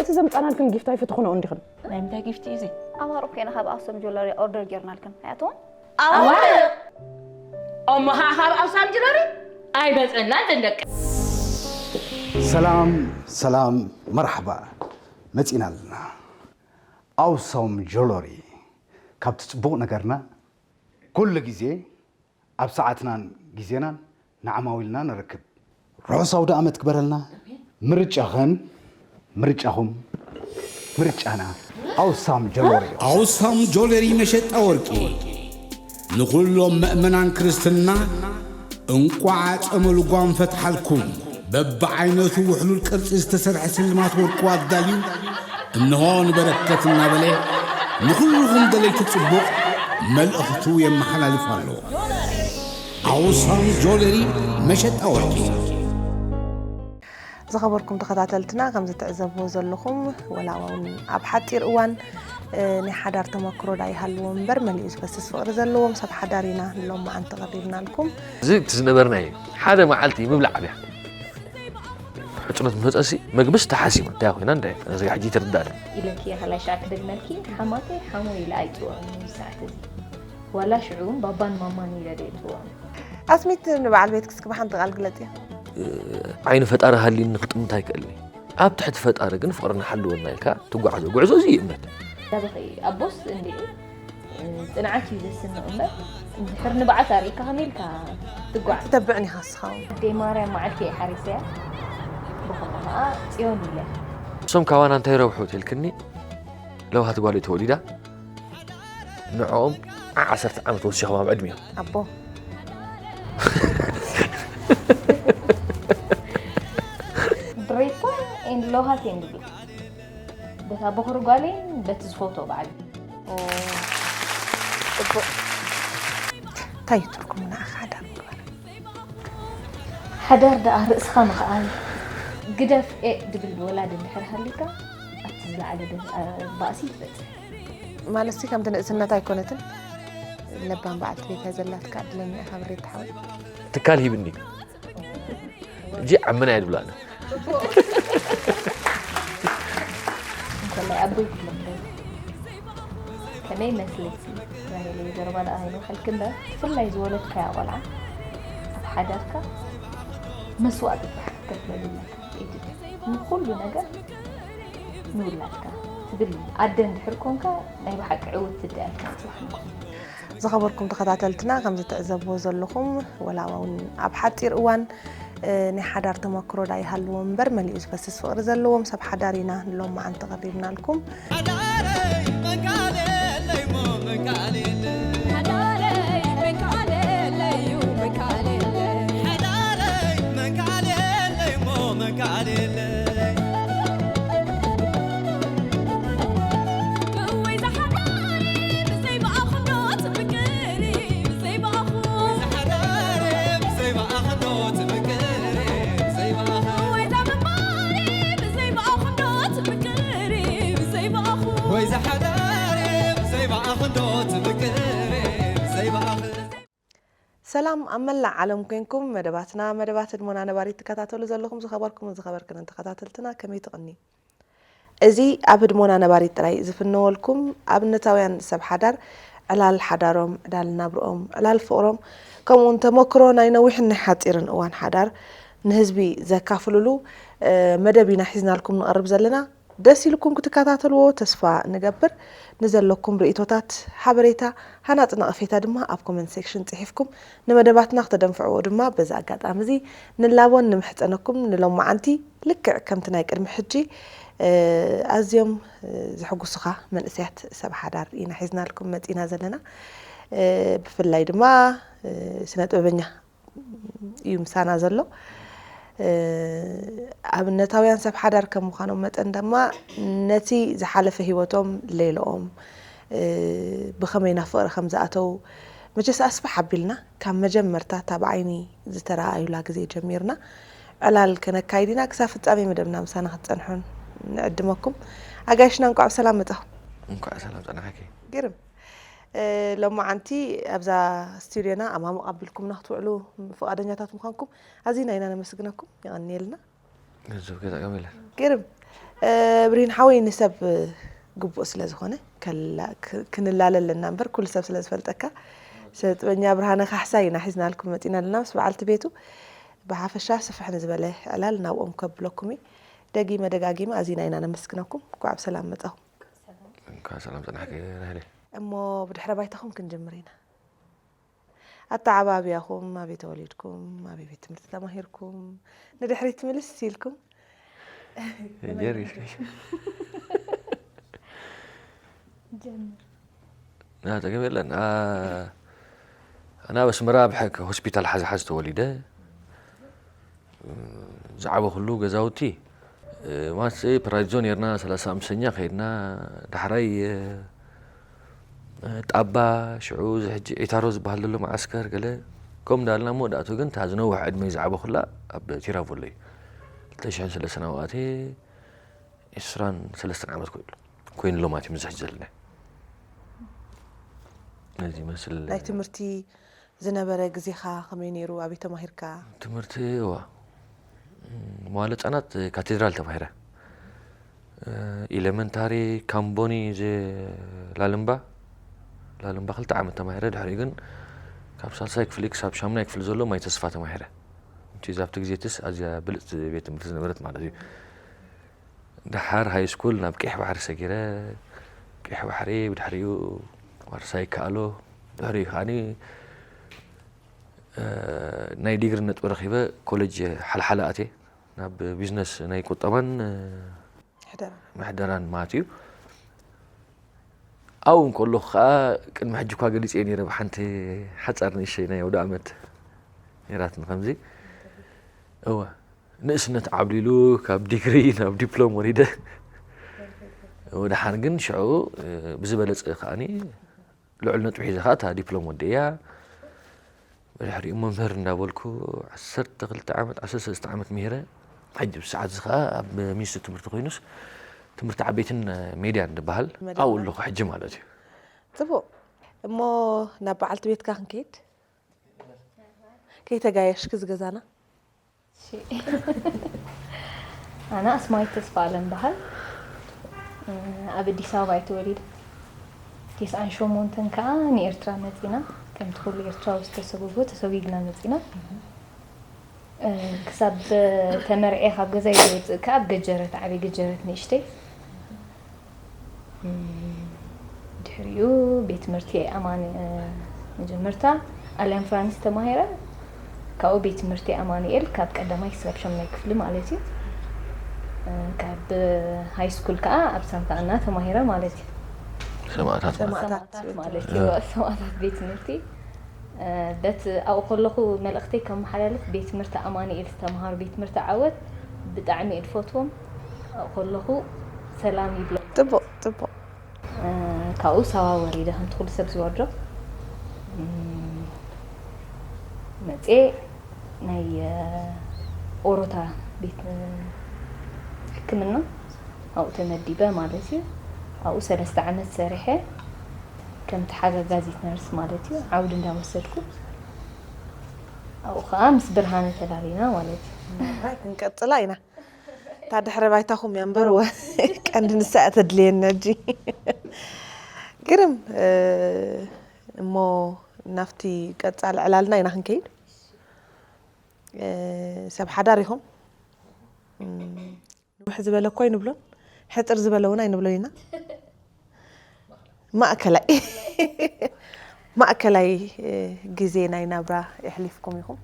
እቲ ዘምጻናልክን ጊፍት ኣይፈተኹንኦ እንዲኽን። ናይ ምንታይ ጊፍት እዩ እዚ? ኣማርቕ ኮይና ካብ ኣክሱም ጆለሪ ኦርደር ጌርናልክን ኣያትዎም። እሞ ኸዓ ካብ ኣክሱም ጅለሪ ኣይመፀናን ደንደቀ። ሰላም ሰላም፣ መርሓባ፣ መፂና ኣለና። ኣውሳም ጆሎሪ። ካብቲ ፅቡቕ ነገርና ኩሉ ግዜ ኣብ ሰዓትናን ግዜናን ንዓማዊልና ንረክብ። ርሑስ ኣውደ ኣመት ክበረልና። ምርጫኸን ምርጫኹም ምርጫና ኣውሳም ጆሎሪ። ኣውሳም ጆለሪ መሸጣ ወርቂ ንኹሎም መእመናን ክርስትና እንቋዕ ጸመ ልጓም ፈትሓልኩም። በብዓይነቱ ውሕሉል ቅርጺ ዝተሰርሐ ስልማት ወርቁ ኣዳልዩ እንሆ ንበረከት እናበለ ንኹልኹም ደለይቲ ጽቡቕ መልእኽቱ የመሓላልፍ ኣሎ። ኣውሳም ጆለሪ መሸጣ ወርቂ። ዝኸበርኩም ተኸታተልትና፣ ከም ዝትዕዘብዎ ዘለኹም፣ ወላ እውን ኣብ ሓፂር እዋን ናይ ሓዳር ተመክሮ ዳ ይሃልዎ እምበር መሊኡ ዝፈስስ ፍቕሪ ዘለዎም ሰብ ሓዳር ኢና ንሎማዓንቲ ቀሪብናልኩም። እዚ እቲ ዝነበርና እዩ። ሓደ መዓልቲ ምብላዕ ኣብያ ሕፅኖት መፀሲ መግብስ ተሓሲማ እንታይ ኮይና እንታይ ነዚ ሕጂ ትርዳእ። ኢለኪ እየ ከላይ ሻዕ ክደግመልኪ ሓማተይ ሓሞ ኢለ ኣይፅውዖን እዚ ሰዓት እዚ ዋላ ሽዑ እውን ባባን ማማን ኢለ ደ ይፅውዖን። ኣስሚት ንበዓል ቤትክስ ክብሓንቲ ቃል ግለፅዮ። ዓይኒ ፈጣሪ ሃልዩኒ ክጥምት ኣይክእልኒ። ኣብ ትሕቲ ፈጣሪ ግን ፍቕርና ሓልወና ኢልካ ትጓዓዞ ጉዕዞ እዚ እዩ እምነት። ዳበኸ ኣቦስ እንዲ ጽንዓት እዩ ዘስንቕ እምበር እንድሕር ንብዓት ኣርእካ ከመይ ኢልካ ትጓዓዝ? ትተብዕን ኢኻ እስኻ እውን። ኣደይ ማርያም መዓልቲ እየ ሓሪሰያ ብኸምኡ ኸዓ ጽዮን ኢለ። እሶም ካባና እንታይ ረብሑ ትልክኒ ለውሃት ጓል ተወሊዳ ንዕኦም ዓሰርተ ዓመት ወሲኾም ኣብ ዕድሚኦም። ኣቦ ድሬታ ኤንድ ሎሃት ኤንድ ቤት በታ በኹሪ ጓለይን በቲ ዝፈትዎ በዓል ጽቡቕ እንታይ እዩ ትርጉሙ ንዓኻ ሓዳር ምግባር? ሓዳር ደኣ ርእስኻ ምኽኣል ግደፍ ኤእ ድብል ወላዲ እንድሕር ሃልዩካ ኣብቲ ዝለዓለ ባእሲ ትበጽሕ። ማለትሲ ከምቲ ንእስነት ኣይኮነትን ለባም በዓልቲ ቤት እያ ዘላትካ ዕድለኛ ኢኻ ብሬት ሓወይ። ትካል ሂብኒ እንጂ ዓምና እየ ድብላና። እንኮላይ ኣቦይ ክብሎም ከመይ መስለኪ ራሄለይ ዘረባ ደኣ ኣይንውሓልኪ እምበር ብፍላይ ዝወለድካያ ቆልዓ ኣብ ሓዳርካ መስዋእቲ ጥራሕ ክትከፍለሉ ኣለካ። ንኹሉ ነገር ንውላድካ ትብል ኣደ እንድሕር ኮንካ ናይ ብሓቂ ዕውት ትዳያልካ ንፅባሕ ንኮን። ዝኸበርኩም ተኸታተልትና ከም ዝትዕዘብዎ ዘለኹም ወላ እውን ኣብ ሓፂር እዋን ናይ ሓዳር ተመክሮ ዳ ይሃልዎም እምበር መሊኡ ዝፈስስ ፍቕሪ ዘለዎም ሰብ ሓዳር ኢና ንሎማዓንቲ ቀሪብናልኩም። ሰላም ኣብ መላእ ዓለም ኮንኩም መደባትና መደባት ህድሞና ነባሪት ትከታተሉ ዘለኹም ዝኸበርኩምን ዝኸበርክንን ተኸታተልትና ከመይ ትቕኒ? እዚ ኣብ ህድሞና ነባሪት ጥራይ ዝፍነወልኩም ኣብነታውያን ሰብ ሓዳር ዕላል ሓዳሮም፣ ዕላል ናብርኦም፣ ዕላል ፍቕሮም ከምኡውን ተመክሮ ናይ ነዊሕን ናይ ሓፂርን እዋን ሓዳር ንህዝቢ ዘካፍሉሉ መደብ ኢና ሒዝናልኩም ንቐርብ ዘለና። ደስ ኢልኩም ክትከታተልዎ ተስፋ ንገብር። ንዘለኩም ርእይቶታት፣ ሓበሬታ፣ ሃናጺ ነቐፌታ ድማ ኣብ ኮመንት ሴክሽን ጽሒፍኩም ንመደባትና ክተደንፍዕዎ ድማ በዚ ኣጋጣሚ እዚ ንላቦን ንምሕጸነኩም። ንሎማዓንቲ ልክዕ ከምቲ ናይ ቅድሚ ሕጂ ኣዝዮም ዘሕጉሱኻ መንእሰያት ሰብ ሓዳር ኢና ሒዝናልኩም መጺና ዘለና። ብፍላይ ድማ ስነ ጥበበኛ እዩ ምሳና ዘሎ። ኣብነታውያን ሰብ ሓዳር ከም ምዃኖም መጠን ድማ ነቲ ዝሓለፈ ህይወቶም ሌልኦም ብኸመይ ናብ ፍቕሪ ከም ዝኣተው መቸስ ኣስፍሕ ኣቢልና ካብ መጀመርታ እታ ብዓይኒ ዝተረኣዩላ ግዜ ጀሚርና ዕላል ከነካይድ ኢና። ክሳብ ፍጻሜ መደብና ምሳና ክትጸንሑን ንዕድመኩም። ኣጋይሽና እንቋዕ ብሰላም መጻኹም። እንኳዕ ሰላም ጸናሕኪ። ግርም። ሎማዓንቲ ኣብዛ ስቱድዮና ኣማሙቕ ኣቢልኩምና ክትውዕሉ ፍቓደኛታት ምዃንኩም ኣዚና ኢና ነመስግነኩም። የቐንየልና። ገንዘብ ከይጠቀም ኢለን። ግርም። ብሪን ሓወይ ንሰብ ግቡእ ስለ ዝኾነ ክንላለ ኣለና እምበር ኩሉ ሰብ ስለ ዝፈልጠካ። ሰብ ጥበኛ ብርሃነ ካሕሳይ ኢና ሒዝናልኩም መፂና ኣለና ምስ በዓልቲ ቤቱ። ብሓፈሻ ስፍሕ ንዝበለ ዕላል ናብኦም ከብለኩም እዩ። ደጊመ ደጋጊመ ኣዚና ኢና ነመስግነኩም። እንኳዕ ብሰላም መፃኹም። እንኳዕ ሰላም ፀናሕኪ ራሄለ። እሞ ብድሕረ ባይታኹም ክንጅምር ኢና። ኣተዓባብያኹም፣ ኣበይ ተወሊድኩም፣ ኣበይ ቤት ትምህርቲ ተማሂርኩም፣ ንድሕሪት ምልስ ኢልኩም ጀሪሽ ና ተገበለን ኣና በስመራ ብሕክ ሆስፒታል ሓዚ ሓዚ ተወሊደ። ዝዓበኹሉ ገዛውቲ ማስ ፕራይዞ ነርና ሰላሳ ኣምሰኛ ከይድና ዳሕራይ ጣባ ሽዑ እዚ ሕጂ ዒታሮ ዝበሃል ዘሎ መዓስከር ገለ ከም እንዳልና መወዳእቱ ግን እታ ዝነውሕ ዕድመይ ዝዓበኹላ ኣብ ቲራቮሎ እዩ። ክልተ ሽሕን ሰለስተን ኣብኣቴ ዕስራን ሰለስተን ዓመት ኮይኑ ኮይኑ ኣሎ ማለት እዩ ምዝሕጅ ዘለና ነዚ ይመስል ናይ ትምህርቲ ዝነበረ ግዜኻ ከመይ ነይሩ? ኣበይ ተማሂርካ? ትምህርቲ ዋ መዋለ ህፃናት ካቴድራል ተማሂረ። ኢለመንታሪ ካምቦኒ ላልምባ ላልምባ ክልተ ዓመት ተማሂረ። ድሕሪኡ ግን ካብ ሳልሳይ ክፍሊ ክሳብ ሻምናይ ክፍሊ ዘሎ ማይ ተስፋ ተማሂረ። እቲ ዛብቲ ግዜ ትስ ኣዝያ ብልፅቲ ቤት ትምህርቲ ዝነበረት ማለት እዩ። ደሓር ሃይ ስኩል ናብ ቀይሕ ባሕሪ ሰጊረ። ቀይሕ ባሕሪ ብድሕሪኡ ዋርሳይ ይከኣሎ። ድሕሪኡ ከዓኒ ናይ ዲግሪ ነጥቢ ረኺበ ኮሌጅ ሓልሓለ ኣትየ ናብ ቢዝነስ ናይ ቁጠባን ምሕደራን ማለት እዩ። ኣብኡ እንከለኹ ከዓ ቅድሚ ሕጂ እኳ ገሊፀ ነይረ ብሓንቲ ሓፃር ንእሸይ ናይ ኣውደ ኣመት ነይራትኒ ከምዚ እወ ንእስነት ዓብሊሉ ካብ ዲግሪ ናብ ዲፕሎም ወሪደ ወደሓን ግን ሽዑ ብዝበለፀ ከዓኒ ልዑል ነጥቢ ሒዘ ከዓ እታ ዲፕሎም ወዲእያ ብድሕሪኡ መምህር እንዳበልኩ ዓሰርተ ክልተ ዓመት ዓሰርተ ሰለስተ ዓመት ምሂረ ሕጂ ብሰዓት እዚ ከዓ ኣብ ሚኒስትሪ ትምህርቲ ኮይኑስ ትምህርቲ ዓበይትን ሜድያን ዝበሃል ኣብኡ ኣለኹ ሕጂ ማለት እዩ ፅቡቅ እሞ ናብ በዓልቲ ቤትካ ክንከይድ ከይተጋየሽኪ ዝገዛና ኣነ ኣስማዊት ተስፋኣለም በሃል ኣብ ኣዲስ ኣበባ እየ ተወሊደ። ቴስዓን ሸሞንተን ከዓ ንኤርትራ መፂና ከምቲ ኩሉ ኤርትራዊ ዝተሰጎጎ ተሰጉግና መፂና። ክሳብ ተመርዕየ ካብ ገዛይ ዝወፅእ ከዓ ኣብ ገጀረት ዓብይ ገጀረት ንእሽተይ ድሕሪኡ ቤት ትምህርቲ ኣማኑኤል መጀመርታ ኣልያን ፍራንስ ተማሂረ ካብኡ ቤት ትምህርቲ ኣማኑኤል ካብ ቀዳማይ ክሳብ ሸምናይ ክፍሊ ማለት እዩ ካብ ሃይ ስኩል ከዓ ኣብ ሳንታ ኣና ተማሂረ ማለት እዩ ሰማእታት ሰማእታት ማለት እዩ ሰማእታት ቤት ትምህርቲ በት ኣብኡ ከለኹ መልእክተይ ከመሓላልፍ ቤት ትምህርቲ ኣማኑኤል ዝተምሃሩ ቤት ትምህርቲ ዓወት ብጣዕሚ እየ ዝፈትዎም ኣብኡ ከለኹ ሰላም ይብሎም ጥቡቅ ጥቡቅ ካብኡ ሳዋ ወሪደ ከምቲ ኩሉ ሰብ ዝወርዶ መፅየ ናይ ኦሮታ ቤት ሕክምና ኣብኡ ተመዲበ ማለት እዩ ኣብኡ ሰለስተ ዓመት ሰሪሐ ከም ተሓጋጋዚት ነርስ ማለት እዩ ዓውዲ እንዳወሰድኩ ኣብኡ ከዓ ምስ ብርሃነ ተላሊና ማለት እዩ ክንቀፅላ ኢና እታ ድሕረ ባይታኹም እያ እምበር ቀንዲ ንሳ እያ ተድልየና ሕጂ ግርም እሞ ናብቲ ቀፃሊ ዕላልና ኢና ክንከይድ ሰብ ሓዳር ኢኹም ንውሕ ዝበለ እኮ ኣይንብሎን ሕፅር ዝበለ እውን ኣይንብሎን ኢና ማእከላይ ማእከላይ ግዜ ናይ ናብራ የሕሊፍኩም ኢኹም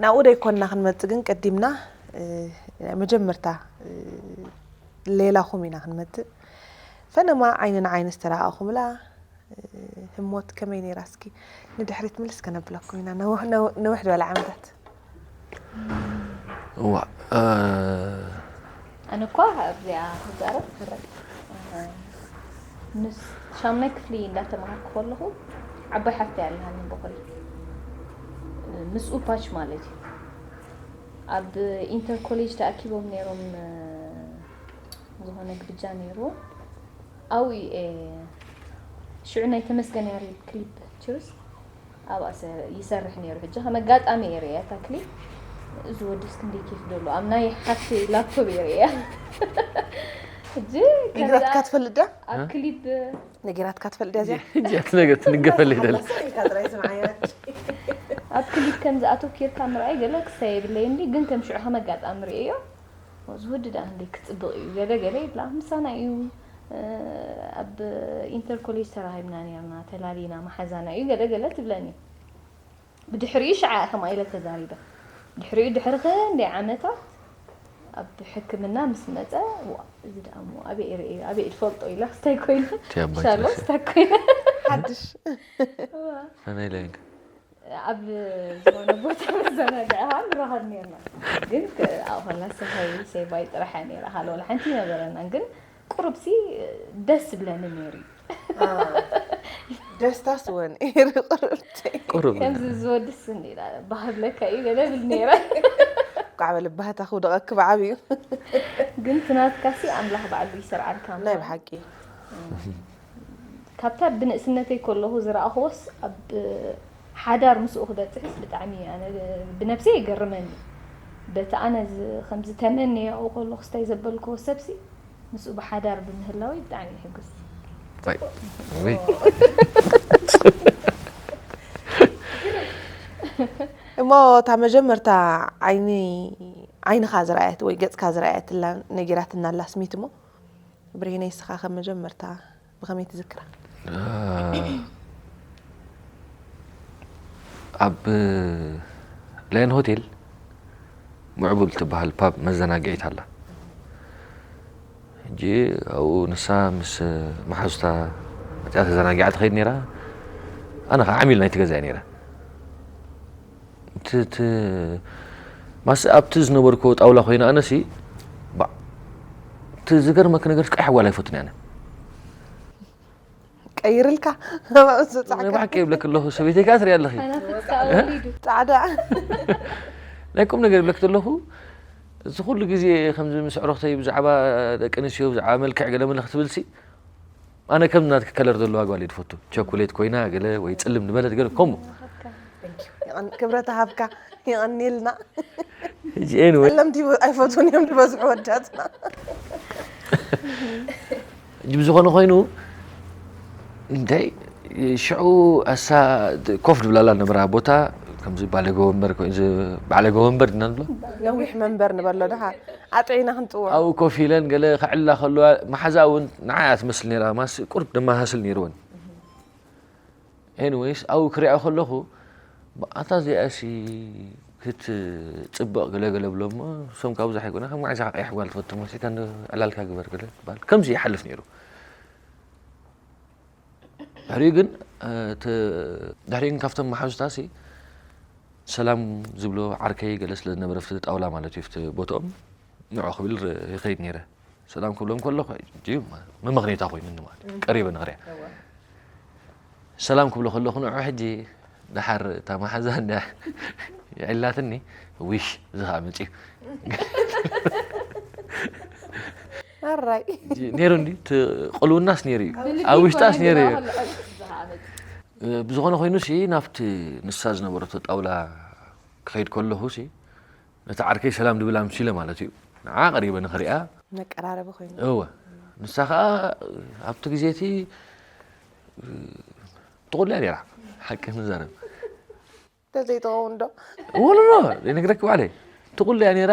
ናብኡ ደይኮንና ክንመፅእ ግን ቀዲምና ናይ መጀመርታ ሌላኹም ኢና ክንመፅእ ፈነማ ዓይኒ ንዓይኒ ዝተረኣእኹምላ ህሞት ከመይ ነይራ እስኪ ንድሕሪት ምልስ ከነብለኩም ኢና ነውሕ ዝበለ ዓመታት እዋ ኣነ እኳ ኣብዚኣ ክዛረብ ምስ ሻምናይ ክፍሊ እንዳተማሃርኩ ከለኹ ዓባይ ሓፍተይ ኣለሃኒ በኹሪ ምስ ኡፓች ማለት እዩ ኣብ ኢንተር ኮሌጅ ተኣኪቦም ነይሮም ዝኾነ ግብጃ ነይሩ ኣብኡ ሽዑ ናይ ተመስገን ያሬድ ክሊፕ ችርስ ኣብኣ ይሰርሕ ነይሩ ሕጂ ከም ኣጋጣሚ እየ ርእያ እታ ክሊፕ እዚ ወድስ ክንደይ ኬፍ ደሎ ኣብ ናይ ሓፍቲ ላፕቶፕ እየ ርእያ። ሕጂ ነግራትካ ትፈልጥ ድያ? ኣብ ክሊፕ ነግራትካ ትፈልጥ ድያ እዚኣ? እዚኣ ትነገር ትንገፈለይ ደለ ሓላሳ ኢልካ ጥራይ ስምዓያ። ኣብ ክሊፕ ከም ዝኣተው ኬርካ ምርኣይ ገለ ክሳይ የብለይ እንዲ ግን ከም ሽዑ ከም ኣጋጣሚ ርእዮ። ዝወዲ ደኣ እንደ ክጽብቕ እዩ ገለ ገለ ይብላ ምሳና እዩ። ኣብ ኢንተር ኮሌጅ ተራኺብና ነርና ተላሊና መሓዛና እዩ ገለ ገለ ትብለኒ። ብድሕሪኡ ሽዓ ከምኣ ኢለ ተዛሪበ። ድሕሪኡ ድሕሪ ክንደይ ዓመታት ኣብ ሕክምና ምስ መጸ ዋ እዚ ደኣ እሞ ኣበይ ርእየ ኣበይ ትፈልጦ ኢለ ክስታይ ኮይነ እቲ ኣባይ ሻሎ ትረሲ። ክስታይ ኮይነ ሓድሽ ከመይ ኢለ ኢንካ? ኣብ ዝኾነ ቦታ መዘናግዒ ንራኸብ ነርና ግን ኣብኸላ ሰሃይ ሰይባይ ጥራሕ እያ ነራ ካልእ ሓንቲ ነበረናን ግን ቁሩብሲ ደስ ዝብለኒ ነይሩ እዩ ደስታስ ወን ይርቅርብቲ ቁሩብ ከምዚ ዝወድስ እንዲላ ባህብለካ እዩ ገለ ብል ነይረ ኳዕ በል ባህታ ክውደቐኪ ብዓብዩ ግን ትናትካሲ ኣምላኽ ባዕሉ ይሰርዓልካ ናይ ብሓቂ ካብታ ብንእስነተይ ከለኹ ዝረኣኽዎስ ኣብ ሓዳር ምስኡ ክበፅሕስ ብጣዕሚ ኣነ ብነብሰይ ይገርመኒ በቲ ኣነ ዝ- ከምዚ ተመንየኦ ከለኹ ስታይ ዘበልክዎ ሰብሲ ምስኡ ብሓዳር ብምህላወይ ብጣዕሚ ይሕግዝ ታይ ወይ እሞ እታ መጀመርታ ዓይኒ ዓይንኻ ዝረኣየት ወይ ገፅካ ዝረኣየትላ ነጊራትና ኣላ ስሚት እሞ ብርሂነይ ስኻ ከም መጀመርታ ብኸመይ ትዝክራ ኣብ ላይን ሆቴል ምዕቡል ትበሃል ፓብ መዘናግዒት ኣላ ሕጂ ኣብኡ ንሳ ምስ መሓዙታ መፅያ ተዘናጊዓ ትኸይድ ነይራ ኣነ ከዓ ዓሚል ናይቲ ገዛ እየ ነይረ እቲ እቲ ማስ ኣብቲ ዝነበርኩ ጣውላ ኮይነ ኣነሲ ባ እቲ ዝገርመክ ነገር ቀይሕ ጓል ኣይፈቱን ኣነ ቀይርልካ ኣብዝፃዕካ ብሓቂ ይብለክ ኣለኹ ሰበይተይ ከዓ ትሪያ ኣለኺ ተናፍስካ ወሊዱ ፃዕዳ ናይ ቁም ነገር ይብለክ ኣለኹ እዚ ኩሉ ግዜ ከምዚ ምስ ዕረክተይ ብዛዕባ ደቂ ኣንስትዮ ብዛዕባ መልክዕ ገለ መለ ክትብልሲ ኣነ ከም ናትክ ከለር ዘለዋ ጓል እየ ዝፈቱ ቸኮሌት ኮይና ገለ ወይ ፅልም ዝበለት ገለ ከምኡ ክብረት ሃብካ ይቐኒልና ሕጂ anyway ለምቲ ኣይፈቱን እዮም ዝበዝሑ ወዳትና ሕጂ ብዝኾነ ኮይኑ እንታይ ሽዑ ኣሳ ኮፍ ድብላላ ነበራ ቦታ ከምዚ ባለገ ወንበር ኮይኑ እዚ ባዕለገ ወንበር ድና ንብሎ ነዊሕ መንበር ንበሎ ድሓ ኣጥዒና ክንጥውዖ ኣብኡ ኮፍ ኢለን ገለ ክዕላ ከለዋ መሓዛ እውን ንዓ እያ ትመስል ነይራ ማስ ቁርብ ደመሳስል ነይርወን ኤኒወይስ ኣብኡ ክሪኣ ከለኹ ኣታ እዚኣሲ ክትፅብቕ ገለገለ ብሎ እሞ እሶም ካብ ብዙሕ ኣይኮነ ከም ማዕዛ ቀይሕ ጓል ትፈቱ መሲልካ ዕላልካ ግበር ገለ ትበሃል ከምዚ ይሓልፍ ነይሩ ድሕሪኡ ግን ድሕሪኡ ግን ካብቶም መሓዙታሲ ሰላም ዝብሎ ዓርከይ ገለ ስለ ዝነበረ ፍቲ ጣውላ ማለት እዩ ፍቲ ቦትኦም ንዑ ክብል ይኸይድ ነይረ ሰላም ክብሎም ከለኹ ሕጂ መመኽኔታ ኮይኑኒ ማለት እዩ ቀሪበ ንኽሪያ ሰላም ክብሎ ከለኹ ንዑ ሕጂ ደሓር እታ መሓዛ እንዳ ይዕላትኒ ዊሽ እዚ ከዓ መፅዩ ኣራይ ነይሩ እንዲ እቲ ቅልውናስ ነይሩ እዩ ኣብ ውሽጣስ ነይሩ እዩ ብዝኾነ ኮይኑ ሲ ናብቲ ንሳ ዝነበረቶ ጣውላ ክኸይድ ከለኹ ሲ ነቲ ዓርከይ ሰላም ድብላ ምሲለ ማለት እዩ ንዓ ቀሪበ ንኽሪኣ መቀራረቢ ኮይኑ እወ ንሳ ከዓ ኣብቲ ግዜ እቲ ትቑልያ ነይራ ሓቂ ንዛረብ ተዘይትኸውን ዶ ወለሎ ይነግረክ ባዕለይ ትቑልያ ነይራ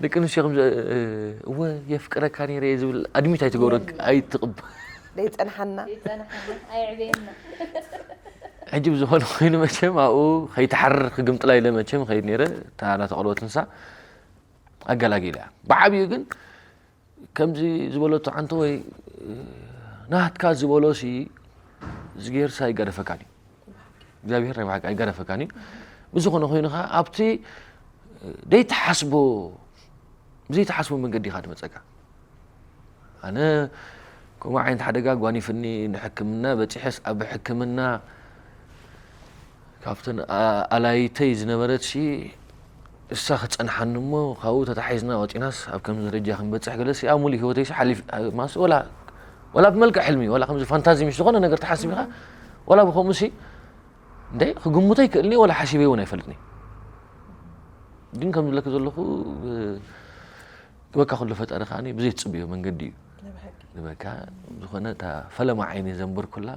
ደቂ ኣንስትዮ ከም እወ የፍቅረካ ነይረ ዝብል ኣድሚት ኣይትገብረክ ኣይትቕብ ደይፀንሓና ይፀናሓና ኣይዕበየና ሕጂ ብዝኾነ ኮይኑ መቸም ኣብኡ ከይትሓርር ክግምጥላ ኢለ መቸም ከይድ ነይረ እታ ናተቐልወት ንሳ ኣገላጊላ እያ ብዓብዩ ግን ከምዚ ዝበለቶ ዓንተ ወይ ናትካ ዝበሎ ሲ ዝጌርሳ ኣይጋደፈካን እዩ እግዚኣብሔር ናይ ብሓቂ ኣይጋደፈካን እዩ ብዝኾነ ኮይኑ ከዓ ኣብቲ ደይትሓስቦ ብዘይትሓስቦ መንገዲ ኢኻ ድመፀካ ኣነ ከምኡ ዓይነት ሓደጋ ጓኒፍኒ ንሕክምና በፂሐስ ኣብ ሕክምና ካብተን ኣላይተይ ዝነበረት ሲ እሳ ክፀንሓኒ እሞ ካብኡ ተታሒዝና ወፂናስ ኣብ ከም ደረጃ ክንበፅሕ ገለሲ ኣብ ሙሉእ ህይወተይ ሲ ሓሊፍ ማስ ወላ ወላ ብመልክዕ ሕልሚ ወላ ከምዚ ፋንታዚ ምሽ ዝኾነ ነገር ተሓስብ ኢኻ ወላ ብከምኡ ሲ እንደ ክግምቶ ይክእልኒ ወላ ሓሲበ እውን ኣይፈልጥኒ ግን ከም ዝብለኪ ዘለኹ፣ እ፣ ክበካ ከሎ ፈጣሪ ከኣ ብዘይ ትጽብዮ መንገዲ እዩ። ንበካ ዝኾነ እታ ፈለማ ዓይኒ ዘንበርኩላ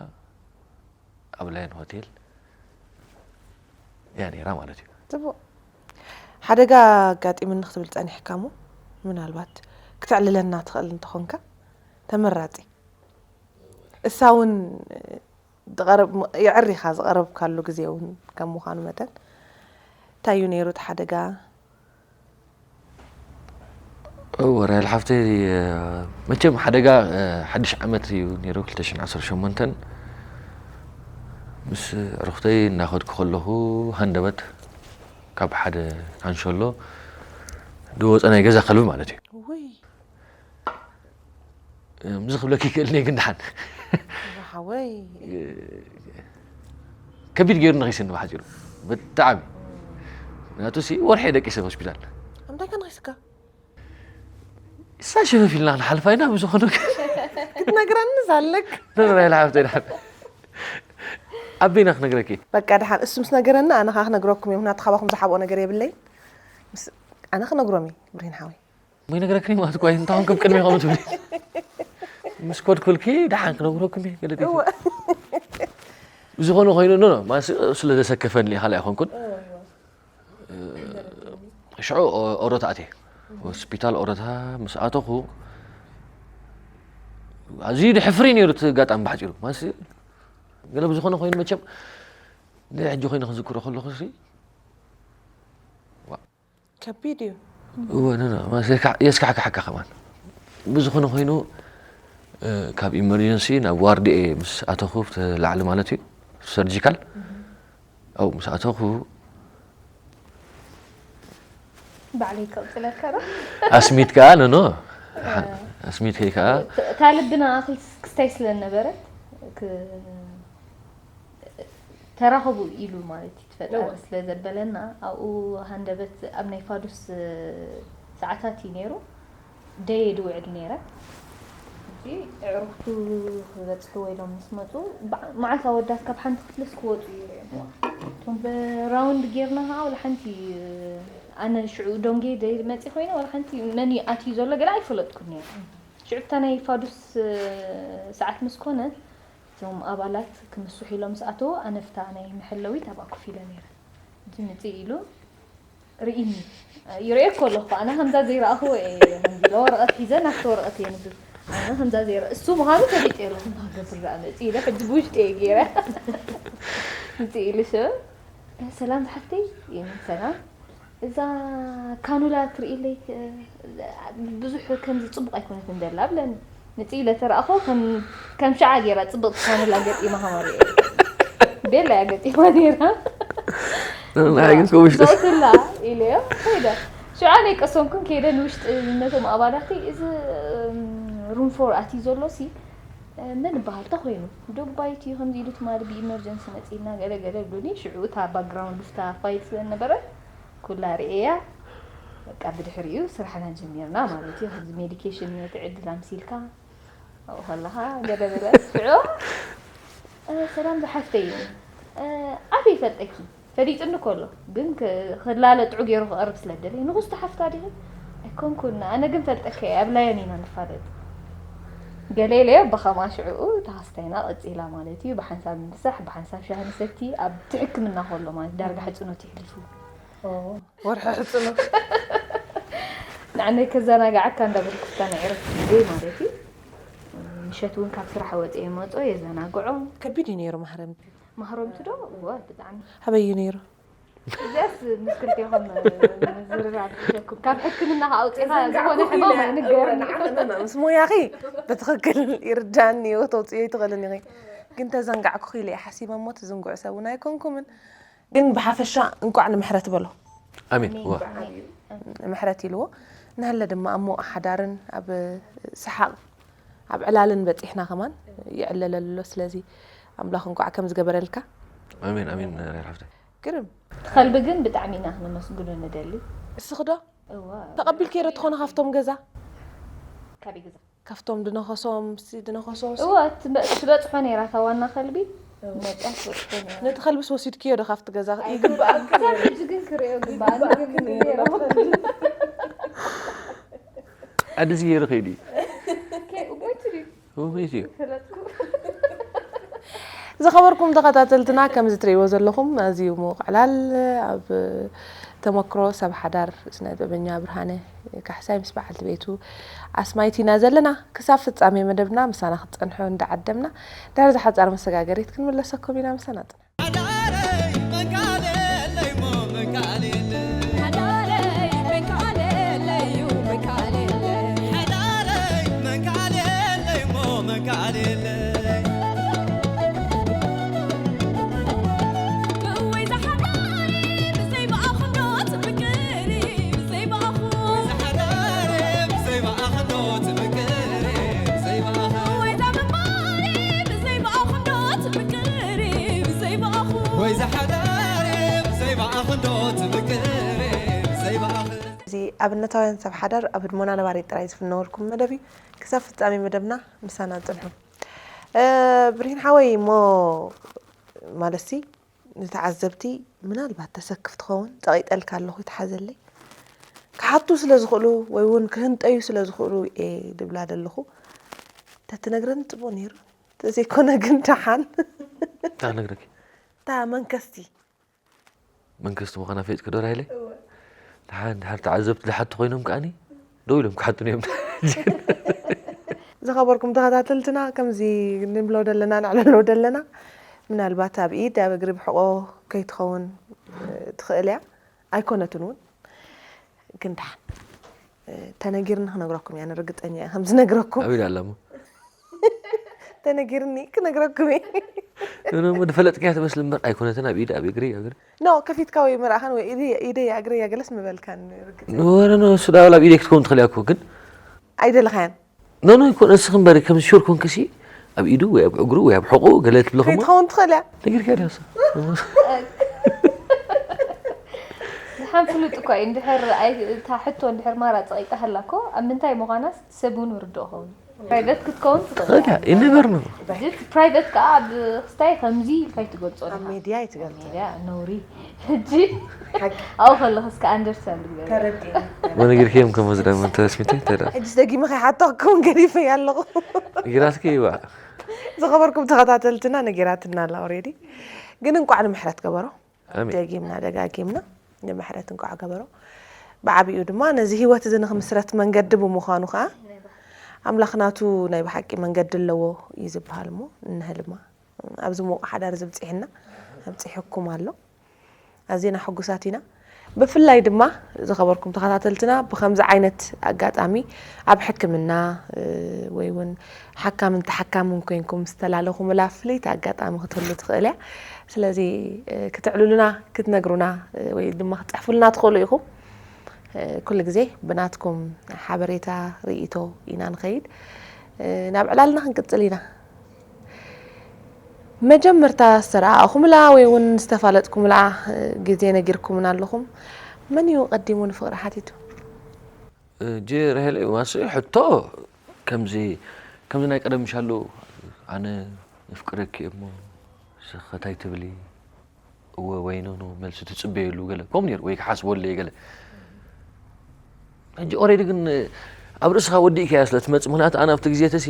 ኣብ ላየን ሆቴል እያ ነይራ ማለት እዩ። ጽቡቕ። ሓደጋ ኣጋጢሙኒ ክትብል ጸኒሕካ እሞ፣ ምናልባት ክተዕልለና ትኽእል እንተኾንካ ተመራጺ። እሳ እውን ዝቐረብ-፣ የዕሪኻ ዝቐረብካሉ ግዜ እውን ከም ምዃኑ መጠን፣ እንታይ እዩ ነይሩ እቲ ሓደጋ? እወ፣ ራሄል ሓፍተይ፣ እ፣ መቸም ሓደጋ፣ እ፣ ሓድሽ ዓመት እዩ ነይሩ፣ ክልተ ሽሕን ዓሰርተ ሸሞንተን። ምስ ኣዕሩኽተይ እናኸድኩ ከለኹ፣ ሃንደበት ካብ ሓደ ካንሸሎ ዝወፀ ናይ ገዛ ከልቢ ማለት እዩ። ውይ። እም፣ እዚ ክብለኪ ይክእል እየ፣ ግን ደሓን። ሓወይ። ከቢድ ገይሩ ነኺስኒ ብሓጺሩ። ብጣዕሚ። ምክንያቱ ሲ ወርሒ ደቂሰ ሆስፒታል። እንታይ ከ ነኺስካ? እሳ ሸፈፍ ኢልና ክንሓልፋ ኢና፣ ብዝኾነ ክትነግረኒ ዛለክ። ነግራ ኢላ ሓፍተይ ደሓን። ኣቢና ክነግረኪ። በቃ ደሓን፣ እሱ ምስ ነገረና ኣነ ኸዓ ክነግረኩም እየ፣ ምክንያቱ ካባኹም ዝሓብኦ ነገር የብለይ። ምስ-፣ ኣነ ክነግሮም እየ፣ ብርሂን ሓወይ። እሞ ይነግረክኒ ማለት እኮ እዩ፣ እንታይ ኾንኩም ቅድሚ ኸም ትብሊ። ምስ ኮድኩልኪ ደሓን ክነግረኩም እየ፣ ገለ እወ። ብዝኾነ ኮይኑ፣ ኖ፣ ኖ፣ ማለት ስለ ዘሰከፈኒ ካልእ ኣይኮንኩን። እወ፣ እወ። እ፣ ሽዑ ኦ-፣ ኦሮታ ኣትየ። ሆስፒታል ኦሮታ ምስ ኣተኹ፣ ኣዝዩ ደሕፍር እዩ ነይሩ እቲ ኣጋጣሚ ብሓጺሩ። ማለት ገለ ብዝኾነ ኮይኑ መቸም፣ ንሕጂ ኮይኑ ክዝክሮ ከለኹ ሲ፣ ዋ። ከቢድ እዩ። እወ፣ ኖ፣ ኖ፣ ማለት የስካ-፣ የስካሕክሓካ ከማን። ብዝኾነ ኮይኑ፣ እ፣ ካብ ኢመርጀንሲ ናብ ዋርድ ኤ ምስ ኣተኹ፣ ኣብቲ ላዕሊ ማለት እዩ፣ ሰርጂካል። ኣብኡ ምስ ኣተኹ ባዕለይ ከቕጽለካ ዶ? ኣስሚት ከኣ፣ ኖ፣ ኖ። እ። ኣስሚት ከይ ከኣ። እታ ልብና ክስ-፣ ክስታይ ስለ ዝነበረት፣ ክ-፣ ተራኸቡ ኢሉ ማለት እዩ፣ እቲ ፈጣሪ እወ። ስለ ዘበለና፣ ኣብኡ ሃንደበት ኣብ ናይ ፋዱስ ሰዓታት እዩ ነይሩ። ደየ ድውዕል ነይረ። እዚ ኣዕሩኽቱ ክበጽሕዎ ኢሎም ምስ መጹ፣ በዓ-፣ መዓልቲ ኣወዳት ካብ ሓንቲ ክፍልስ ክወጹ ይርእዮም። እቶም ብራውንድ ጌርና ኸዓ፣ ወላ ሓንቲ፣ ኣነ ሽዑ ዶንጌ ደይ መጺእ ኮይነ፣ ወላ ሓንቲ መን እዩ ኣትዩ ዘሎ ገለ ኣይፈለጥኩን ነይረ። ሽዑ እታ ናይ ፋዱስ ሰዓት ምስ ኮነ፣ እቶም ኣባላት ክምስሑ ኢሎም ምስ ኣተዉ፣ ኣነ ፍታ ናይ መሐለዊት ኣብኣ ኮፍ ኢለ ነይረ። እዚ ምጽእ ኢሉ ርኢኒ። ይርእየኮ ኣለኹ፣ ኣነ ከምዛ ዘይረኣኽዎ እየ፣ ከምዚ ኢለ ወረቐት ሒዘ ናብቲ ወረቐት እየ ንብብ። ኣነ ከምዛ ዘይረ-፣ እሱ ምዃኑ ፈሊጠ ኣለኹ፣ እንታይ ክገብር ደኣ መጽእ ኢለ፣ ሕጂ ብውሽጢ እየ ገይረ። ምጽእ ኢሉ ሽዑ፣ "ሰላም ዝሓፍተይ?" ኢሉ፣ "ሰላም። እዛ ካኑላ ትርእይለይ፣ እ፣ ብዙሕ ከምዚ ጽቡቕ ኣይኮነትን ዘላ" ብለኒ። ምጽእ ኢለ ተረኣኹ፣ ከም፣ ከም ሽዓ ገይራ ጽብቕቲ ካኑላ ገጢማ ከማን ርእየ። ቤላ እያ ገጢማ ነይራ። ንዓይ ግን ከምኡ ውሽጢ ዘውትላ ኢለዮ፣ ከይደ። ሽዓ ናይ ቀሰንኩን ከይደ ንውሽጢ ነቶም ኣባላተይ፣ "እዚ፣ እም፣ ሩም ፎር ኣትዩ ዘሎ ሲ፣ እ፣ መን ይበሃል? እንታይ ኮይኑ? ዶብ ባይት እዩ ከምዚ ኢሉ ትማሊ ብኢመርጀንሲ መጺእና ገለ ገለ" ብሉኒ። ሽዑ እታ ባክግራውንድ ውስታ ፋይል ስለ ነበረ፣ ኩላ ርእየያ። በቃ ብድሕሪኡ ስራሕና ጀሚርና ማለት እዩ። ከምዚ ሜዲኬሽን ነቲ ዕድል ኣምሲልካ ኣብኡ ከለኻ ገለ ገለ ስዑ፣ እ፣ ሰላም ዝሓፍተይ፣ እ፣ ኣበይ ይፈልጠኪ? ፈሊጡኒ ከሎ ግን ክ-፣ ክላለጥዑ ገይሩ ክቐርብ ስለ ደለየ፣ ንኹስቲ ሓፍታ ዲኺ? ኣይኮንኩን፣ ኣነ ግን ፈልጠከ እየ፣ ኣብ ላየን ኢና ንፋለጥ። ገለ ኢለዮ፣ ብኸማ ሽዕኡ ተሃስታይና ቀጺላ ማለት እዩ። ብሓንሳብ ንምሳሕ፣ ብሓንሳብ ሻሂ ንሰቲ፣ ኣብቲ ሕክምና ከሎ ማለት ዳርጋ ሕጽኖት ይሕሊፉ። ኦ፣ ወርሒ ሕጽኖት። ንዓነይ ከዘናግዓካ እንዳበልኩ ፍታ ናይ ዕረፍቲ ግዜ ማለት እዩ። ምሸት እውን ካብ ስራሕ ወፂኤ መፆ የዘናግዖ። ከቢድ እዩ ነይሩ ማህረምቲ። ማህረምቲ ዶ? እወ፣ ብጣዕሚ። ኣበይ እዩ ነይሩ? እዚኣስ ምስ ክልቴኹም ምዝርራብ ይሕሸኩም። ካብ ሕክምና ከኣውፂኻ ኣዘናጋዕኩኺ ዝኾነ ሕማም ኢለ፣ ኣይንገርን። እወ፣ ንዓና፣ ንዓና፣ ምስ ሞያኺ ብትኽክል ይርዳኒ እዩ፣ ተውፅዮ ኣይትኽእልን ኢኺ። ግን ተዘንጋዕኩኺ ኢለ እየ ሓሲበ እሞ ትዝንግዑ ሰብ እውን ኣይኮንኩምን። ግን ብሓፈሻ እንቋዕ ንምሕረት በሎ። ኣሜን። ዋ። ኣሜን። ምሕረት ኢልዎ። ንሃለ ድማ ኣብ ሞቕ ሓዳርን ኣብ ሰሓቕ ኣብ ዕላልን በጺሕና ከማን ይዕለለሉ ኣሎ። ስለዚ ኣምላኽ እንቋዕ ከም ዝገበረልካ። ኣሜን፣ ኣሜን፣ ራሄል ሓፍተይ። ግርም። ከልቢ ግን ብጣዕሚ ኢና ክነመስግኖ ንደሊ። እስኺ ዶ? እዋ። ተቐቢልክዮ ዶ ትኾኒ ካብቶም ገዛ? ካበይ ገዛ? ካብቶም ድነኸሶም፣ ሲ ድነኸሶም ሲ? እዋ፣ ትበ-፣ ትበጽሖ ነይራ እታ ዋና ከልቢ። ነቲ ከልብስ ወሲድክዮ ዶ ካብቲ ገዛ? ይግባእ። ክሳብ ሕጂ ግን ክርእዮ ግባእ። ኣነ ግን ነይሩ። ኣድዚ ገይሩ ከይዱ እዩ። ከይ-፣ ወይቲ ድዩ? ወይቲ እዩ። ፈለጥኩ። ዝኸበርኩም ተኸታተልትና፣ ከም ዝትርእይዎ ዘለኹም ኣዝዩ ምዉቕ ዕላል ኣብ ተመክሮ ሰብ ሓዳር ስነ ጥበበኛ ብርሃነ ካሕሳይ ምስ በዓልቲ ቤቱ ኣስማይት ኢና ዘለና። ክሳብ ፍጻሜ መደብና ምሳና ክትጸንሑ እንዳዓደምና፣ ድሕሪ ዝሓጻር መሰጋገሪት ክንምለሰኩም ኢና። ምሳና ጽንሑ። ሓዳረይ መንካሌለይ ሞ መንካሌለይ። ሓዳረይ መንካሌለይ ዩ መንካሌለይ። ሓዳረይ መንካሌለይ ሞ መንካሌለይ። እወይ ዝሓዳረይ ብዘይ ብኣኹ ዶ ትፍቅሪ፣ ብዘይ ብኣኹ። እወይ ዝሓዳረይ ብዘይ ብኣኹ ዶ ትፍቅሪ፣ ብዘይ ብኣኹ። እወይ ዛምባሪ ብዘይ ብኣኹ ዶ ትፍቅሪ፣ ብዘይ ብኣኹ። ወይ ዝሓዳረይ ብዘይ ብኣኹ ዶ ትፍቅሪ፣ ብዘይ ብኣኹ። እዚ ኣብነታውያን ሰብ ሓዳር ኣብ ህድሞና ነባሪት ጥራይ ዝፍነወልኩም መደብ እዩ። ክሳብ ፍጻሜ መደብና ምሳና ጽንሑ። እ፣ ብርሂን ሓወይ፣ እሞ ማለትሲ ንተዓዘብቲ ምናልባት ተሰክፍ ትኸውን፣ ጸቒጠልካ ኣለኹ፣ ይትሓዘለይ። ክሓቱ ስለ ዝኽእሉ ወይ እውን ክህንጠዩ ስለ ዝኽእሉ እየ ድብላ ዘለኹ። ተትነግረኒ ጽቡቕ ነይሩ። ተዘይኮነ ግን ደሓን። እንታይ ክነግረኪ? እታ መንከስቲ። መንከስቲ ምዃና ፈሊጥኪ ዶ ራሄለይ? እወ። ደሓን፣ ድሓር ተዓዘብቲ ዝሓቱ ኮይኖም ከኣኒ ደው ኢሎም ክሓቱኒ እዮም። ዝኸበርኩም ተኸታተልትና፣ ከምዚ ንብሎ ደለና፣ ነዕልሎ ደለና፣ ምናልባት ኣብ ኢድ፣ ኣብ እግሪ ብሕቆ ከይትኸውን፣ እ፣ ትኽእል እያ። ኣይኮነትን እውን። ግን ደሓን፣ እ፣ ተነጊርኒ ክነግረኩም እያ፣ ንርግጸኛ እየ ከም ዝነግረኩም። ኣብ ኢድ ኣላ እሞ። ተነጊርኒ ክነግረኩም እየ። ኖ፣ ኖ፣ እሞ ዝፈለጥክያ ትመስል እምበር ኣይኮነትን፣ ኣብ ኢድ፣ ኣብ እግሪ፣ ኣብ እግሪ። ኖ፣ ከፊትካ ወይ ምርኣኻን ወይ ኢደይ፣ ኢደይ፣ እግረይ፣ ገለስ ምበልካን ርግጽ። ኖ፣ ኖ፣ ኖ፣ እሱ ዳውላ ኣብ ኢደይ ክትከውን ትኽእል እያ እኮ፣ ግን ኣይደለኻያን። ኖ፣ ኖ፣ ኣይኮነ፣ እስኺ እምበሪ፣ ከም ሹር ኮንክሲ፣ ኣብ ኢዱ ወይ ኣብ እግሩ ወይ ኣብ ሕቑኡ ገለ ትብልኽሞ? ከይትኸውን ትኽእል እያ። ነጊርካ ዲያ እሱ? ዝሓን ፍሉጥ እኳ እዩ። እንድሕር ኣይ-፣ እታ ሕቶ እንድሕር ማራ ጸቒጣ ሃላ እኮ፣ ኣብ ምንታይ ምዃናስ ሰብ እውን ይርድኦ ኸውን። ፕራይቨት ክትከውን ትኽእል ትኽእል እያ። እያ። You never know። ጅት ፕራይቨት ከኣ ኣብ ክስታይ ከምዚ ኢልካ ኣይትገልጾ ኣብ ኢኻ። ሜድያ ኣይትገልጾ። ኣብ ሜድያ ነውሪ። ሕጂ ሓቂ። ኣብኡ ከለኹ እስከ ኣንደርስታንድ ግበር። ተረዲእኒ። ወነጊርክዮም ከም ወዝዳ መን ተስሚተይ ተዳ። ሕጂ ደጊመ ከይሓተኩም ገዲፈያ ኣለኹ። ነጊራትኪ ይዋ። ዝኸበርኩም ተኸታተልትና ነጊራትና ኣላ ኦሬዲ። ግን እንቋዕ ንምሕረት ገበሮ። ኣሜን። ደጊምና ደጋጊምና ንምሕረት እንቋዕ ገበሮ። ብዓቢኡ ድማ ነዚ ህይወት እዚ ንኽምስረት መንገዲ ብምዃኑ ኸኣ ኣምላኽ ናቱ ናይ ብሓቂ መንገዲ ኣለዎ እዩ ዝበሃል እሞ ንህልማ ኣብዚ ምዉቕ ሓዳር እዚ ብጺሕና ኣብጺሕኩም ኣሎ። ኣዚና ሕጉሳት ኢና። ብፍላይ ድማ ዝኸበርኩም ተኸታተልትና ብኸምዚ ዓይነት ኣጋጣሚ ኣብ ሕክምና፣ እ፣ ወይ እውን ሓካምን ተሓካምን ኮይንኩም ዝተላለኹምላ ፍልይቲ ኣጋጣሚ ክትህሉ ትኽእል እያ። ስለዚ፣ እ፣ ክትዕልሉና፣ ክትነግሩና፣ እ፣ ወይ ድማ ክትጽሕፉልና ትኽእሉ ኢኹም። እ፣ ኩሉ ግዜ ብናትኩም ሓበሬታ፣ ርእይቶ ኢና ንኸይድ። እ፣ ናብ ዕላልና ክንቅጽል ኢና። መጀመርታ ዝተረኣእኹምላ ወይ እውን ዝተፋለጥኩምላ ግዜ ነጊርኩምና ኣለኹም። መን እዩ ቀዲሙ ንፍቕሪ ሓቲቱ? እጂ ራሄለይ፣ ዋንስ ሕቶ ከምዚ፣ ከምዚ ናይ ቀደም ምሻሉ፣ ኣነ የፍቅረኪ እሞ ንስኺ እንታይ ትብሊ? እወ ወይ ኖ ኖ መልሲ ትጽበየሉ ገለ ከምኡ ነይሩ፣ ወይ ክሓስበሉ እየ ገለ። ሕጂ ኦሬዲ ግን ኣብ ርእስኻ ወዲእካያ ስለ ትመጽእ፣ ምኽንያቱ ኣነ ኣብቲ ግዜ ተሲ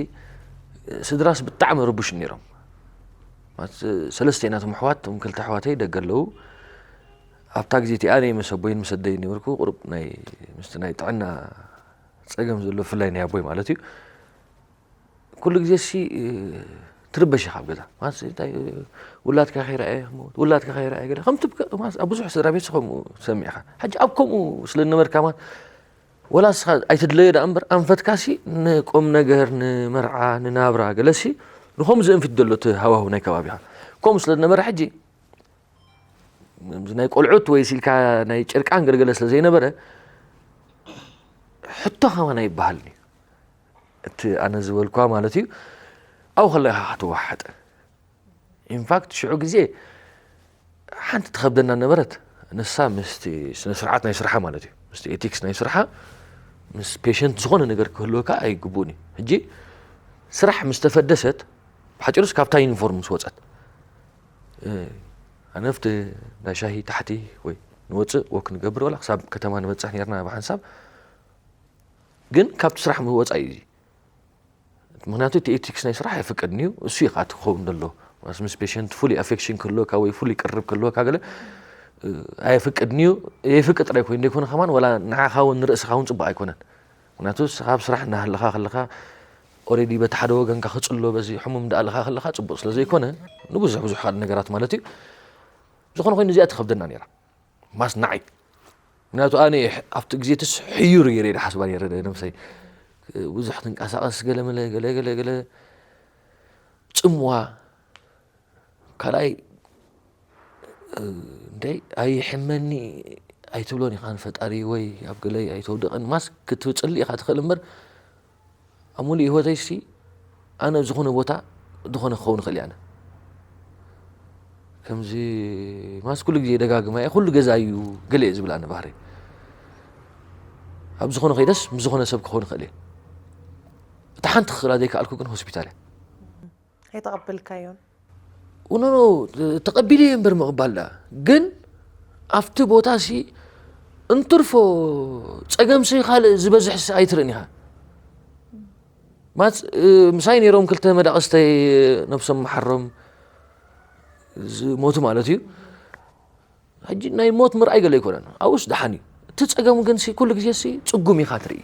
ስድራስ ብጣዕሚ ርቡሽ ነይሮም። ማለት ሰለስተ ኢና እቶም ኣሕዋት፣ እቶም ክልተ ኣሕዋተይ ደገ ኣለዉ። ኣብታ ግዜ እቲኣ ኣነ ምስ ኣቦይን ምስ ኣደይን ነበርኩ፣ ቁሩብ ናይ፣ ምስቲ ናይ ጥዕና ጸገም ዘሎ ብፍላይ ናይ ኣቦይ ማለት እዩ። ኩሉ ግዜ ሲ ትርበሽ ኢኻ ኣብ ገዛ። ማለት እንታይ ውላድካ ከይረኣየ ክመውት፣ ውላድካ ከይረኣየ ገለ ከም ትብከ፣ ማለት ኣብ ብዙሕ ስድራ ቤት ከምኡ ትሰምዕ ኢኻ። ሕጂ ኣብ ከምኡ ስለ ዝነበርካ ማለት ወላ ንስኻ ኣይትድለዮ ደኣ እምበር ኣንፈትካ ሲ ንቁም ነገር፣ ንመርዓ፣ ንናብራ ገለ ሲ ንኸምኡ ዘእንፍት ዘሎ እቲ ሃዋህው ናይ ከባቢኻ። ከምኡ ስለ ዝነበረ ሕጂ ናይ ቆልዑት ወይ ሲልካ ናይ ጨርቃን ገለገለ ስለ ዘይነበረ ሕቶ ከማን ኣይበሃልን እዩ። እቲ ኣነ ዝበልኳ ማለት እዩ፣ ኣብኡ ከለኻ ኢኻ ትወሓጥ። ኢንፋክት ሽዑ ግዜ ሓንቲ ትኸብደና ነበረት። ንሳ ምስቲ ስነ ስርዓት ናይ ስርሓ ማለት እዩ፣ ምስቲ ኤቲክስ ናይ ስርሓ፣ ምስ ፔሸንት ዝኾነ ነገር ክህልወካ ኣይግቡእን እዩ። ሕጂ ስራሕ ምስ ተፈደሰት፣ ብሓጺሩስ ካብታ ዩኒፎርም ምስ ወጸት፣ ኣነፍቲ ናይ ሻሂ ታሕቲ ወይ ንወፅእ ወክ ንገብር ወላ ክሳብ ከተማ ንበፅሕ ነርና ብሓንሳብ። ግን ካብቲ ስራሕ ምወፃእ እዩ። ምክንያቱ እቲ ኤቲክስ ናይ ስራሕ ኣይፍቀድን እዩ። እሱ ኢኻ ትኸውን ዘሎ ምስ ፔሽንት ፍሉይ ኣፌክሽን ክህልወካ ወይ ፍሉይ ቅርብ ክህልወካ ገለ ኣየፍቅድን እዩ። የፍቅድ ጥራይ ኮይኑ ዘይኮነ ከማን ዋላ ንዓኻ እውን ንርእስኻ እውን ፅቡቅ ኣይኮነን። ምክንያቱ ንስኻ ኣብ ስራሕ እናሃለኻ ከለኻ ኦሬዲ በቲ ሓደ ወገንካ ክፅሎ በዚ ሕሙም እንዳኣለኻ ከለኻ ፅቡቅ ስለ ዘይኮነ ንብዙሕ ብዙሕ ካልእ ነገራት ማለት እዩ። ዝኾነ ኮይኑ እዚኣ ትኸብደና ነይራ ማስ ንዓይ። ምክንያቱ ኣነ ኣብቲ ግዜ ትስ ሕዩር ገይረ ኢለ ሓስባ ነይረ ነብሰይ። ብዙሕ ትንቀሳቐስ ገለ መለ ገለ ገለ ገለ ጽምዋ ካልኣይ እንደ ኣይሕመኒ ኣይትብሎን ኢኻ ንፈጣሪ ወይ ኣብ ገለይ ኣይተውድቐን ማስ ክትጽሊ ኢኻ ትኽእል እምበር ኣብ ሙሉእ ህይወተይሲ ኣነ ኣብ ዝኾነ ቦታ ዝኾነ ክኸውን ይኽእል እየ ኣነ ከምዚ ማስ ኩሉ ግዜ ደጋግማ እየ ኩሉ ገዛ እዩ ገለ እየ ዝብል ኣነ ባህሪ ኣብ ዝኾነ ከይደስ ምስ ዝኾነ ሰብ ክኸውን ይኽእል እየ እቲ ሓንቲ ክኽእላ ዘይከኣልኩ ግን ሆስፒታል እየ ኣይተቐበልካዮን ኖ ተቐቢለ እየ እምበር ምቕባል ደኣ ግን ኣብቲ ቦታ ሲ እንትርፎ ፀገም ሲ ካልእ ዝበዝሕ ሲ ኣይትርእን ኢኻ ማት ምሳይ ነይሮም ክልተ መዳቕስተይ ነብሶም መሓሮም ዝሞቱ ማለት እዩ ሕጂ ናይ ሞት ምርኣይ ገለ ኣይኮነን ኣብኡስ ደሓን እዩ እቲ ፀገሙ ግን ሲ ኩሉ ግዜ ሲ ፅጉም ኢኻ ትርኢ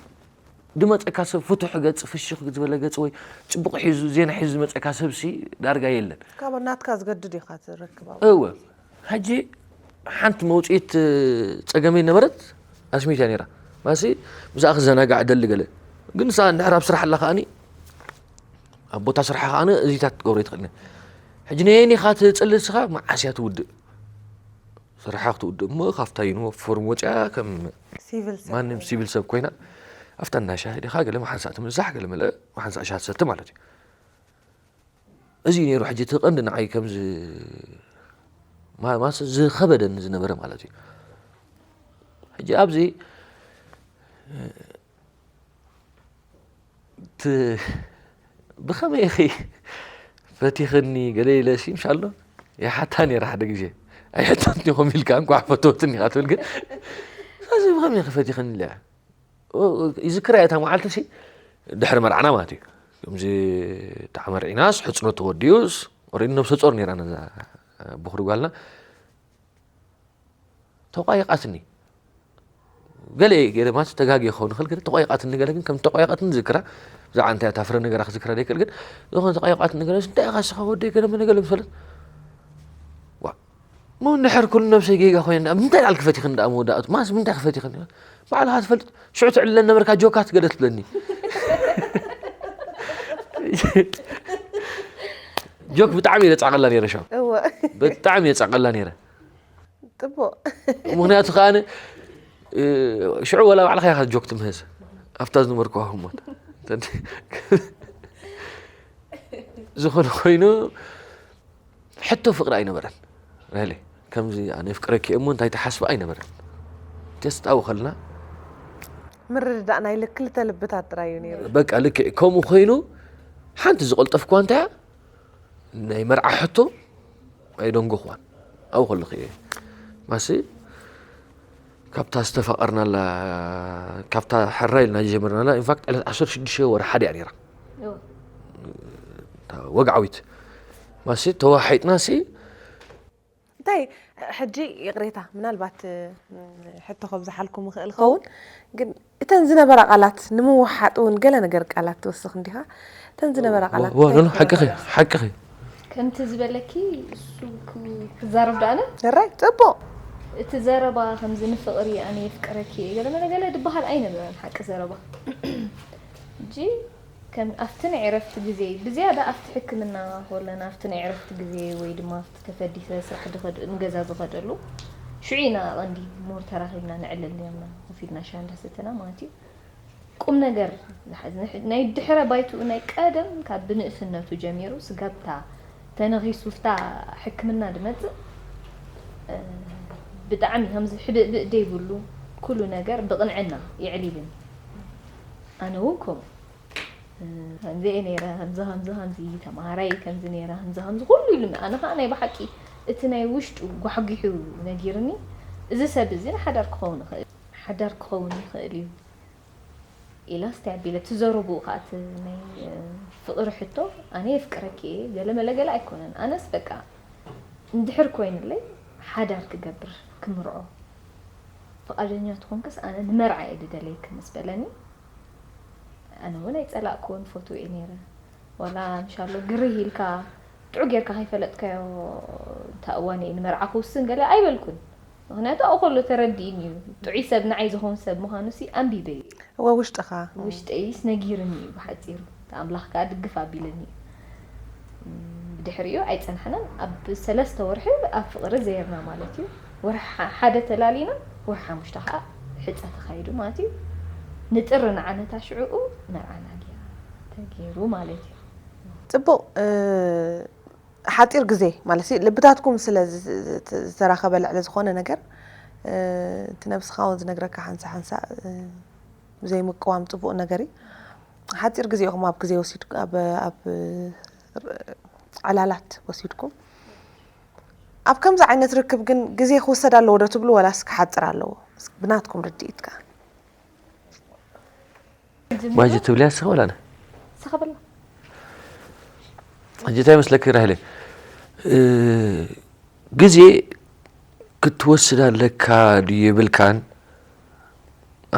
ድመፀካ ሰብ ፍቱሕ ገፅ ፍሽኽ ዝበለ ገፅ ወይ ፅቡቕ ሒዙ ዜና ሒዙ ዝመፀካ ሰብ ሲ ዳርጋ የለን ካብ ናትካ ዝገድድ ኢኻ ትረክብ ኣብ እወ ሕጂ ሓንቲ መውፅኢት ፀገመይ ነበረት ኣስሚት እያ ነይራ ማሲ ምስኣ ክዘናጋዕ ደሊ ገለ ግን ንሳ እንድሕር ኣብ ስራሕ ኣላ ከኣኒ ኣብ ቦታ ስራሕ ከኣኒ እዚታት ትገብሮ ይትኽእል ሕጂ ነየኒኻ ትፅሊ ንስኻ መዓስ እያ ትውድእ ስራሓ ክትውድእ እሞ ካብታ ዩኒፎርም ወፂኣ ከም ሲቪል ሰብ ማንም ሲቪል ሰብ ኮይና ኣብታ እናሻሂ ዲኻ ገለ መሓንሳእ ትምዛሕ ገለ መለ መሓንሳእ ሻ ትሰቲ ማለት እዩ እዚ ነይሩ ሕጂ እቲ ቀንዲ ንዓይ ከምዚ ማ- ማስ ዝኸበደኒ ዝነበረ ማለት እዩ ሕጂ ኣብዚ ት- ብኸመይ ኢኺ ፈቲኽኒ ገለ ኢለ ሲ ምሻሎ ይሓታ ነይረ ሓደ ግዜ ኣይሕተትኒ ኹም ኢልካ እንኳዕ ፈተወትኒ ኢኻ ትብል ግን እዚ ብኸመይ ኢኺ ፈቲኽኒ ኢለ ይዝክራ እያ እታ መዓልቲ ሲ ድሕሪ መርዓና ማለት እዩ ከምዚ ተዓመርዒናስ ሕፅኖ ተወዲኡስ ኦሬዲ ነብሰ ፆር ነይራ ነዛ ብኹሪ ጓልና ተቋይቓትኒ ገለ ገለ ማለት ተጋጊ ክኸውን ይኽእል ግን ተቋይቓትኒ ገለ ግን ከም ተቋይቓትኒ ዝክራ ብዛዕባ እንታይ እታ ፍረ ነገራ ክዝክራ ዘይክእል ግን ዝኾነ ተቋይቓትኒ ገለ እንታይ ኢኻ ስኻ ወደይ ገለ መለ ገለ ምስ በለት ዋ ሞ እንድሕር ኩሉ ነብሰይ ጌጋ ኮይነ ምንታይ ዳል ክፈቲኽን ደኣ መወዳእቱ ማስ ምንታይ ክፈቲኽን ባዕልኻ ትፈልጥ ሽዑ ትዕልለን ነበርካ ጆካት ገለ ትብለኒ ጆክ ብጣዕሚ እየ ፃቐላ ነይረ ሻ እወ ብጣዕሚ እየ ፃቐላ ነይረ ጥቡቕ ምክንያቱ ከዓ ሽዑ ወላ ባዕልካ ኢካ ጆክ ትምህዝ ኣብታ ዝነበርኩዋ ህሞት ዝኾነ ኮይኑ ሕቶ ፍቅሪ ኣይነበረን ሪሊ ከምዚ ኣነ የፍቅረኪ እሞ እንታይ ትሓስቢ ኣይነበረን ቴስት ኣብኡ ከለና ምርድዳእ ናይ ክልተ ልብታት ጥራይ እዩ ነይሩ በቃ ልክዕ ከምኡ ኮይኑ ሓንቲ ዝቐልጠፍኩዋ እንታይ እያ ናይ መርዓ ሕቶ ኣይደንጎኽዋን ኣብኡ ከለኹ እየ ማሲ ካብታ ዝተፋቐርናላ ካብታ ሕራይ ኢልና ዝጀመርናላ ኢንፋክት ዕለት ዓሰርተ ሽዱሽተ ወርሒ ሓደ እያ ነይራ ወግዓዊት ማሲ ተዋሒጥና ሲ እንታይ ሕጂ ይቕሬታ ምናልባት ሕቶ ከብዝሓልኩም ይኽእል ኸውን ግን እተን ዝነበራ ቃላት ንምውሓጥ እውን ገለ ነገር ቃላት ትወስኽ እንዲኻ እተን ዝነበራ ቃላት እንታይ ክኾና ሓቅኺ ሓቅኺ ከምቲ ዝበለኪ እሱ ክዛረብ ዳኣነ ራይ ፅቡቕ እቲ ዘረባ ከምዚ ንፍቕሪ ኣነ የፍቅረኪ እየ ገለ መለ ገለ ዝበሃል ኣይነበረን ሓቂ ዘረባ ሕጂ ከም ኣብቲ ናይ ዕረፍቲ ግዜ ብዝያዳ ኣብቲ ሕክምና ከለና ኣብቲ ናይ ዕረፍቲ ግዜ ወይ ድማ ኣብቲ ተፈዲሰ ስራሕ ዝኸድ ንገዛ ዝኸደሉ ሽዑ ኢና ቀንዲ ሞር ተራኺብና ንዕልል ነርና ኮፍ ኢልና ሻሂ እንዳሰተና ማለት እዩ ቁም ነገር ዝሓዝ ናይ ድሕረ ባይትኡ ናይ ቀደም ካብ ብንእስነቱ ጀሚሩ ስጋብታ ተነኺሱ ፍታ ሕክምና ዝመፅእ ብጣዕሚ ከምዚ ሕብእብእ ዘይብሉ ኩሉ ነገር ብቕንዕና የዕሊልን ኣነ እውን ከምኡ ከምዚ እየ ነይረ ከምዚ ከምዚ ከምዚ ተምሃራይ ከምዚ ነይረ ከምዚ ከምዚ ኩሉ ኢሉኒ ኣነ ከዓ ናይ ብሓቂ እቲ ናይ ውሽጡ ጓሕጒሑ ነጊርኒ፣ እዚ ሰብ እዚ ንሓዳር ክኸውን ይኽእል፣ ሓዳር ክኸውን ይኽእል እዩ ኢላ እስቲ ኣቢለ፣ እቲ ዘረብኡ ኸዓ፣ እቲ ናይ፣ እ፣ ፍቕሪ ሕቶ፣ ኣነ የፍቅረኪ እየ፣ ገለ መለ ገለ ኣይኮነን። ኣነስ በቃ እንድሕር ኮይኑለይ፣ ሓዳር ክገብር፣ ክምርዖ፣ ፍቓደኛ ትኾንክስ ኣነ ንመርዓ እየ ድደለየኪ ምስ በለኒ፣ ኣነ እውን ኣይጸላእኩዎን፣ ፈትዎ እየ ነይረ። ዋላ ምሻሎ ግርህ ኢልካ፣ ጥዑ ጌርካ ከይፈለጥካዮ፣ እንታ እዋን እየ ንመርዓ ክውስን ገለ ኣይበልኩን። ምኽንያቱ ኣብኡ ከሎ ተረዲእኒ እዩ። ጥዑይ ሰብ፣ ንዓይ ዝኸውን ሰብ ምዃኑ ሲ ኣንቢበ እዩ። እወ፣ ውሽጥኻ። ውሽጠይስ ነጊርኒ እዩ ብሓጺሩ። ኣምላኽ ከኣ ድግፍ ኣቢልኒ እዩ። እም፣ ብድሕሪኡ ኣይጸናሕናን። ኣብ ሰለስተ ወርሒ ኣብ ፍቕሪ ዘይርና ማለት እዩ። ወርሒ ሓ-፣ ሓደ ተላሊና፣ ወርሒ ሓሙሽተ ከኣ ሕጸ ተኻይዱ ማለት እዩ። ንጥሪ ንዓመታ ሽዑኡ መርዓና ገይራ ተገይሩ ማለት እዩ። ጽቡቕ፣ እ፣ ሓጺር ግዜ ማለት እዩ። ልብታትኩም ስለ ዝ-፣ ዝ-፣ ዝተራኸበ ልዕሊ ዝኾነ ነገር፣ እ፣ እቲ ነብስኻ እውን ዝነግረካ ሓንሳእ ሓንሳእ፣ እ፣ ዘይምቅዋም ጽቡቕ ነገር እዩ። ሓጺር ግዜ ኢኹም ኣብ ግዜ ወሲድኩ-፣ ኣብ፣ ኣብ ዕላላት ወሲድኩም። ኣብ ከምዚ ዓይነት ርክብ ግን ግዜ ክውሰድ ኣለዎ ዶ ትብሉ፣ ወላስ ክሓጽር ኣለዎ? ብናትኩም ርድኢት ከኣ። ማጂ ትብልያ ንስኺ ወላ ኣነ? ንስኻ በላ። ሕጂ እንታይ ይመስለኪ ራሄለይ? እ፣ ግዜ ክትወስድ ኣለካ ድዩ የብልካን?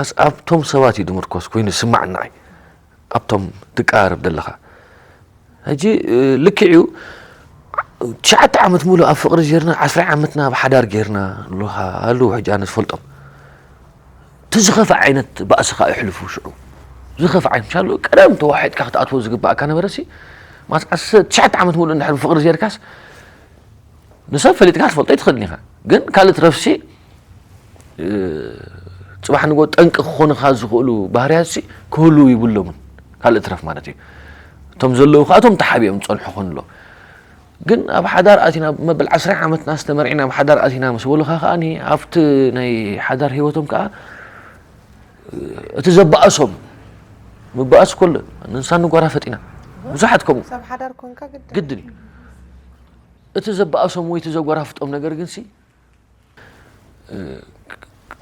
ኣስ-፣ ኣብቶም ሰባት እዩ ዝምርኮስ ኮይኑ ዝስማዕ ንዓይ። ኣብቶም ትቀራረብ ዘለኻ። ሕጂ፣ እ፣ ልክዕ እዩ። ትሽዓተ ዓመት ሙሉእ ኣብ ፍቕሪ ጌርና፣ ዓስራ ዓመትና ኣብ ሓዳር ጌርና ኣለኻ፣ ኣለዉ ሕጂ ኣነ ዝፈልጦም። እቲ ዝኸፍእ ዓይነት ባእሲ ከኣ የሕልፉ ሽዑ። ዝኸፍእ ዓይነት፣ ምሻሉ ቀደም ተዋሒጥካ ክትኣትዎ ዝግባእካ ነበረሲ፣ ማስ ዓሰርተ ትሽዓተ ዓመት ሙሉእ እንድሕር ብፍቕሪ ጌርካስ፣ ንሰብ ፈሊጥካ ክትፈልጦ ኣይትኽእልን ኢኻ። ግን ካልእ ትረፍሲ፣ እ፣ ጽባሕ ንግሆ ጠንቂ ክኾኑኻ ዝኽእሉ ባህርያትሲ ክህልዉ ይብሎምን። ካልእ ትረፍ ማለት እዩ። እቶም ዘለዉ ከኣ እቶም ተሓቢኦም ዝጸንሑ ክኾኑ ኣለዎም። ግን ኣብ ሓዳር ኣቲና፣ መበል ዓስራ ዓመትና ዝተመርዒና ኣብ ሓዳር ኣቲና ምስ በሉኻ ከኣ፣ ኣብቲ ናይ ሓዳር ህይወቶም ከኣ፣ እ፣ እቲ ዘባእሶም፣ ምባእስ ከሎ፣ ንሳ ንጓራ ፈጢና። ብዙሓት ከምኡ። ሰብ ሓዳር ኮንካ ግድን። ግድን እዩ። እቲ ዘባእሶም ወይ እቲ ዘጓራፍጦም ነገር ግንሲ፣ እ፣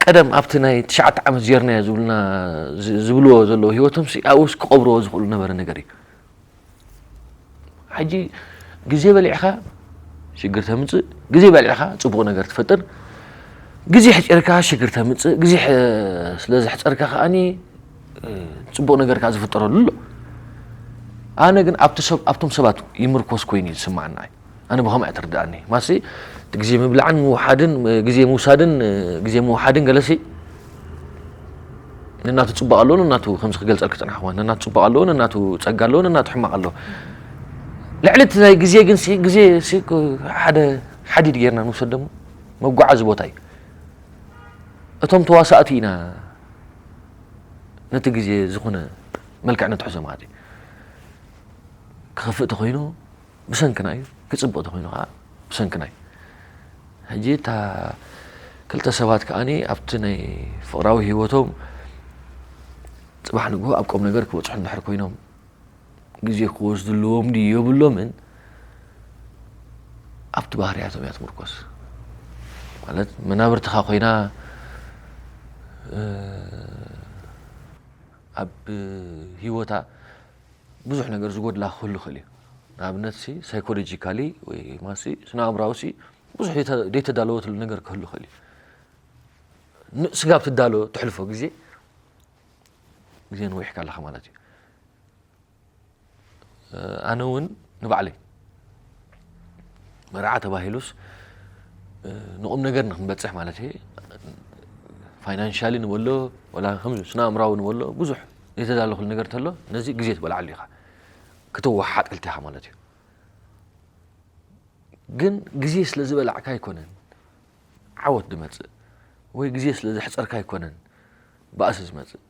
ቀደም ኣብቲ ናይ ትሽዓተ ዓመት ጀርናዮ ዝብሉና፣ ዝ-፣ ዝብልዎ ዘለዉ ህይወቶምሲ ኣብኡስ ክቐብርዎ ዝኽእሉ ነበረ ነገር እዩ። ሕጂ ግዜ በሊዕኻ ሽግር ተምጽእ፣ ግዜ በሊዕኻ ጽቡቕ ነገር ትፈጥር። ግዜ ሕጺርካ ሽግር ተምጽእ፣ ግዜ ሕ-፣ ስለ ዘሕጸርካ ከኣኒ፣ እ፣ ጽቡቕ ነገር ከኣ ዝፍጠረሉ ኣሎ። ኣነ ግን ኣብቲ ሰብ፣ ኣብቶም ሰባት ይምርኮስ ኮይኑ እዩ ዝስምዓኒ። ኣነ ብኸምኣ እያ ትርድኣኒ። ማሲ እቲ ግዜ ምብላዕን ምውሓድን፣ ግዜ ምውሳድን፣ ግዜ ምውሓድን ገለሲ ነናቱ ጽቡቕ ኣለዎ፣ ነናቱ ከምዚ ክገልጸልኪ ዝጸናሕኩ ማለት ነናቱ ጽቡቕ ኣለዎ፣ ነናቱ ጸጋ ኣለዎ፣ ነናቱ ሕማቕ ኣለዎ። ልዕሊ እቲ ናይ ግዜ ግን ሲ፣ ግዜ ሲ ሓደ ሓዲድ ጌርና ንውሰድ ደሞ መጓዓዚ ቦታ እዩ። እቶም ተዋሳእቲ ኢና ነቲ ግዜ ዝኾነ መልክዕ ንትሕዞ ማለት እዩ። ክኸፍእ ተኾይኑ ብሰንክና እዩ፣ ክጽብቕ ተኾይኑ ከዓ ብሰንክና እዩ። ሕጂ እታ ክልተ ሰባት ከኣኒ ኣብቲ ናይ ፍቕራዊ ህይወቶም ጽባሕ ንግሆ ኣብ ቁም ነገር ክበጽሑ እንድሕር ኮይኖም ግዜ ክወስዱ ኣለዎም ድዩ የብሎምን ኣብቲ ባህርያቶም እያ ትምርኮስ። ማለት መናብርትኻ ኮይና እ፣ ኣብ ህይወታ ብዙሕ ነገር ዝጎድላ ክህሉ ይኽእል እዩ። ንኣብነት ሲ ሳይኮሎጂካሊ ወይ ማሲ ስነ ኣእምራዊ ሲ ብዙሕ ዘይተ-፣ ዘይተዳለወትሉ ነገር ክህሉ ይኽእል እዩ። ን-፣ ስጋብ ትዳሎ ትሕልፎ ግዜ ግዜ ነዊሕካ ኣለኻ ማለት እዩ። ኣነ እውን ንባዕለይ መርዓ ተባሂሉስ ንቁም ነገር ንክንበፅሕ ማለት እየ ፋይናንሻሊ ንበሎ ወላ ከም ስነ ኣእምራዊ ንበሎ ብዙሕ ዘይተዳለኹሉ ነገር ተሎ ነዚ ግዜ ትበልዓሉ ኢኻ ክትወሓጥ ክልቲኻ ማለት እዩ። ግን ግዜ ስለ ዝበላዕካ ኣይኮነን ዓወት ዝመፅእ ወይ ግዜ ስለ ዘሕፀርካ ኣይኮነን ባእሲ ዝመፅእ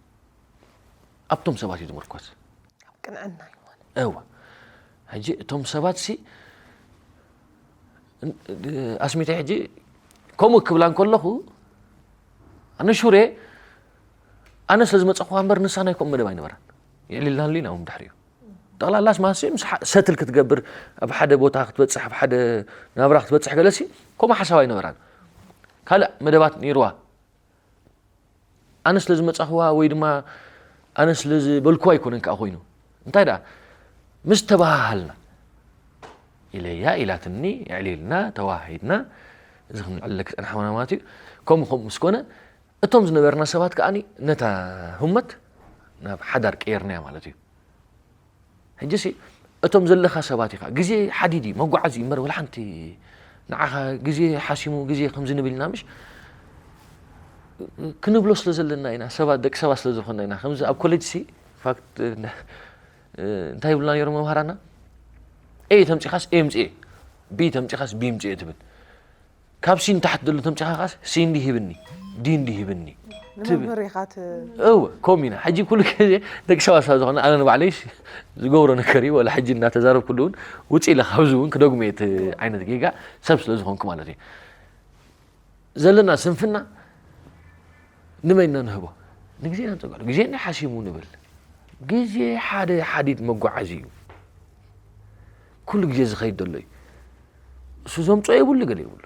ኣብቶም ሰባት እዩ ዝምርኮስ። ኣብ ቅንዕና እዩ ማለት። እወ ሕጂ እቶም ሰባት ሲ ኣስሚተ ሕጂ ከምኡ ክብላ እንከለኹ ኣነ ሹሬ ኣነ ስለ ዝመፀኹዋ እምበር ንሳ ናይ ከምኡ መደብ ኣይነበራን። የዕሊልና ኣሎ ኢና እውን ድሕሪኡ ጠቕላላስ ማለት ምስ ሰትል ክትገብር፣ ኣብ ሓደ ቦታ ክትበፅሕ፣ ኣብ ሓደ ናብራ ክትበፅሕ ገለሲ ከምኡ ሓሳብ ኣይነበራን። ካልእ መደባት ነይርዋ። ኣነ ስለ ዝመጻኽዋ ወይ ድማ ኣነ ስለ ዝበልክዋ ኣይኮነን ከዓ ኮይኑ። እንታይ ደኣ ምስ ተባሃሃልና፣ ኢለያ ኢላትኒ፣ ኣዕሊልና ተዋሂድና፣ እዚ ክንዕለክ ጸናሕና ማለት እዩ። ከምኡ ከምኡ ምስ ኮነ፣ እቶም ዝነበርና ሰባት ከዓኒ ነታ ህመት ናብ ሓዳር ቀየርናያ ማለት እዩ። ሕጂ ሲ እቶም ዘለኻ ሰባት ኢኻ። ግዜ ሓዲድ እዩ፣ መጓዓዚ እዩ እምበር፣ ወላ ሓንቲ ንዓኻ ግዜ ሓሲሙ፣ ግዜ ከምዚ ንብል ኢና ምሽ ክንብሎ ስለ ዘለና ኢና፣ ሰባት፣ ደቂ ሰባት ስለ ዝኾንና ኢና። ከምዚ ኣብ ኮሌጅ ሲ ፋክት እንታይ ይብሉና ነይሮም መምሃራና? ኤ ተምጺኻስ ኤ ምጽኤ፣ ቢ ተምጺኻስ ቢ ምጽኤ ትብል። ካብ ሲ ንታሕቲ ዘሎ ተምጺኻ ኻስ ሲ እንዲ ሂብኒ፣ ዲ እንዲ ሂብኒ ትብል። ንመምህር ኢኻ ት- እወ፣ ከምኡ ኢና። ሕጂ ኩሉ ግዜ ደቂ ሰባት ስለ ዝኾነ፣ ኣነ ንባዕለይ ዝገብሮ ነገር እዩ። ወላ ሕጂ እናተዛረብኩሉ እውን ውፅእ ኢለ ካብዚ እውን ክደግሞ እየ፣ እቲ ዓይነት ጌጋ ሰብ ስለ ዝኾንኩ ማለት እዩ። ዘለና ስንፍና ንመን ኢና ንህቦ? ንግዜና ንፀግዕሉ። ግዜ እንዲ ሓሲሙ ንብል። ግዜ ሓደ ሓዲድ መጓዓዚ እዩ። ኩሉ ግዜ ዝኸይድ ዘሎ እዩ። እሱ ዘምፅኦ የብሉ፣ ገለ የብሉ።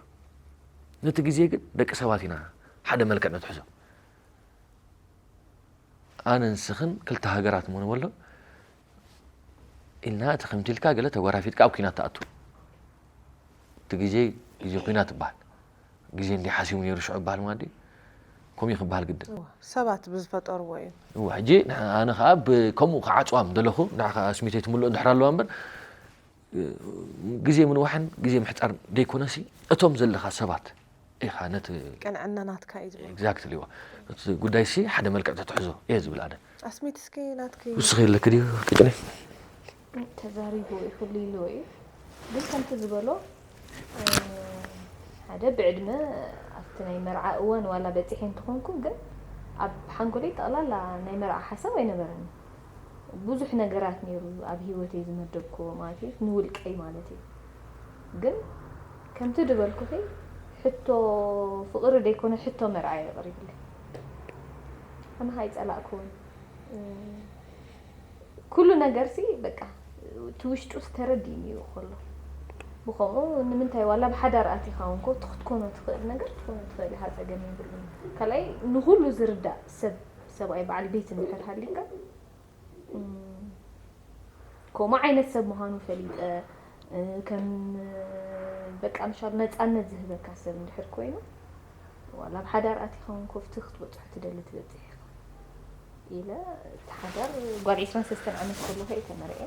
ነቲ ግዜ ግን ደቂ ሰባት ኢና ሓደ መልክዕ ነትሕዞ። ኣነ ንስኽን ክልተ ሃገራት እሞ ንበሎ ኢልና፣ እቲ ከምቲ ኢልካ ገለ ተጓራፊጥካ ኣብ ኲናት ትኣቱ። እቲ ግዜ ግዜ ኲናት ይበሃል። ግዜ እንዲ ሓሲሙ ነይሩ ሽዑ ይበሃል ማለት ድዩ? ከምኡ እዩ ክበሃል ግድን። እወ፣ ሰባት ብዝፈጠርዎ እዩ። እወ፣ ሕጂ ንሕ-፣ ኣነ ኸዓ ብ-፣ ከምኡ ክዓፅዋ ምደለኹ፣ ንዓ ኸዓ ስሚተይ ትምልኦ እንድሕር ኣለዋ እምበር፣ ግዜ ምንዋሕን ግዜ ምሕፃር ደይኮነሲ፣ እቶም ዘለኻ ሰባት ኢኻ ነቲ ቅንዕና ናትካ እዩ ዝብል። ኤግዛክትሊ፣ እወ። እቲ ጉዳይ ሲ ሓደ መልክዕ ተትሕዞ እየ ዝብል ኣነ። ኣስሚት እስኪ ናትኪ ውስኺ የለክ ድዩ? ቅጭነይ? ተዛሪቡ ይፍሉ ኢልዎ እዩ። ግን ከምቲ ዝበሎ፣ እ፣ ሓደ ብዕድመ ኣብቲ ናይ መርዓ እዋን ዋላ በፂሐ እንተኾንኩ፣ ግን ኣብ ሓንጎለይ ጠቕላላ ናይ መርዓ ሓሳብ ኣይነበረኒ። ብዙሕ ነገራት ነይሩ ኣብ ህይወተይ ዝመደብክዎ ማለት እዩ፣ ንውልቀይ ማለት እዩ። ግን ከምቲ ዝበልኩኺ፣ ሕቶ ፍቕሪ ደይኮነ፣ ሕቶ መርዓ እዩ ኣቕሪብለይ። ኣነ ኸኣ ኣይጸላእክዎን። እ፣ ኩሉ ነገርሲ በቃ እቲ ውሽጡስ ተረዲእኒ እዩ ከሎ። ብኸምኡ ንምንታይ ዋላ ብሓዳር ኣቲኻ እውን እኮ እቲ ክትኮኖ ትኽእል ነገር ክትኮኖ ትኽእል ኢኻ፣ ጸገም የብሉን። ካልኣይ ንኹሉ ዝርዳእ ሰብ፣ ሰብኣይ በዓል ቤት እንድሕር ሃሊካ፣ እም፣ ከምኡ ዓይነት ሰብ ምዃኑ ፈሊጠ፣ እ፣ ከም በቃ ምሻል ነጻነት ዝህበካ ሰብ እንድሕር ኮይኑ፣ ዋላ ኣብ ሓዳር ኣቲኻ እውን ኮፍቲ ክትበጽሖ ትደሊ ትበጽሕ ኢኻ ኢለ፣ እቲ ሓዳር ጓል ዒስራን ሰለስተን ዓመት ከለኹ እየ ተመርዕየ።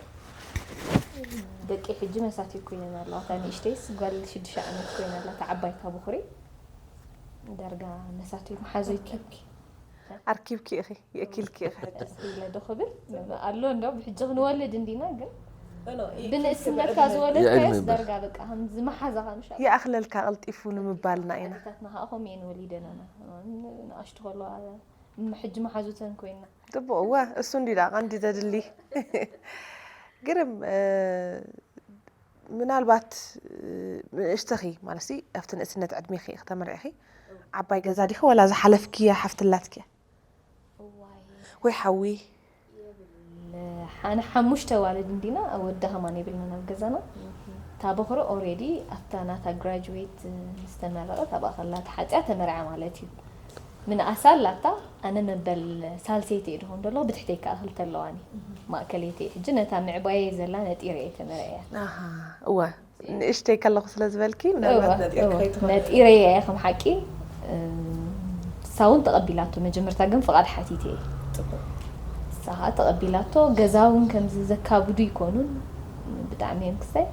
ደቂ ሕጂ መሳትይ ኮይነን ኣለዋ። እታ ንእሽተይስ ጓል ሽዱሽተ ዓመት ኮይና ኣላ፣ እታ ዓባይ እታ ብኹሪ ዳርጋ መሳትይ መሓዙይ። ኣርኪብኪ ኢኺ፣ የእኪልኪ ኢኺ። ሕጂ ኢለ ዶ ክብል ኣሎ እንዶ ብሕጂ ክንወልድ እንዲና፣ ግን ብንእስነትካ የዕድመ ዝወለድካዮስ ይበል። ዳርጋ በቃ ከምዚ መሓዛኻ ምሻ ይኣኽለልካ ቀልጢፉ ንምባልና ኢና። ኣዴታትና ከዓ ከምኡ እየን ወሊደናና። ንኣሽቱ ከለዋ ሕጂ መሓዙተን ኮይና። ጽቡቕ፣ እወ፣ እሱ እንዲ ደኣ ቀንዲ ዘድሊ። ግርም፣ እ፣ ምናልባት፣ እ፣ ንእሽተኺ ማለት ሲ ኣብቲ ንእስነት ዕድሜኺ ኢኺ ተመርዒኺ፣ ዓባይ ገዛ ዲኺ ወላ ዝሓለፍክያ ሓፍቲ ኣላትክያ? እዋይ ወይ ሓዊ? ሓነ ሓሙሽተ ዋልድ እንዲና፣ ወዲ ከማን የብልናን ኣብ ገዛና። እታ በኹሪ ኦሬዲ ኣብታ ናታ ግራጁዌት ምስ ተመረቐት ኣብኣ ከላ ተሓፅያ ተመርዓ ማለት እዩ። ምንኣሳ ኣላታ ኣነ መበል ሳልሰይቲ እየ ድኾን ዘለኹ፣ ብትሕተይ ከዓ ክልተ ኣለዋኒ። ማእከለይቲ እየ። ሕጂ ነታ ምዕባየይ ዘላ ነጢረ እየ ተመርዕያ። ኣሃ፣ እወ፣ ንእሽተይ ከለኹ ስለ ዝበልኪ እወ፣ ምናልባት ነጢርኪ እወ። ከይትኾኒ። ነጢረያ እየ ከም ሓቂ። እም፣ ንሳ እውን ተቐቢላቶ። መጀመርታ ግን ፍቓድ ሓቲተ እየ። ጽቡቕ። ንሳ ከዓ ተቐቢላቶ። ገዛ እውን ከምዚ ዘካብዱ ይኮኑን፣ ብጣዕሚ እዮም ክስታይ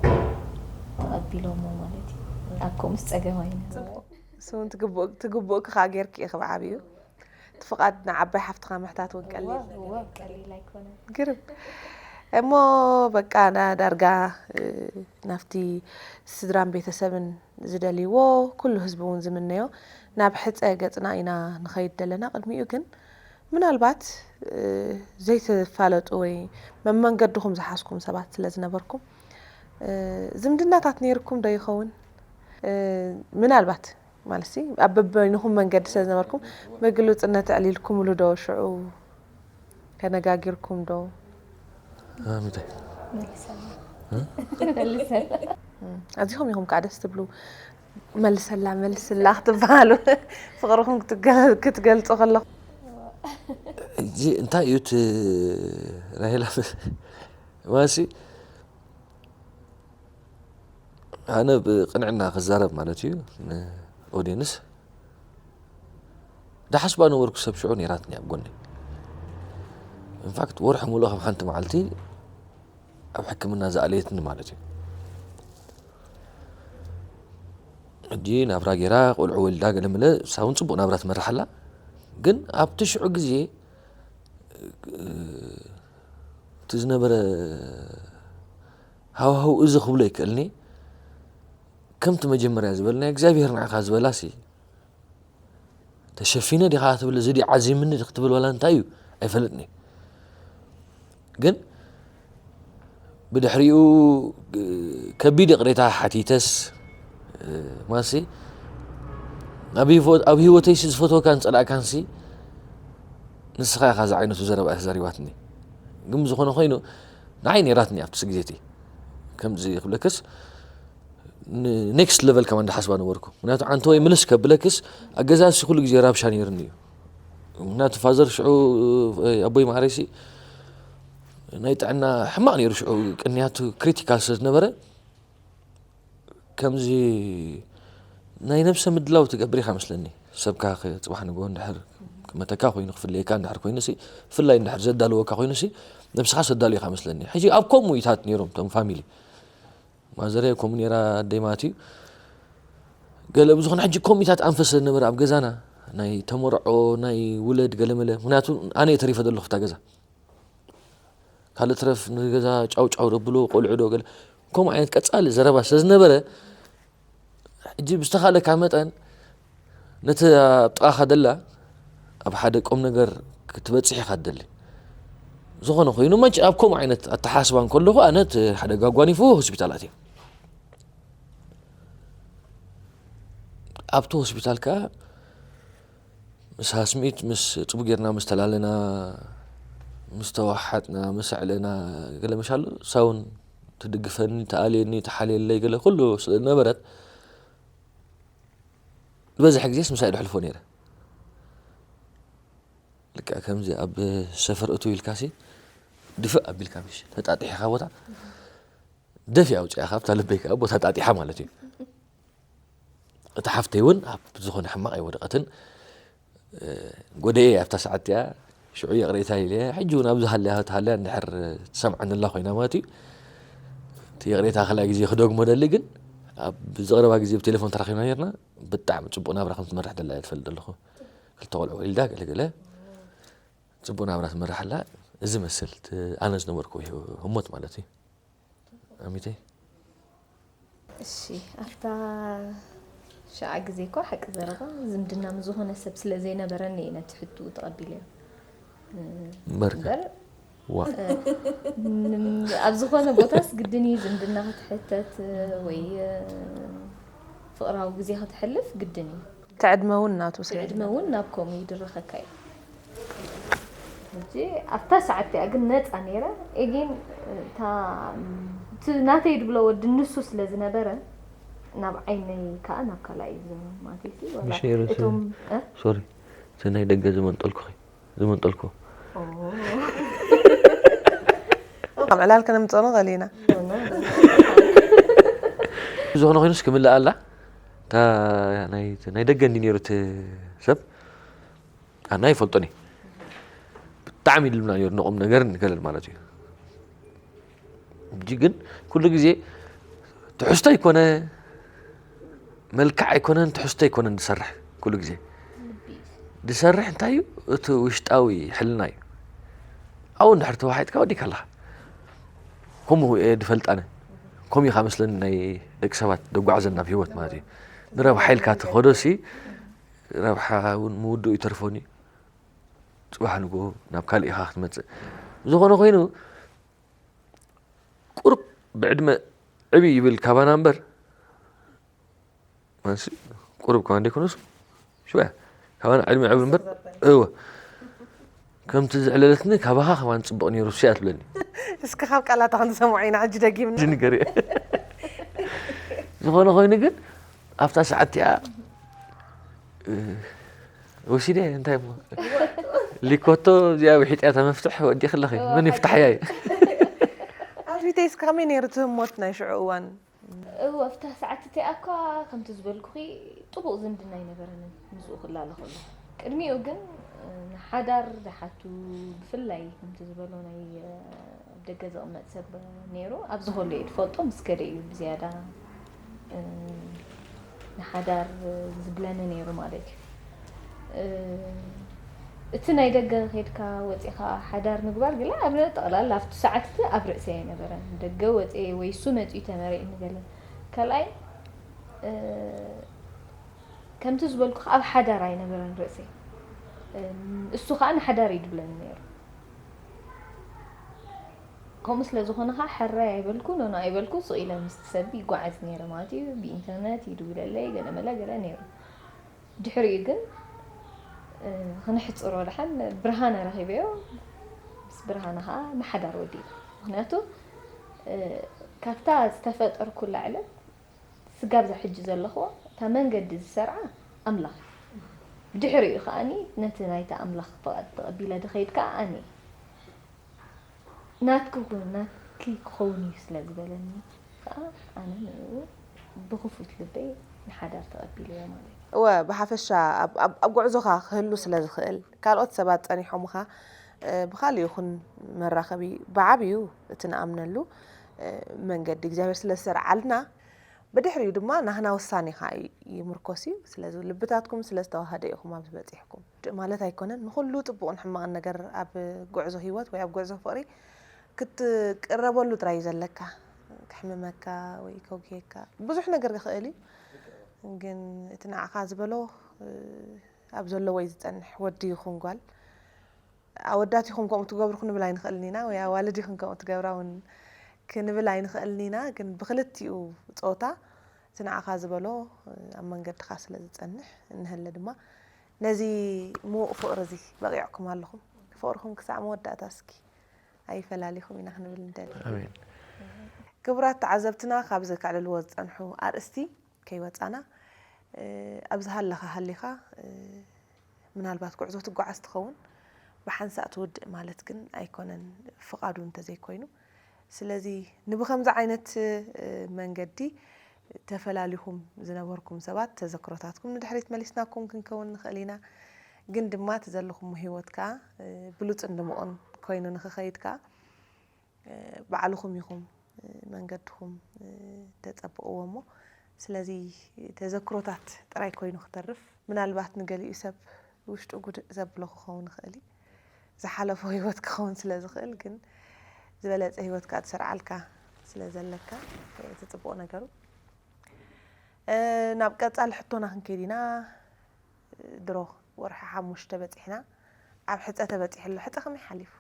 ተቐቢሎሞ ማለት እዩ። ኣብ ከምኡስ ጸገም ኣይነበረ። እሱ እውን ትግብኡ- ትግብኡኪ ከዓ ጌርኪ ኢኺ ብዓብዩ። እቲ ፍቓድ ንዓባይ ሓፍትኻ ምሕታት እውን ቀሊል እወ፣ ነገር እወ፣ ኣይኮነን። ቀሊል ኣይኮነን። ግርም። እሞ በቃ ና ዳርጋ፣ እ፣ ናብቲ ስድራን ቤተሰብን ዝደልይዎ፣ ኩሉ ህዝቢ እውን ዝምነዮ ናብ ሕፀ ገፅና ኢና ንኸይድ ዘለና። ቅድሚኡ ግን ምናልባት፣ እ፣ ዘይትፋለጡ ወይ መመንገድኹም ዝሓዝኩም ሰባት ስለ ዝነበርኩም፣ እ፣ ዝምድናታት ነይርኩም ዶ ይኸውን? እ፣ ምናልባት ማለት ሲ ኣብ በበይንኹም መንገዲ ስለ ዝነበርኩም፣ ብግሉጽነት ኣዕሊልኩምሉ ዶ ሽዑ? ተነጋጊርኩም ዶ? ኣምታይ መልሰላ። ኣዚኹም ኢኹም ከዓ ደስ ትብሉ። መልሰላ፣ መልስላ ክትበሃሉ ፍቕርኹም ክትገ-፣ ክትገልጹ ከለኹ። እዚ እንታይ እዩ እቲ ራሄላ? ማሲ ኣነ ብቅንዕና ክዛረብ ማለት እዩ ንኦዲየንስ፣ ዳሓስባ ነበርኩ ሰብ ሽዑ ነይራትኒ ኣብ ጎነይ። ኢንፋክት ወርሒ ሙሉእ ከም ሓንቲ መዓልቲ ኣብ ሕክምና ዝኣለየትኒ ማለት እዩ። ሕጂ ናብራ ገይራ ቆልዑ ወልዳ ገለመለ ሳውን ጽቡቕ ናብራ ትመርሓላ። ግን ኣብቲ ሽዑ ግዜ እቲ ዝነበረ ሃዋህው እዚ ክብሎ ይክእልኒ። ከምቲ መጀመርያ ዝበልና እግዚኣብሔር ንዓኻ ዝበላሲ ተሸፊነ ዲኻ ትብል፣ እዚ ድዩ ዓዚምኒ ክትብል ዋላ እንታይ እዩ ኣይፈልጥኒ። ግን ብድሕሪኡ ከቢድ ይቕሬታ ሓቲተስ ማሲ ኣብ ህይወ-፣ ኣብ ህይወተይሲ ዝፈትወካን ዝጸላእካንሲ ንስኻ ኢኻ ዝዓይነቱ ዘረባ ኢኻ ዘሪባትኒ። ግን ብዝኾነ ኮይኑ ንዓይ ነይራትኒ ኣብቲ ግዜቲ ከምዚ ክብለክስ ኔክስት ሌቨል ከማን ዝሓስባ ነበርኩ። ምክንያቱ ዓንተወይ ምልስ ከብለክስ ኣገዛዝሲ ኩሉ ግዜ ራብሻ ነይርኒ እዩ። ምክንያቱ ፋዘር ሽዑ ኣቦይ ማዕረይሲ ናይ ጥዕና ሕማቕ ነይሩ። ሽዑ ቅንያቱ ክሪቲካል ስለ ዝነበረ ከምዚ ናይ ነብሰ ምድላው ትገብር ኢኻ መስለኒ። ሰብካ ኸ-፣ ጽባሕ ንግሆ እንድሕር ክመተካ ኮይኑ ክፍለየካ እንድሕር ኮይኑሲ፣ ብፍላይ እንድሕር ዘዳልወካ ኮይኑሲ ነብስኻ ሰዳሉ ኢኻ መስለኒ። ሕጂ ኣብ ከምኡ ኢታት ነይሮም እቶም ፋሚሊ። ማዘረይ ከምኡ ነይራ ኣደይ ማለት እዩ። ገለ ብዝኾነ ሕጂ ከምኡ ኢታት ኣንፈስ ዝነበረ ኣብ ገዛና ናይ ተመርዖ ናይ ውለድ ገለመለ። ምክንያቱ ኣነ እየ ተሪፈ ዘለኹ እታ ገዛ። ካልእ ትረፍ ንገዛ ጫው ጫው ደብሉ ቆልዑ ዶ ገለ ከምኡ ዓይነት ቀጻሊ ዘረባ ስለ ዝነበረ ሕጂ ብዝተኻለካ መጠን ነቲ ኣብ ጥቓኻ ደላ ኣብ ሓደ ቁም ነገር ክትበጽሕ ኢኻ ትደሊ። ዝኾነ ኮይኑ መች ኣብ ከምኡ ዓይነት ኣተሓስባ እንከለኹ ኣነ እቲ ሓደ ጋጓኒፉ ሆስፒታላት እየ። ኣብቲ ሆስፒታል ከኣ ምስ ሃስሚት ምስ ጽቡ ጌርና ምስ ተላለና ምስ ተዋሓጥና ምስ ኣዕለና ገለ መሻሉ ሳውን ትድግፈኒ ትኣልየኒ ትሓልየለይ ገለ ኩሉ ስለ ዝነበረት ዝበዝሐ ግዜስ ምሳይ ድሕልፎ ነይረ። ልክዕ ከምዚ ኣብ ሰፈር እቱ ኢልካሲ ድፍእ ኣቢልካ ምሽ ተጣጢሕኻ ቦታ ደፊ ኣውፅያ ካብታ ልበይ ከዓ ቦታ ጣጢሓ ማለት እዩ። እታ ሓፍተይ እውን ኣብ ዝኾነ ሕማቕ ኣይወደቐትን። ጎደኤ ኣብታ ሰዓት እቲኣ ሽዑ ይቕሬታ ኢለ ሕጂ እውን ኣብዚ ሃለያ ተሃለያ እንድሕር ትሰምዓኒ ኣላ ኮይና ማለት እዩ። እቲ ይቕሬታ ካልኣይ ግዜ ክደግሞ ደሊ ግን ኣብ ዝቐረባ ግዜ ብቴሌፎን ተራኺብና ነርና። ብጣዕሚ ፅቡቕ ናብራ ከም ትመርሕ ደላ እየ ትፈልጥ ኣለኹ። ክልተ ቆልዑ ወሊዳ ገለገለ ፅቡቕ ናብራ ትመርሕ ኣላ። እዚ መስል እቲ ኣነ ዝነበርኩ ህሞት ማለት እዩ። ኣሚተይ እሺ ኣብታ ሸዓ ግዜ እኳ ሓቂ ዘረባ ዝምድና ምስ ዝኾነ ሰብ ስለ ዘይነበረኒ እየ ነቲ ሕትኡ ተቐቢለዮ በርካ እምበር ዋ ኣብ ዝኾነ ቦታስ ግድን እዩ ዝምድና ክትሕተት ወይ ፍቕራዊ ግዜ ከተሕልፍ ግድን እዩ። እቲ ዕድመ እውን ናቱ ስለ ዕድመ እውን ናብ ከምኡ ይድርኸካ እዩ። ሕጂ ኣብታ ሰዓት እቲኣ ግን ነፃ ነይረ። ኤጌን እታ እቲ ናተይ ድብሎ ወዲ ንሱ ስለ ዝነበረ ናብ ዓይነይ ከዓ ናብ ካልኣይ እዩ ዝዞሮ ማለት እዩ። ዋላ ምሽ ነይሩ እቶም እ? ሶሪ እቲ ናይ ደገ ዝመንጠልኩኺ ዝመንጠልኩ ካብ ዕላል ከነምፀኑ ቀሊና ዝኾነ ኮይኑስ ክምልእ ኣላ እታ ናይ ናይ ደገ እንዲ ነይሩ እቲ ሰብ ኣና ይፈልጦኒ ብጣዕሚ ይድልምና ነይሩ ንቁም ነገር ንገለል ማለት እዩ እንጂ ግን ኩሉ ግዜ ትሕዝቶ ኣይኮነ መልክዕ ኣይኮነን ትሕዝቶ ኣይኮነን ዝሰርሕ ኩሉ ግዜ ዝሰርሕ እንታይ እዩ እቲ ውሽጣዊ ሕልና እዩ ኣብኡ እንድሕር ተዋሒጥካ ወዲካ ኣለኻ ከምኡ እየ ዝፈልጥ ኣነ ከምኡ ኢኻ መስለኒ ናይ ደቂ ሰባት ደጓዕዘን ናብ ሂወት ማለት እዩ ንረብሓ ኢልካ ትኸዶ ሲ ረብሓ እውን ምውድኡ ይተርፎን እዩ ፅባሕ ንግሆ ናብ ካልእ ኢኻ ክትመፅእ ዝኾነ ኮይኑ ቁሩብ ብዕድመ ዕብይ ይብል ካባና እምበር ማንሲ ቁሩብ ከማን ደይኮነስ ሽወያ ካባና ዕድመ ዕብይ እምበር እወ ከምቲ ዘዕለለትኒ ካባኻ ከማን ጽቡቕ ነይሩ እሱ እያ ትብለኒ። እስኪ ካብ ቃላታ ክንሰምዖ ኢና ሕጂ ደጊምና። ሕጂ ንገሪኦ። ዝኾነ ኮይኑ ግን ኣብታ ሰዓት እቲኣ እ፣ ወሲደ እንታይ እሞ ሊኮቶ እዚኣ ውሒጥያ እታ መፍትሕ ወዲኽለኺ መን ይፍታሕያ እዩ። ኣዝቢተይ እስኪ ከመይ ነይሩ እቲ ህሞት ናይ ሽዑ እዋን? እወ ኣብታ ሰዓት እቲኣ እኳ ከምቲ ዝበልኩኺ ጥቡቕ ዝምድና ኣይነበረንን ምስኡ ክላለ ከሎ። ቅድሚኡ ግን ንሓዳር ዝሓቱ ብፍላይ ከምቲ ዝበሎ ናይ ኣብ ደገ ዝቕመጥ ሰብ ነይሩ ኣብዚ ከሎ እየ ዝፈልጦ ምስ ከደ እዩ ብዝያዳ ንሓዳር ዝብለኒ ነይሩ ማለት እዩ። እቲ ናይ ደገ ኬድካ ወፂኻ ሓዳር ምግባር ግላ ኣብ ጠቕላላ ኣብቲ ሰዓት እቲ ኣብ ርእሰይ ኣይነበረን። ደገ ወፂኤ ወይ እሱ መፂኡ ተመሪዕኒ ገለ ካልኣይ ከምቲ ዝበልኩ ኣብ ሓዳር ኣይነበረን ርእሰይ። እሱ ከዓ ንሓዳር እዩ ድብለኒ ነይሩ። ከምኡ ስለ ዝኾነ ከዓ ሕራይ ኣይበልኩ ኖኖ ኣይበልኩ ስቕ ኢለ ምስቲ ሰብ ይጓዓዝ ነይረ ማለት እዩ። ብኢንተርነት ይድውለለይ ገለ መለ ገለ ነይሩ። ድሕሪኡ ግን እ፣ ክነሕፅሮ ደሓን ብርሃነ ረኺበዮ ምስ ብርሃነ ከዓ ንሓዳር ወዲእና። ምክንያቱ እ፣ ካብታ ዝተፈጠርኩላ ዕለት ስጋብ ዛ ሕጂ ዘለኽዎ እታ መንገዲ ዝሰርዓ ኣምላኽ እዩ። ብድሕሪኡ ከዓኒ ነቲ ናይቲ ኣምላኽ ፍቓድ ተቐቢለ ድኸይድ ከዓ ኣነ እየ። ናትኪ ኩን ናትኪ ክኸውን እዩ ስለ ዝበለኒ ከዓ ኣነ ንኡ ብኽፉት ልበይ ንሓዳር ተቐቢለዮ ማለት እዩ። እወ ብሓፈሻ ኣብ ጉዕዞኻ ክህሉ ስለ ዝኽእል ካልኦት ሰባት ጸኒሖምኻ ብኻልእ ይኹን መራኸቢ ብዓብዩ እቲ ንኣምነሉ መንገዲ እግዚኣብሔር ስለ ዝሰርዓልና ብድሕሪኡ ድማ ናህና ውሳኔ ከዓ ይምርኮስ እዩ። ስለዚ ልብታትኩም ስለ ዝተዋሃደ ኢኹም ኣብዚ በፂሕኩም። ማለት ኣይኮነን ንኹሉ ጥቡቕን ሕማቕን ነገር ኣብ ጉዕዞ ህይወት ወይ ኣብ ጉዕዞ ፍቕሪ ክትቅረበሉ ጥራይ እዩ ዘለካ። ከሕምመካ ወይ ከጉየካ ብዙሕ ነገር ክኽእል እዩ። ግን እቲ ንዓኻ ዝበሎ ኣብ ዘለዎ እዩ ዝፀንሕ። ወዲ ይኹን ጓል ኣወዳት ኢኹም ከምኡ ትገብሩ ክንብል ኣይንኽእልን ኢና ወይ ኣዋልድ ኢኹም ከምኡ ትገብራ እውን ክንብል ኣይንኽእልን ኢና። ግን ብክልቲኡ ፆታ እቲ ንዓኻ ዝበሎ ኣብ መንገድኻ ስለ ዝፀንሕ እንሀለ ድማ ነዚ ምዉቕ ፍቕሪ እዚ በቒዕኩም ኣለኹም። ፍቕርኹም ክሳዕ መወዳእታ እስኪ ኣይፈላሊኹም ኢና ክንብል ንደሊ። ኣሜን። ክቡራት ተዓዘብትና ካብዚ ከዕልልዎ ዝፀንሑ ኣርእስቲ ከይወፃና ኣብዚ ሃለኻ ሃሊኻ ምናልባት ጉዕዞ ትጓዓዝ ትኸውን ብሓንሳእ ትውድእ ማለት ግን ኣይኮነን ፍቓዱ እንተዘይኮይኑ። ስለዚ ንብኸምዚ ዓይነት መንገዲ ተፈላሊኹም ዝነበርኩም ሰባት ተዘክሮታትኩም ንድሕሪት መሊስናኩም ክንከውን ንኽእል ኢና። ግን ድማ እቲ ዘለኹሞ ህይወት ከዓ ብሉፅን ድሙቕን ኮይኑ ንኽኸይድ ከዓ ባዕልኹም ኢኹም መንገድኹም ተፀብቕዎ እሞ ስለዚ ተዘክሮታት ጥራይ ኮይኑ ክተርፍ ምናልባት ንገሊኡ ሰብ ውሽጡ ጉድእ ዘብሎ ክኸውን ይኽእል እዩ። ዝሓለፎ ህይወት ክኸውን ስለ ዝኽእል ግን ዝበለፀ ህይወት ከዓ ትሰርዓልካ ስለ ዘለካ እቲ ፅቡቕ ነገሩ። ናብ ቀፃሊ ሕቶና ክንከይድ ኢና። ድሮ ወርሒ ሓሙሽተ በፂሕና ኣብ ሕፀ ተበፂሑ ኣሎ። ሕፀ ከመይ ሓሊፉ?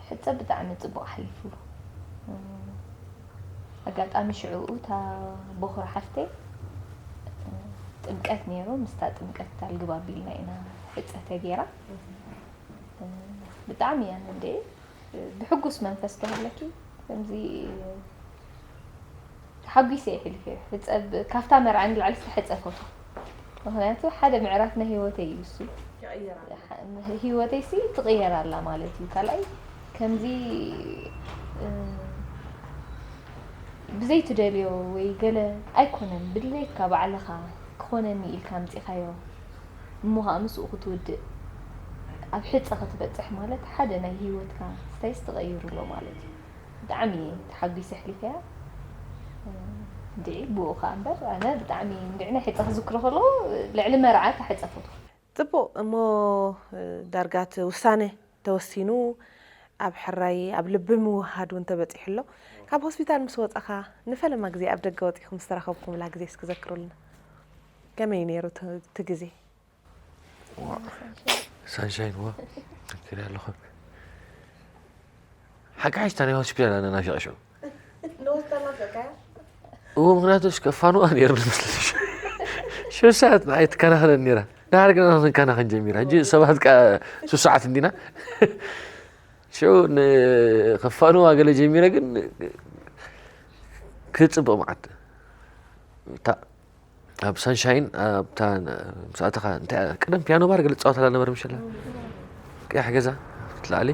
ሕፀ ብጣዕሚ ፅቡቕ ሓሊፉ። ኣጋጣሚ ሽዕኡ እታ ቦኽሪ ሓፍተይ ጥምቀት ነይሩ። ምስታ ጥምቀት ኣልግብ ኣቢልና ኢና ሕፀ ተገይራ። ብጣዕሚ እያ እንዴ ብሕጉስ መንፈስ ተሃለኪ ከምዚ ተሓጒሰ እየ ሕሊፈ። ሕፀ ብ- ካብታ መርዓ ንላዕሊ ዝተሐፀ ፈቱ። ምክንያቱ ሓደ ምዕራፍ ናይ ህይወተይ እዩ እሱ። ህይወተይ ሲ ትቕየር ኣላ ማለት እዩ። ካልኣይ ከምዚ እ፣ ብዘይትደልዮ ወይ ገለ ኣይኮነን፣ ብድሌትካ ባዕልኻ ክኾነኒ ኢልካ ኣምፂኻዮ እሞ ከዓ ምስኡ ክትውድእ ኣብ ሕፀ ክትበፅሕ ማለት ሓደ ናይ ህይወትካ ስታይስ ትቐይሩ ኣሎ ማለት እዩ። ብጣዕሚ ተሓጒሰ ኣሕሊፈያ። እንድዒ ብኡ ከዓ እምበር ኣነ ብጣዕሚ እንድዒ ናይ ሕፀ ክዝክሮ ከለኹ ልዕሊ መርዓ እታ ሕፀ ፈትዎ። ፅቡቕ እሞ ዳርጋ እቲ ውሳነ ተወሲኑ ኣብ ሕራይ ኣብ ልቢ ምውህሃድ እውን ተበፂሑ ኣሎ። ካብ ሆስፒታል ምስ ወፃኻ ንፈለማ ግዜ ኣብ ደገ ወፂኹም ዝተራኸብኩምላ ግዜ እስኪ ዘክሩልና። ከመይ ነይሩ እቲ ግዜ? ሳንሻይን ዋ ትሪ ኣለኹ። ሓቂ ሓሽታ ናይ ሆስፒታል ኣነ ናፊቐ ሽዑ። ንወስዳ ናፈቀ? እዎ ምክንያቱ እስከ ፋኑኣ ነይሩ መስለሽ። ሽዑ ሰዓት ንዓይ ትከናኸነን ነይራ። ዳርግና ንካና ክንጀሚር ሕጂ ሰባት ከ ሱሳዓት እንዲና ሽዑ ንኸፋንዋ ገለ ጀሚረ ግን ክፅብቕ መዓት እታ ኣብ ሳንሻይን ኣብታ ምስኣተኻ እንታይ ቀደም ፒያኖ ባር ገለ ትፃወት ኣላ ነበር ምሸላ ቅያሕ ገዛ ትላዓሊ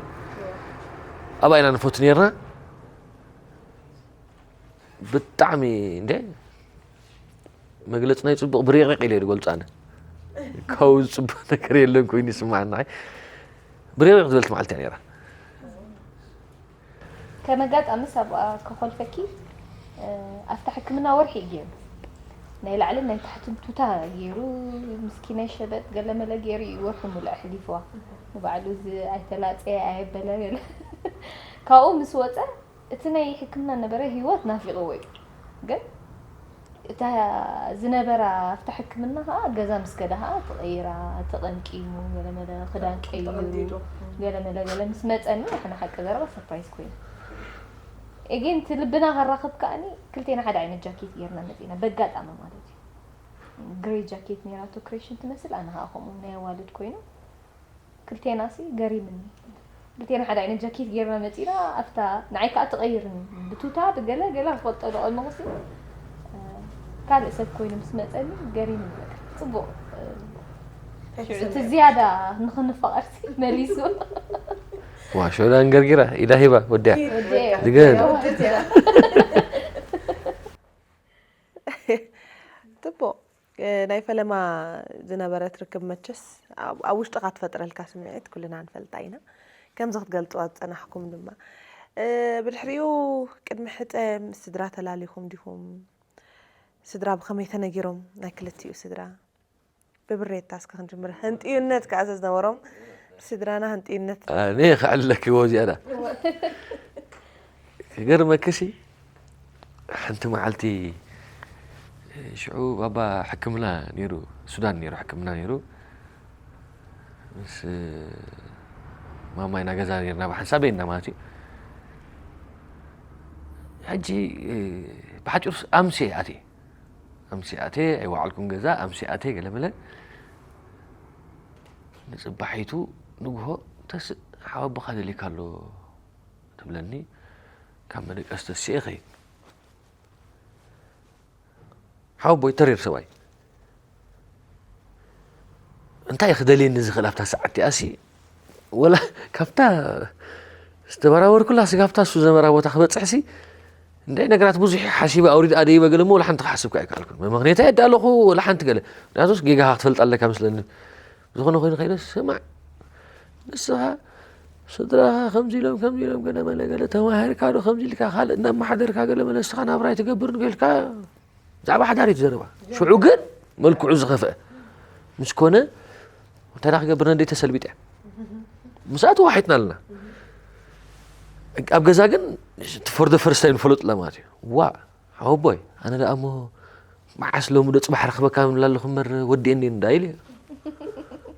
ኣብኣ ኢና ንፈቱ ነርና ብጣዕሚ እንደ መግለፂ ናይ ፅቡቕ ብሪቕሪቕ ኢለ ዝገልፁ ኣነ ካብኡ ዝፅቡቕ ነገር የለን ኮይኑ ይስማዓና ብሪቕሪቕ ዝበልት መዓልቲ እያ ነራ ከም ኣጋጣሚ ሳብኣ ከኾልፈኪ ኣብታ ሕክምና ወርሒ እዩ ገይሩ ናይ ላዕልን ናይ ታሕትን ቱታ ገይሩ ምስኪናይ ሸበጥ ገለመለ ገይሩ እዩ ወርሒ ሙሉእ ኣሕሊፍዋ ንባዕሉ እዚ ኣይተላፀየ ኣየበለ ገለ ካብኡ ምስ ወፀ እቲ ናይ ሕክምና ነበረ ህይወት ናፊቕዎ እዩ ግን እታ ዝነበራ ኣብታ ሕክምና ከዓ ገዛ ምስ ከዳ ከዓ ተቐይራ ተቐንቂሙ ገለመለ ክዳን ቀይሩ ገለመለ ገለ ምስ መፀኒ ንሕና ሓቂ ዘረባ ሰርፕራይዝ ኮይኑ ኤጌን እቲ ልብና ከራኽብ ከዓኒ ክልቴና ሓደ ዓይነት ጃኬት ጌርና መፂና በጋጣሚ ማለት እዩ ግሬ ጃኬት ኔራቶ ክሬሽን ትመስል ኣነ ከዓ ከምኡ ናይ ኣዋልድ ኮይኑ ክልቴና ሲ ገሪምኒ ክልቴና ሓደ ዓይነት ጃኬት ጌርና መፂና ኣብታ ንዓይ ከዓ ትቐይርኒ ብቱታ ብገለ ገለ ክፈልጦ ዶ ቀድመኹሲ ካልእ ሰብ ኮይኑ ምስ መፀኒ ገሪምኒ በቃ ፅቡቕ ሽዑ እቲ ዝያዳ ንኽንፋቐርሲ መሊሱ ዋ ሸውዳ እንገርጊራ ኢዳ ሂባ ወዲያ ወዲያ ድገን ፅቡቕ ናይ ፈለማ ዝነበረት ርክብ መቸስ ኣብ ውሽጥኻ ትፈጥረልካ ስምዒት ኩልና ንፈልጣ ኢና ከምዚ ክትገልፅዋ ዝፀናሕኩም ድማ ብድሕሪኡ ቅድሚ ሕፀ ምስ ስድራ ተላሊኹም ዲኹም ስድራ ብኸመይ ተነጊሮም ናይ ክልቲኡ ስድራ ብብሬታ እስከ ክንጅምር ህንጥዩነት ከዓ ዝነበሮም ስድራና ህንጥዩነት እኔ ክዕለኪዎ ዝያዳ ክገርመክሲ ሓንቲ መዓልቲ ሽዑ ባባ ሕክምና ነይሩ ሱዳን ነይሩ ሕክምና ነይሩ ምስ ማማይ ናገዛ ነርና ብሓንሳበ ኢና ማለት እዩ ሕጂ ብሓጭሩስ ኣምሴ ኣትየ ኣምሲኣቴ ኣይወዓልኩን ገዛ ኣምሲኣቴ ገለመለ ንፅባሒቱ ንግሆ ተስእ ሓወቦኻ ደሊካ ኣሎ ትብለኒ ካብ መደቀስ ተሲኤ ኸይድ ሓወቦይ ተሪር ሰብኣይ እንታይ ክደልየኒ ዝኽእል ኣብታ ሰዓት እቲኣሲ ወላ ካብታ ዝተበራበርኩላ ስጋብታ እሱ ዘመራ ቦታ ክበፅሕሲ እንታይ ነገራት ብዙሕ ሓሲበ ኣውሪድ ኣደይበ ገለ እሞ ወላ ሓንቲ ክሓስብ ኣይከኣልኩን መመኽንያታ የዳ ኣለኹ ወላ ሓንቲ ገለ ምክንያቱስ ጌጋኻ ክትፈልጥ ኣለካ ምስለኒ ዝኾነ ኮይኑ ከይደ ስማዕ ንስኻ ስድራኻ ከምዚ ኢሎም ከምዚ ኢሎም ገለ መለ ገለ ተማሂርካ ዶ ከምዚ ኢልካ ካልእ እናመሓደርካ ገለ መለ ንስኻ ናብራ ኣይትገብርን ኢልካ ብዛዕባ ሓዳር እዩ ዘረባ ሽዑ ግን መልክዑ ዝኸፍአ ምስ ኮነ እንታይ ዳ ክገብር ነደይ ተሰልቢጥ እያ ምስኣ ተዋሒጥና ኣለና ኣብ ገዛ ግን for the first time ንፈለጡላ ማለት እዩ ዋ ሓወቦይ ኣነ ደኣ እሞ መዓስ ሎሚ ዶ ፅባሕ ረኽበካ ምብላ ኣለኹ እምበር ወዲኤኒ እንዳ ኢለ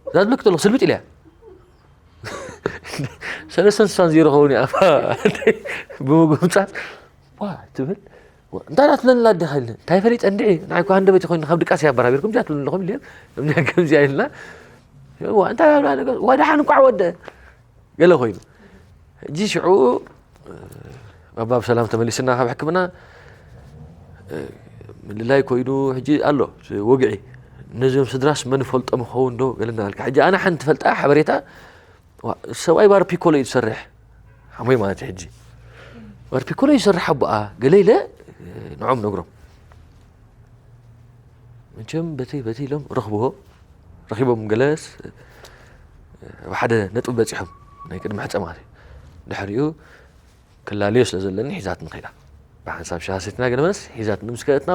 እዛ ዝብለክ ዘለኹ ስልቢጥ ኢለያ ሰለስተን ስሳን ዜሮ ኸውን እያ ብምጉምፃት ዋ ትብል እንታይ ዳ ትብለኒ ኣዴኻ ኢልኒ እንታይ ፈሊጠ እንድዒ ንዓይ እኮ ሃንደበት ኮይኑ ካብ ድቃስ እያ ኣበራቢርኩም እዚኣ ትብለኒ ኣለኹም ኢለ እምኒያ ከምዚኣ ኢልና እንታይ ኣብላ ነገር ዋ ደሓን እንቋዕ ወደ ገለ ኮይኑ ሕጂ ሽዑ ባባ ብሰላም ተመሊስና ካብ ሕክምና ምልላይ ኮይኑ ሕጂ ኣሎ ወግዒ ነዚኦም ስድራስ መን ፈልጦም ይኸውን ዶ ገለና በልካ ሕጂ ኣነ ሓንቲ ፈልጣ ሓበሬታ ሰብኣይ ባር ፒኮሎ እዩ ዝሰርሕ ሓሞይ ማለት ሕጂ ባር ፒኮሎ እዩ ዝሰርሕ ኣቦኣ ገለ ኢለ ንዖም ነግሮም መቸም በቲ በቲ ኢሎም ረኽብዎ ረኺቦም ገለስ ኣብ ሓደ ነጥቢ በፂሖም ናይ ቅድሚ ሕፀ ማለት እዩ ድሕሪኡ ክላለዮ ስለ ዘለኒ ሒዛትኒ ከይዳ ብሓንሳብ ሻሃ ሰትና ገለ መለስ ሒዛትኒ ምስ ከእትና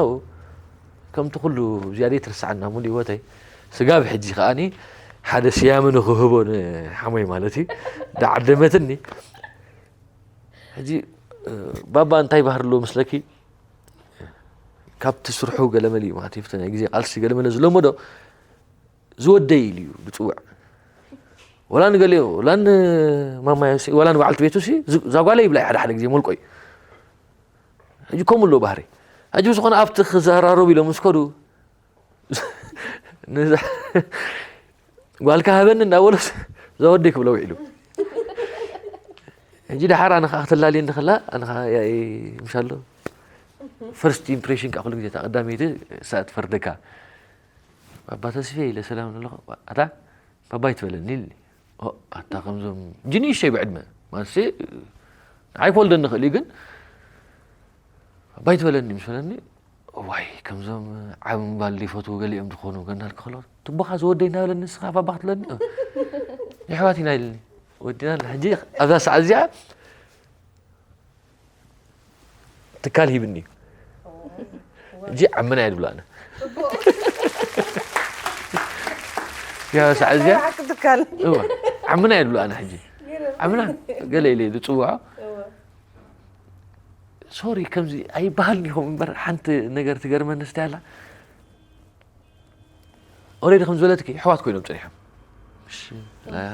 ከምቲ ኩሉ ዝያደ ትርስዓና ሙሉ ህይወተይ ስጋብ ሕጂ ከዓኒ ሓደ ስያመ ንክህቦ ንሓሞይ ማለት እዩ ዳዓደመትኒ ሕጂ ባባ እንታይ ባህር ኣለዎ ምስለኪ ካብቲ ስርሑ ገለመለ እዩ ማለት እዩ ናይ ግዜ ቃልሲ ገለመለ ዝለመዶ ዝወደይ ኢሉ እዩ ዝፅውዕ ወላ ንገሊኦ ወላ ንማማዮ ወላ ንበዓልቲ ቤቱ ዛጓለ ይብላ ሓደ ሓደ ግዜ ሞልቆይ ሕጂ ከምኡ ኣለዎ ባህሪ ሕጂ ዝኾነ ኣብቲ ክዘራረቡ ኢሎም ምስ ከዱ ነዛ ጓልካ ሃበኒ እንዳበሎስ ዘወደይ ክብሎ ውዒሉ። ሕጂ ደሓር ኣነ ከዓ ክትላልየኒ ከላ ኣነ ከዓ ያኢ ምሻሎ ፈርስት ኢምፕሬሽን ከዓ ኩሉ ግዜ እታ ቀዳመይቲ እሳ ትፈርደካ። ኣባ ተስፌ ኢለ ሰላም ንለኹ ኣታ ባባይ ትበለኒ ኢልኒ። ኦ ኣታ ከምዞም ጅንሽተይ ብዕድመ ማለትሲ ንዓይ ክወልደኒ ይኽእል እዩ ግን ባባይ ትበለኒ ምስ በለኒ እዋይ ከምዞም ዓቢ ምባል ዘይፈትዉ ገሊኦም ዝኾኑ ገናል ክኸሎ ትቦኻ ዝወደይ እናበለኒ ንስኻ ባባ ክትብለኒ እ፣ የሕዋት ኢና ኢልኒ ወዲና ሕጂ ኣብዛ ሰዓት እዚኣ ትካል ሂብኒ እዩ ሕጂ ዓምና እየ ድብሎ ኣነ ያ ሰዓት እዚኣ ትካል እወ ዓምና እየ ድብሎ ኣነ ሕጂ ዓምና ገለ ኢለ ዝፅውዖ ሶሪ ከምዚ ኣይበሃልን ኢኹም እምበር ሓንቲ ነገር ትገርመኒ ስታይ ኣላ ኦሬዲ ከም ዝበለትኪ ኣሕዋት ኮይኖም ፀኒሖም እሺ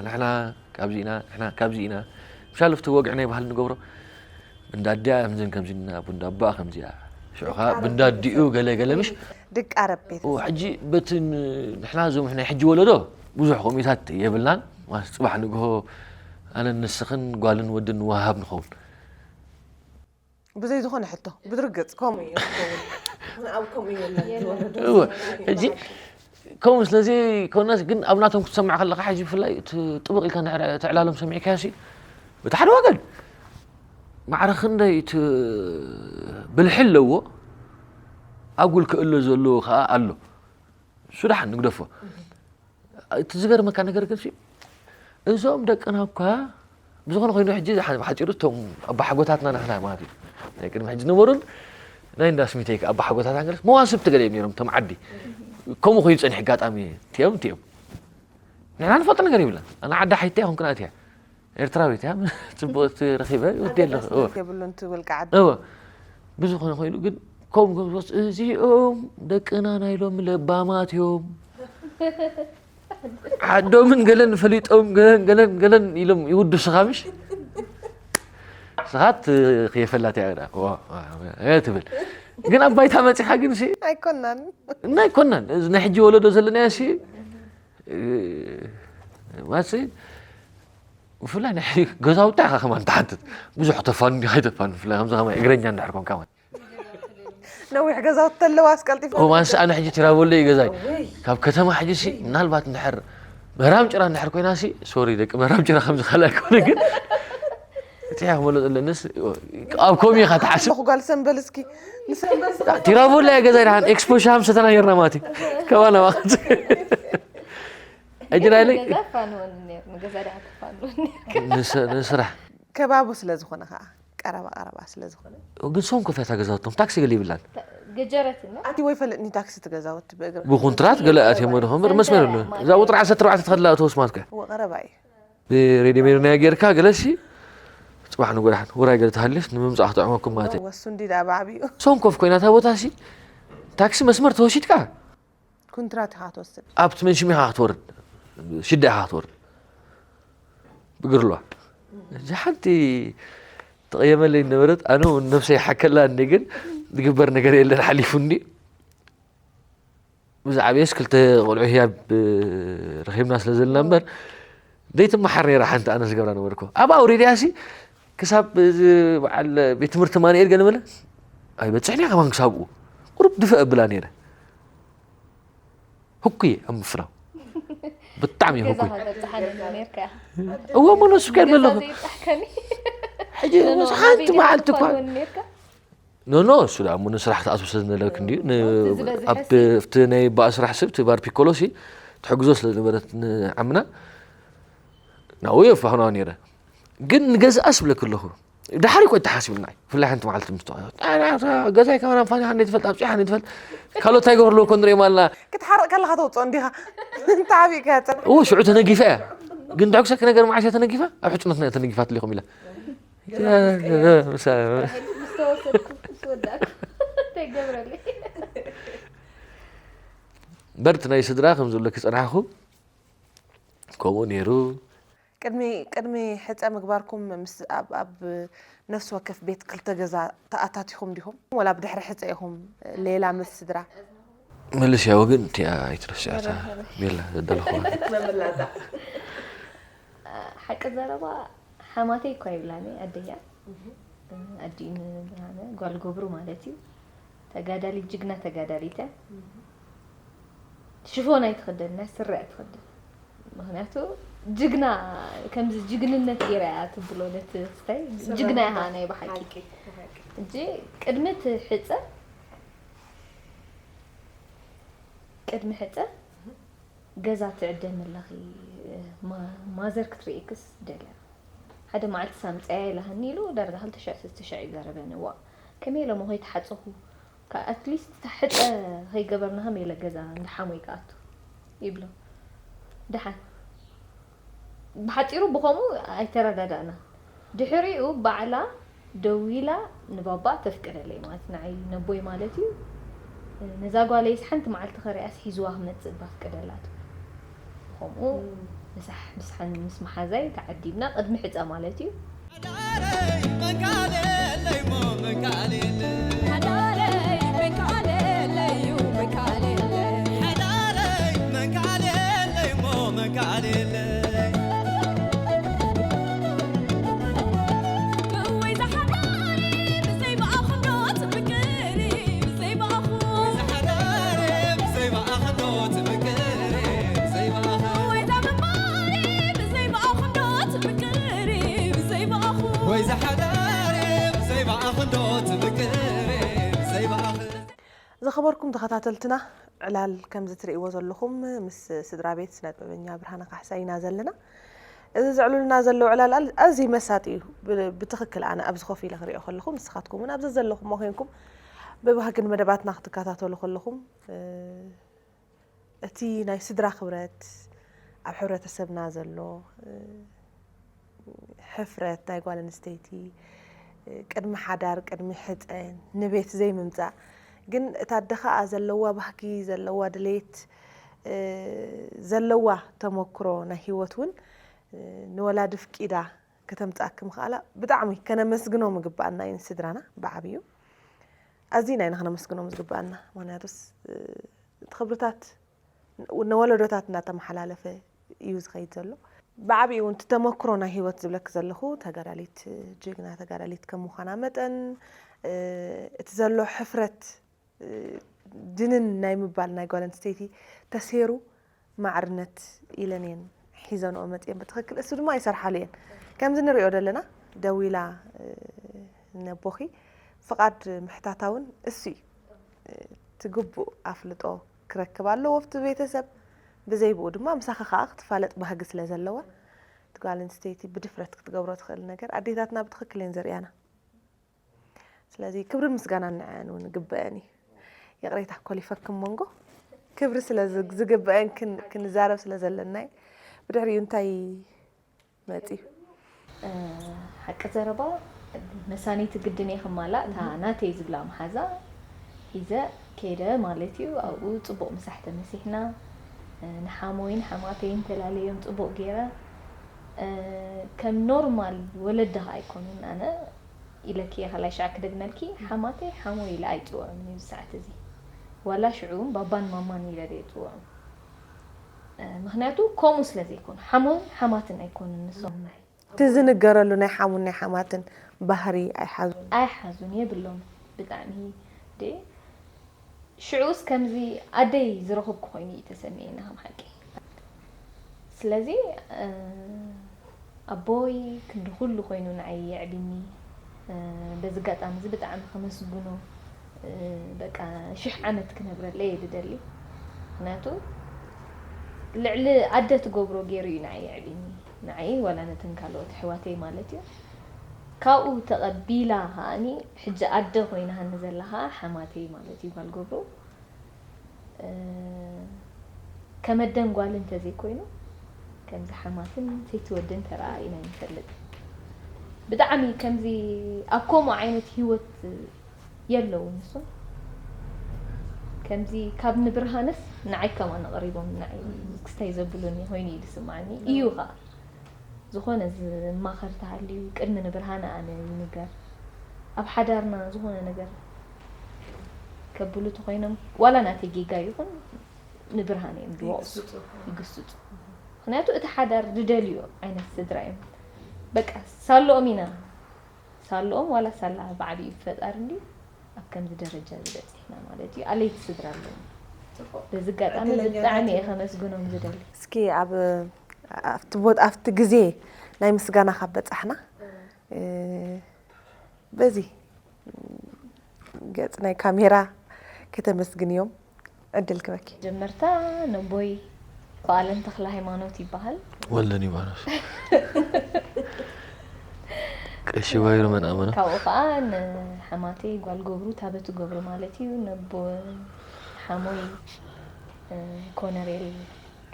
ንሕና ካብዚ ኢና ንሕና ካብዚ ኢና ምሻል ኣብቲ ወግዒ ናይ ባህሊ ንገብሮ ብንዳዲያ ከምዝን ከምዚ ኢና ብንዳባ ከምዚኣ ሽዑ ከዓ ብንዳዲኡ ገለ ገለ ምሽ ድቃረብ ቤት ሕጂ በቲ ንሕና እዞም ናይ ሕጂ ወለዶ ብዙሕ ከምኡታት የብልናን ማለት ፅባሕ ንግሆ ኣነን ንስኽን ጓልን ወድን ንወሃብ ንኸውን ብዘይ ዝኾነ ሕቶ ብድርግፅ ከምኡ እዮም ዝኸውን። ንኣብኡ ከምኡ እዮም ዝወለዱ። እወ፣ ሕጂ ከምኡ ስለዚ ኮነስ ግን ኣብ ናቶም ክትሰምዕ ከለካ ሕጂ ብፍላይ እቲ ጥብቕ ኢልካ ንዕረ- ትዕላሎም ሰሚዕካዮ ሲ በቲ ሓደ ወገን ማዕረ ክንደይ እቲ ብልሒ ኣለዎ ኣጉል ክእሎ ዘለዎ ከዓ ኣሎ እሱ ደሓን ንግደፎ እቲ ዝገርመካ ነገር ግን እዞም ደቅና እኳ ብዝኾነ ኮይኑ ሕጂ ብሓፂሩ እቶም ኣባሓጎታትና ንሕና ማለት እዩ ናይ ቅድሚ ሕጂ ዝነበሩን ናይ እንዳ ስሚተይ ኣባሓጎታትና ገለስ መዋስብቲ ገለ እዮም ነይሮም እቶም ዓዲ ከምኡ ኮይኑ ፀኒሕ ኣጋጣሚ ትዮም ትዮም ንሕና ንፈልጦ ነገር የብልና ኣነ ዓዲ ሓይታ ይኹን ክናት እያ ኤርትራዊት እያ ፅቡቅ ረኪበ ወዲ ኣለኹ የብሉን እቲ ውልቂ ዓዲ እወ ብዝኾነ ኮይኑ ግን ከምኡ እዚኦም ደቅና ናይ ሎሚ ለባማት እዮም ዓዶምን ገለን ፈሊጦም ገለን ገለን ገለን ኢሎም ይውድሱኻ ምሽ ስኻት ከየፈላት እያ ትብል ግን ኣብ ባይታ መፂኻ ግን ሲ ኣይኮናን እና ኣይኮናን እዚ ናይ ሕጂ ወለዶ ዘለና ሲ ማሲ ብፍላይ ናይ ገዛውታ ኢኻ ከማን ትሓትት ብዙሕ ተፋኑ ዲኻ ይተፋኑ ብፍላይ ከምዚ ከማይ እግረኛ እንድሕር ኮንካ ማለት ነዊሕ ገዛውቲ ተለዋ ኣስቀልጢፍ ኮማንስ ኣነ ሕጂ ትራቦለይ ገዛይ ካብ ከተማ ሕጂ ሲ ምናልባት እንድሕር ምህራም ጭራ እንድሕር ኮይና ሲ ሶሪ ደቂ ምህራም ጭራ ከምዚ ካልእ ኣይኮነ ግን እቲ እያ ክመሎ ዘለንስ ኣብ ኮሚ ኢኻ ትሓስብ ኣለኹ ጓል ሰንበል እስኪ ንሰንበል ቲራቦላ እያ ገዛይ ደሓን ኤክስፖ ሻም ሰተና ጌርና ማለት እዩ ከባና ማለት ሕጂ ናይ ለይ ገዛ ፋንወኒ ነይሩ ንገዛ ደኣ ትፋንወኒ ንስ- ንስራሕ ከባቢ ስለ ዝኾነ ከዓ ቀረባ ቀረባ ስለ ዝኾነ ግን ሰውን ኮፍ እያ እታ ገዛውቶም ታክሲ ገለ ይብላን ገጀረት እና ኣቲ ወይ ፈለጥኒ ታክሲ ትገዛወት ብእግሪ ብኮንትራት ገለ ኣትዮም ወደ ኸምበር መስመር ኣሎ እዛ ቁጥሪ ዓሰርተ ኣርባዕተ ትኸድላ ኣተወስ ማለት ከ ወቀረባ እዩ ብሬድዮ ሜድና ጌርካ ገለሲ ፅባሕ ንጎዳሕን ውራይ ገለ ተሃልስ ንምምፃእ ክጥዕመኩም ማለት እዩ ወሱ እንዲ ዳ ብዓብዩ ሰውን ኮፍ ኮይና እታ ቦታ ሲ ታክሲ መስመር ተወሲድካ ኩንትራት ኢኻ ትወስድ ኣብቲ መንሽም ኢኻ ክትወርድ ሽዳ ኢኻ ክትወርድ ብግርሏ እዚ ሓንቲ ተቐየመለይ ነበረት ኣነ እውን ነብሰይ ሓከላ እንዲ ግን ዝግበር ነገር የለን ሓሊፉ እንዲ ብዛዕባየስ ክልተ ቆልዑ ህያብ ረኺብና ስለ ዘለና እምበር ዘይትመሓር ነይራ ሓንቲ ኣነ ዝገብራ ነበርኩ ኣብ ኣውሬድያ ሲ ክሳብ እዚ በዓል ቤት ትምህርቲ ማንኤል ገለ በለ ኣይበፅሕን እያ ከማን ክሳብኡ ቁሩብ ድፍእ ኣብላ ነይረ ህኩይ ኣብ ምፍራው ብጣዕሚ እዩ ህኩይ ገዛኻ ተብፅሓኒ ዶ ነርካ እዎ መነሱ ከድ በለኹ ዘይብፃሕከኒ ሕጂ ሓንቲ መዓልቲ እኳ ነርካ ኖ ኖ እሱ ደኣ እሞ ንስራሕ ክትኣትው ስለ ዝነበረክ እንድዩ ን- ዝበዝሐ ኣብቲ ኣብቲ ናይ ባእ ስራሕ ስብ እቲ ባር ፒኮሎ ሲ ትሕግዞ ስለ ዝነበረት ንዓምና ናብኡ የፋኽናዋ ነይረ ግን ንገዝኣስ ብለክ ኣለኹ ድሓር እኮ ተሓሲብልና እዩ ብፍላይ ሓንቲ መዓልቲ ምስ ተቐ- ጣና- ገዛይ ከማን ኣንፋኒ ሓንደ ትፈልጥ ኣብፂ ሓንደ ትፈልጥ ካልኦት ኣይገብርለዎ እኮ ንሪኦም ኣለና ክትሓርቕ ከለኻ ተውፅኦ እንዲኻ እንተዓቢእካ ያፅን እዎ ሽዑ ተነጊፋ እያ ግን ድሕኩሰክ ነገር መዓሽ ተነጊፋ ኣብ ሕፅነት ተነጊፋት ሊኹም ኢላ ምስ ተወሰድኩ ምስ ወዳእኩ እንታይ ገብረለይ በርቲ ናይ ስድራ ከም ዘለኪ ፀናሕኹ ከምኡ ነይሩ ቅድሚ ቅድሚ ሕፀ ምግባርኩም ምስ ኣብ ኣብ ነፍሲ ወከፍ ቤት ክልተ ገዛ ተኣታቲኹም ዲኹም ወላ ብድሕሪ ሕፀ ኢኹም ሌላ ምስ ስድራ መለስያ ወገን እቲኣ ኣይትረስዓታ። መራኸቢ። ቤላ ዘዳለኹዋ። መመላጣ። ሓቂ ዘረባ ሓማተይ እኳ ይብላኒ ኣደያ። ኣዲኡ ንብርሃነ ጓል ገብሩ ማለት እዩ። ተጋዳሊት፣ ጅግና ተጋዳሊት እያ። ሽፎን ኣይትኽደን፣ ናይ ስረ እያ ትኽደን። ምኽንያቱ ጅግና፣ ከምዚ ጅግንነት ገይራ እያ ትብሎ ነቲ ክስታይ። ጅግና ኢኻ ናይ ብሓቂ። ሓቂ፣ ሓቂ። እንጂ ቅድሚ እቲ ሕፀ ቅድሚ ሕፀ ገዛ ትዕደሚ ኣለኺ፣ ማ- ማዘር ክትርእየክስ ደልያ። ሓደ መዓልቲ ሳምፀያ ኢላሃኒ ኢሉ ዳርጋ ክልተ ሽሕ ሰለስተ ሽሕ ይዛረበኒ። ዋ፣ ከመይ ኢለ እሞ ከይተሓፀኹ፣ ኣትሊስት እታ ሕፀ ከይገበርና ከመይ ኢለ ገዛ እንዳሓሞይ ክኣቱ ይብሎ። ደሓን ብሓፂሩ ብኸምኡ ኣይተረዳዳእና። ድሕሪኡ ባዕላ ደዊላ ንባባ ተፍቅደለይ ማለት ንዓይ ነቦይ ማለት እዩ። ነዛ ጓለይስ ሓንቲ መዓልቲ ከሪኣስ ሒዝዋ ክመፅእ ባፍቅደላ ትብል። ብኸምኡ ምሳሕ ምስሓን ምስ መሓዛይ ተዓዲምና ቅድሚ ሕፀ ማለት እዩ። ወይ ዝሓዳር ብዘይ ብኣኽንዶ ትምቅር ብዘይ ብኣኽ ዝኸበርኩም ተኸታተልትና፣ ዕላል ከምዚ ትርእይዎ ዘለኹም ምስ ስድራ ቤት ስነ ጥበበኛ ብርሃነ ካሕሳይ ኢና ዘለና። እዚ ዘዕልልና ዘለዉ ዕላል ኣል- ኣዝዩ መሳጢ እዩ። ብ- ብትኽክል ኣነ ኣብዚ ኮፍ ኢለ ክርእዮ ከለኹ፣ ንስኻትኩም እውን ኣብዚ ዘለኹም ኮይንኩም ብባህግን መደባትና ክትከታተሉ ከለኹም እ፣ እቲ ናይ ስድራ ክብረት ኣብ ሕብረተሰብና ዘሎ እ፣ ሕፍረት ናይ ጓል ኣንስተይቲ እ፣ ቅድሚ ሓዳር ቅድሚ ሕፀ ንቤት ዘይምምፃእ፣ ግን እታ ኣደ ኸኣ ዘለዋ ባህጊ ዘለዋ ድሌት እ፣ ዘለዋ ተመክሮ ናይ ሂወት እውን እ፣ ንወላዲ ፍቂዳ ከተምፅኣኪ ምኽኣላ ብጣዕሚ ከነመስግኖም ይግበኣና እዩ ንስድራና ብዓብዩ። ኣዚና ኢና ከነመስግኖም ዝግበኣና። ምኽንያቱስ እ፣ እቲ ክብርታት ንወለዶታት እናተመሓላለፈ እዩ ዝኸይድ ዘሎ። ብዓብኡ እውን እቲ ተመክሮ ናይ ሂወት ዝብለኪ ዘለኹ ተጋዳሊት ጅግና ተጋዳሊት ከም ምዃና መጠን እ፣ እቲ ዘሎ ሕፍረት እ፣ ድንን ናይ ምባል ናይ ጓል ኣንስተይቲ ተሴሩ ማዕርነት ኢለን እየን ሒዘንኦ መፅየን ብትኽክል። እሱ ድማ ይሰርሓሉ እየን። ከምዚ ንሪኦ ዘለና ደዊላ እ፣ ነቦኺ ፍቓድ ምሕታታ እውን እሱ እዩ። እ፣ እቲ ግቡእ ኣፍልጦ ክረክብ ኣለዎ ኣብቲ ቤተሰብ። ብዘይ ብኡ ድማ ምሳኺ ከዓ ክትፋለጥ ባህጊ ስለ ዘለዋ እቲ ጓል ኣንስተይቲ ብድፍረት ክትገብሮ ትኽእል ነገር ኣዴታትና ብትኽክል እየን ዘርእያና። ስለዚ ክብርን ምስጋናን ንዐን እውን ግበአን እዩ። ይቕሬታ ኮሊፈክም መንጎ ክብሪ ስለ ዝግ- ዝግበአን ክን- ክንዛረብ ስለ ዘለና እዩ። ብድሕሪኡ እንታይ መፅዩ? ሓቂ ዘረባ መሳኒቲ ግድን እየ ክማላእ እታ ናተይ ዝብላ መሓዛ ሒዘ ከይደ ማለት እዩ። ኣብኡ ፅቡቕ ምሳሕ ተመሲሕና ንሓሞይን ሓማተይን ተላለዮም ፅቡቕ ገይረ ከም ኖርማል ወለዲ ከዓ ኣይኮኑን ኣነ ኢለኪ እየ ካልኣይ ሻዕ ክደግመልኪ ሓማተይ ሓሞይ ኢለ ኣይፅውዖምን እዩ እዚ ሰዓት እዚ ዋላ ሽዑ እውን ባባን ማማን ኢለ ዶ ይፅውዖም ምክንያቱ ከምኡ ስለ ዘይኮኑ ሓሞን ሓማትን ኣይኮኑን ንሶም ናይ እቲ ዝንገረሉ ናይ ሓሙን ናይ ሓማትን ባህሪ ኣይሓዙን። ኣይሓዙን የብሎም ብጣዕሚ ደ ሽዑስ ከምዚ ኣደይ ዝረኸብኩ ኮይኑ እዩ ተሰሚዒና ከም ሓቂ ስለዚ ኣቦይ ክንዲ ኩሉ ኮይኑ ንዓይ የዕቢኒ በዚ ኣጋጣሚ እዚ ብጣዕሚ ከመስግኖ በቃ ሽሕ ዓመት ክነብረለይ እየ ዝደሊ ምክንያቱ ልዕሊ ኣደ ትገብሮ ገይሩ እዩ ንዓይ የዕቢኒ ንዓይ ዋላ ነተን ካልኦት ኣሕዋተይ ማለት እዩ ካብኡ ተቐቢላ ከዓኒ ሕጂ ኣደ ኮይናሃኒ ዘላ ከዓ ሓማተይ ማለት እዩ ጓል ገብሩ ከመደን ጓል እንተዘይኮይኑ ከምዚ ሓማትን ሰይቲ ወድን ተረኣኢና ይንፈልጥ ብጣዕሚ ከምዚ ኣብ ከምኡ ዓይነት ሂወት የለውን ንሶም ከምዚ ካብ ንብርሃንስ ንዓይ ከማን ኣቕሪቦም ንዓይ ክስታይ ዘብሉኒ ኮይኑ እዩ ዝስምዓኒ እዩ ኸዓ ዝኾነ ዝማኸር ተሃልዩ ቅድሚ ንብርሃነ ኣነ ይንገር ኣብ ሓዳርና ዝኾነ ነገር ከብሉ ተኾይኖም ዋላ ናተይ ጌጋ ይኹን ንብርሃን እዮም ዝወቕሱ፣ ይግስጹ። ምኽንያቱ እቲ ሓዳር ዝደልዮ ዓይነት ስድራ እዮም። በቃ ሳልኦም ኢና፣ ሳልኦም ዋላ ሳላ ብዓቢኡ ፈጣሪ እንዲ ኣብ ከምዚ ደረጃ ዝበፂሕና ማለት እዩ። ኣለይቲ ስድራ ኣለዎም። በዚ ኣጋጣሚ ብጣዕሚ እየ ከመስግኖም ዝደሊ። እስኪ ኣብ ኣብቲ ቦታ ኣብቲ ግዜ ናይ ምስጋና ካብ በጻሕና በዚ ገጽ ናይ ካሜራ ከተመስግንዮም ዕድል ክበኪ። ጀመርታ ነቦይ በዓለም ተክለ ሃይማኖት ይበሃል። ወልደ ሊባኖስ ቀሺ ባይሮ መን ኣመና። ካብኡ ከዓ ንሓማተይ ጓል ገብሩ ታበቱ ገብሩ ማለት እዩ። ነቦ ሓሞይ ኮነሬል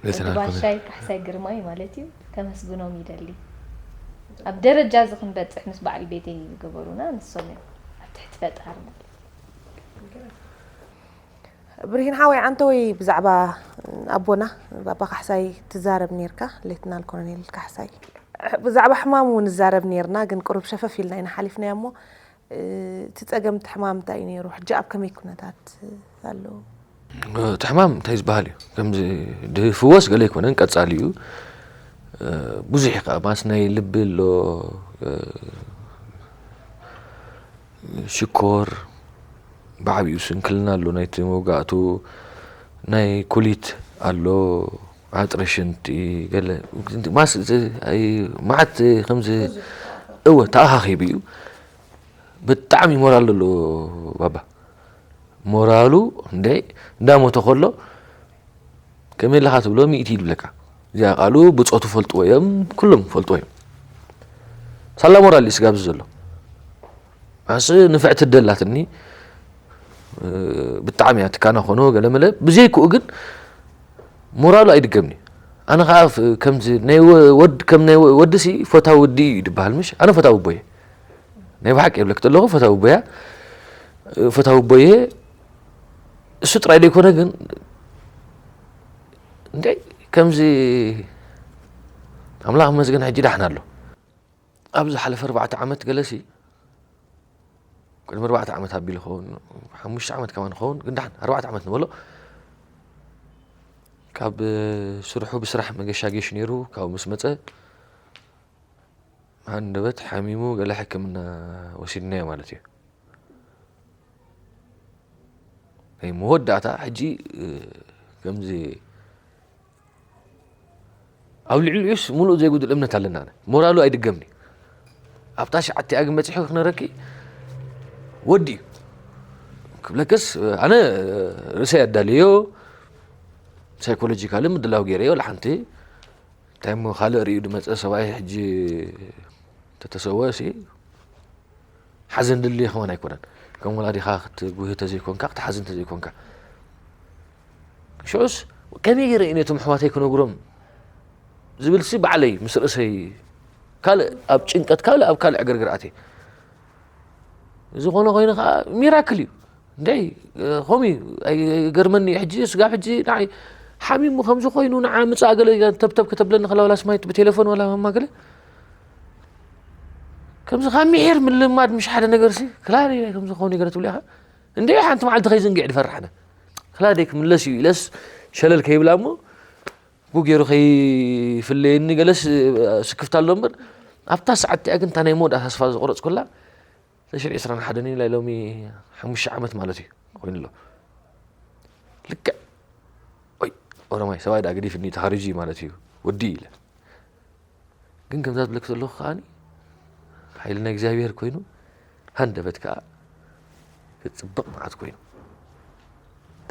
ሌተናል ባሻይ ካሕሳይ ግርማይ ማለት እዩ። ከመስግኖም ይደሊ። ኣብ ደረጃ እዚ ክንበፅሕ ምስ በዓል ቤተይ ዝገበሩና ንሶም እዮም። ኣብ ትሕቲ ፈጣሪ ማለት እዩ። ብርሂን ሓወይ ዓንተወይ ብዛዕባ ኣቦና ባባ ካሕሳይ ትዛረብ ነርካ ሌትናል ኮሎኔል ካሕሳይ ብዛዕባ ሕማም እውን ንዛረብ ነርና ግን ቅሩብ ሸፈፍ ኢልና ኢና ሓሊፍናዮ እሞ እቲ ጸገም እቲ ሕማም እንታይ እዩ ነይሩ ሕጂ ኣብ ከመይ ኩነታት ኣሎ እቲ ሕማም እንታይ ዝበሃል እዩ ከምዚ ድፍወስ ገለ ኣይኮነን ቀጻሊ እዩ ብዙሕ እዩ ከዓ ማስ ናይ ልቢ ኣሎ ሽኮር ብዓብኡ ስንክልና ኣሎ ናይቲ መውጋእቱ ናይ ኩሊት ኣሎ ዓጥሪ ሽንቲ ገለ ማስ ማዓት ከምዚ እወ ተኣኻኺቡ እዩ ብጣዕሚ ሞራል ዘለዎ ባባ ሞራሉ እንደ እንዳሞተ ከሎ ከመይ ኣለኻ ትብሎ ሚእቲ ይብለካ እዚኣ ቃሉ ብፆቱ ፈልጥዎ እዮም ኩሎም ፈልጥዎ እዮም ሳላ ሞራል እዩ ስጋብዚ ዘሎ ኣስ ንፍዕቲ ደላትኒ ብጣዕሚ እያ ትካና ኾኖ ገለመለ ብዘይክኡ ግን ሞራሉ ኣይድገምኒ ኣነ ከዓ ከምዚ ናይ ወድ ከም ናይ ወድሲ ፈታዊ ወዲ እዩ ዝበሃል ምሽ ኣነ ፈታዊ ቦየ ናይ ብሓቂ የብለክ ተለኹ ፈታዊ ቦያ ፈታዊ ቦየ እሱ ጥራይ ዘይኮነ ግን እንደ ከምዚ ኣምላኽ መስገን ሕጂ ዳሕና ኣሎ ኣብ ዝሓለፈ ኣርባዕተ ዓመት ገለሲ ቅድሚ ኣርባዕተ ዓመት ኣቢሉ ኸውን ሓሙሽተ ዓመት ከማን ኸውን ግን ዳሕን ኣርባዕተ ዓመት ንበሎ ካብ ስርሑ ብስራሕ መገሻ ጌሽ ነይሩ ካብኡ ምስ መፀ ሃንደበት ሓሚሙ ገለ ሕክምና ወሲድናዮ ማለት እዩ ናይ መወዳእታ ሕጂ ከምዚ ኣብ ልዕሊኡስ ሙሉእ ዘይጉድል እምነት ኣለና ሞራሉ ኣይድገምኒ ኣብታ ሸዓተ ኣግን በፂሑ ክነረኪ ወዲ እዩ ክብለክስ ኣነ ርእሰይ ኣዳልዮ ሳይኮሎጂካሊ ምድላው ገይረዮ ለሓንቲ እንታይ ሞ ካልእ ርእዩ ድመፀ ሰብኣይ ሕጂ ተተሰወ ሲ ሓዘን ድልየ ከማን ኣይኮነን ከም ወላዲኻ ክትጉህ ተዘይኮንካ ክትሓዝን ተዘይኮንካ ሽዑስ ከመይ ገይረ እኔቶም ኣሕዋተይ ክነግሮም ዝብል ሲ ባዕለይ ምስ ርእሰይ ካልእ ኣብ ጭንቀት ካልእ ኣብ ካልእ ዕግርግር ኣትየ ዝኾነ ኮይኑ ከዓ ሚራክል እዩ እንዴ ከምኡ እዩ ኣይገርመኒ ሕጂ ስጋብ ሕጂ ንዓይ ሓሚሙ ከምዚ ኮይኑ ንዓ ምፃእ ገለ ተብተብ ከተብለኒ ከላ ዋላ ስማይት ብቴሌፎን ዋላ ማማ ገለ ከምዚ ካብ ምሒር ምልማድ ምሽ ሓደ ነገር ሲ ክላሪ ከምዚ ክኸውን ገለ ትብሉ ኢኻ እንዴ ሓንቲ መዓልቲ ከይዝንግዕ ድፈርሕ ኣነ ክላደይ ክምለስ እዩ ኢለስ ሸለል ከይብላ እሞ ብኡ ገይሩ ከይፍለየኒ ገለስ ስክፍታ ኣሎ እምበር ኣብታ ሰዓት እቲኣ ግን እታ ናይ መወዳእታ ተስፋ ዝቆረፅኩላ ተሽር ዕስራን ሓደን እዩ ናይ ሎሚ ሓሙሽተ ዓመት ማለት እዩ ኮይኑ ኣሎ ልክዕ ወይ ኦሮማይ ሰብኣይ ዳ ገዲፍኒ ተሃሪጂ ማለት እዩ ወዲ ኢለ ግን ከምዛ ዝብለክ ዘለኹ ከዓኒ ሓይሊ ናይ እግዚኣብሔር ኮይኑ ሃንደበት ከዓ ክፅብቕ መዓት ኮይኑ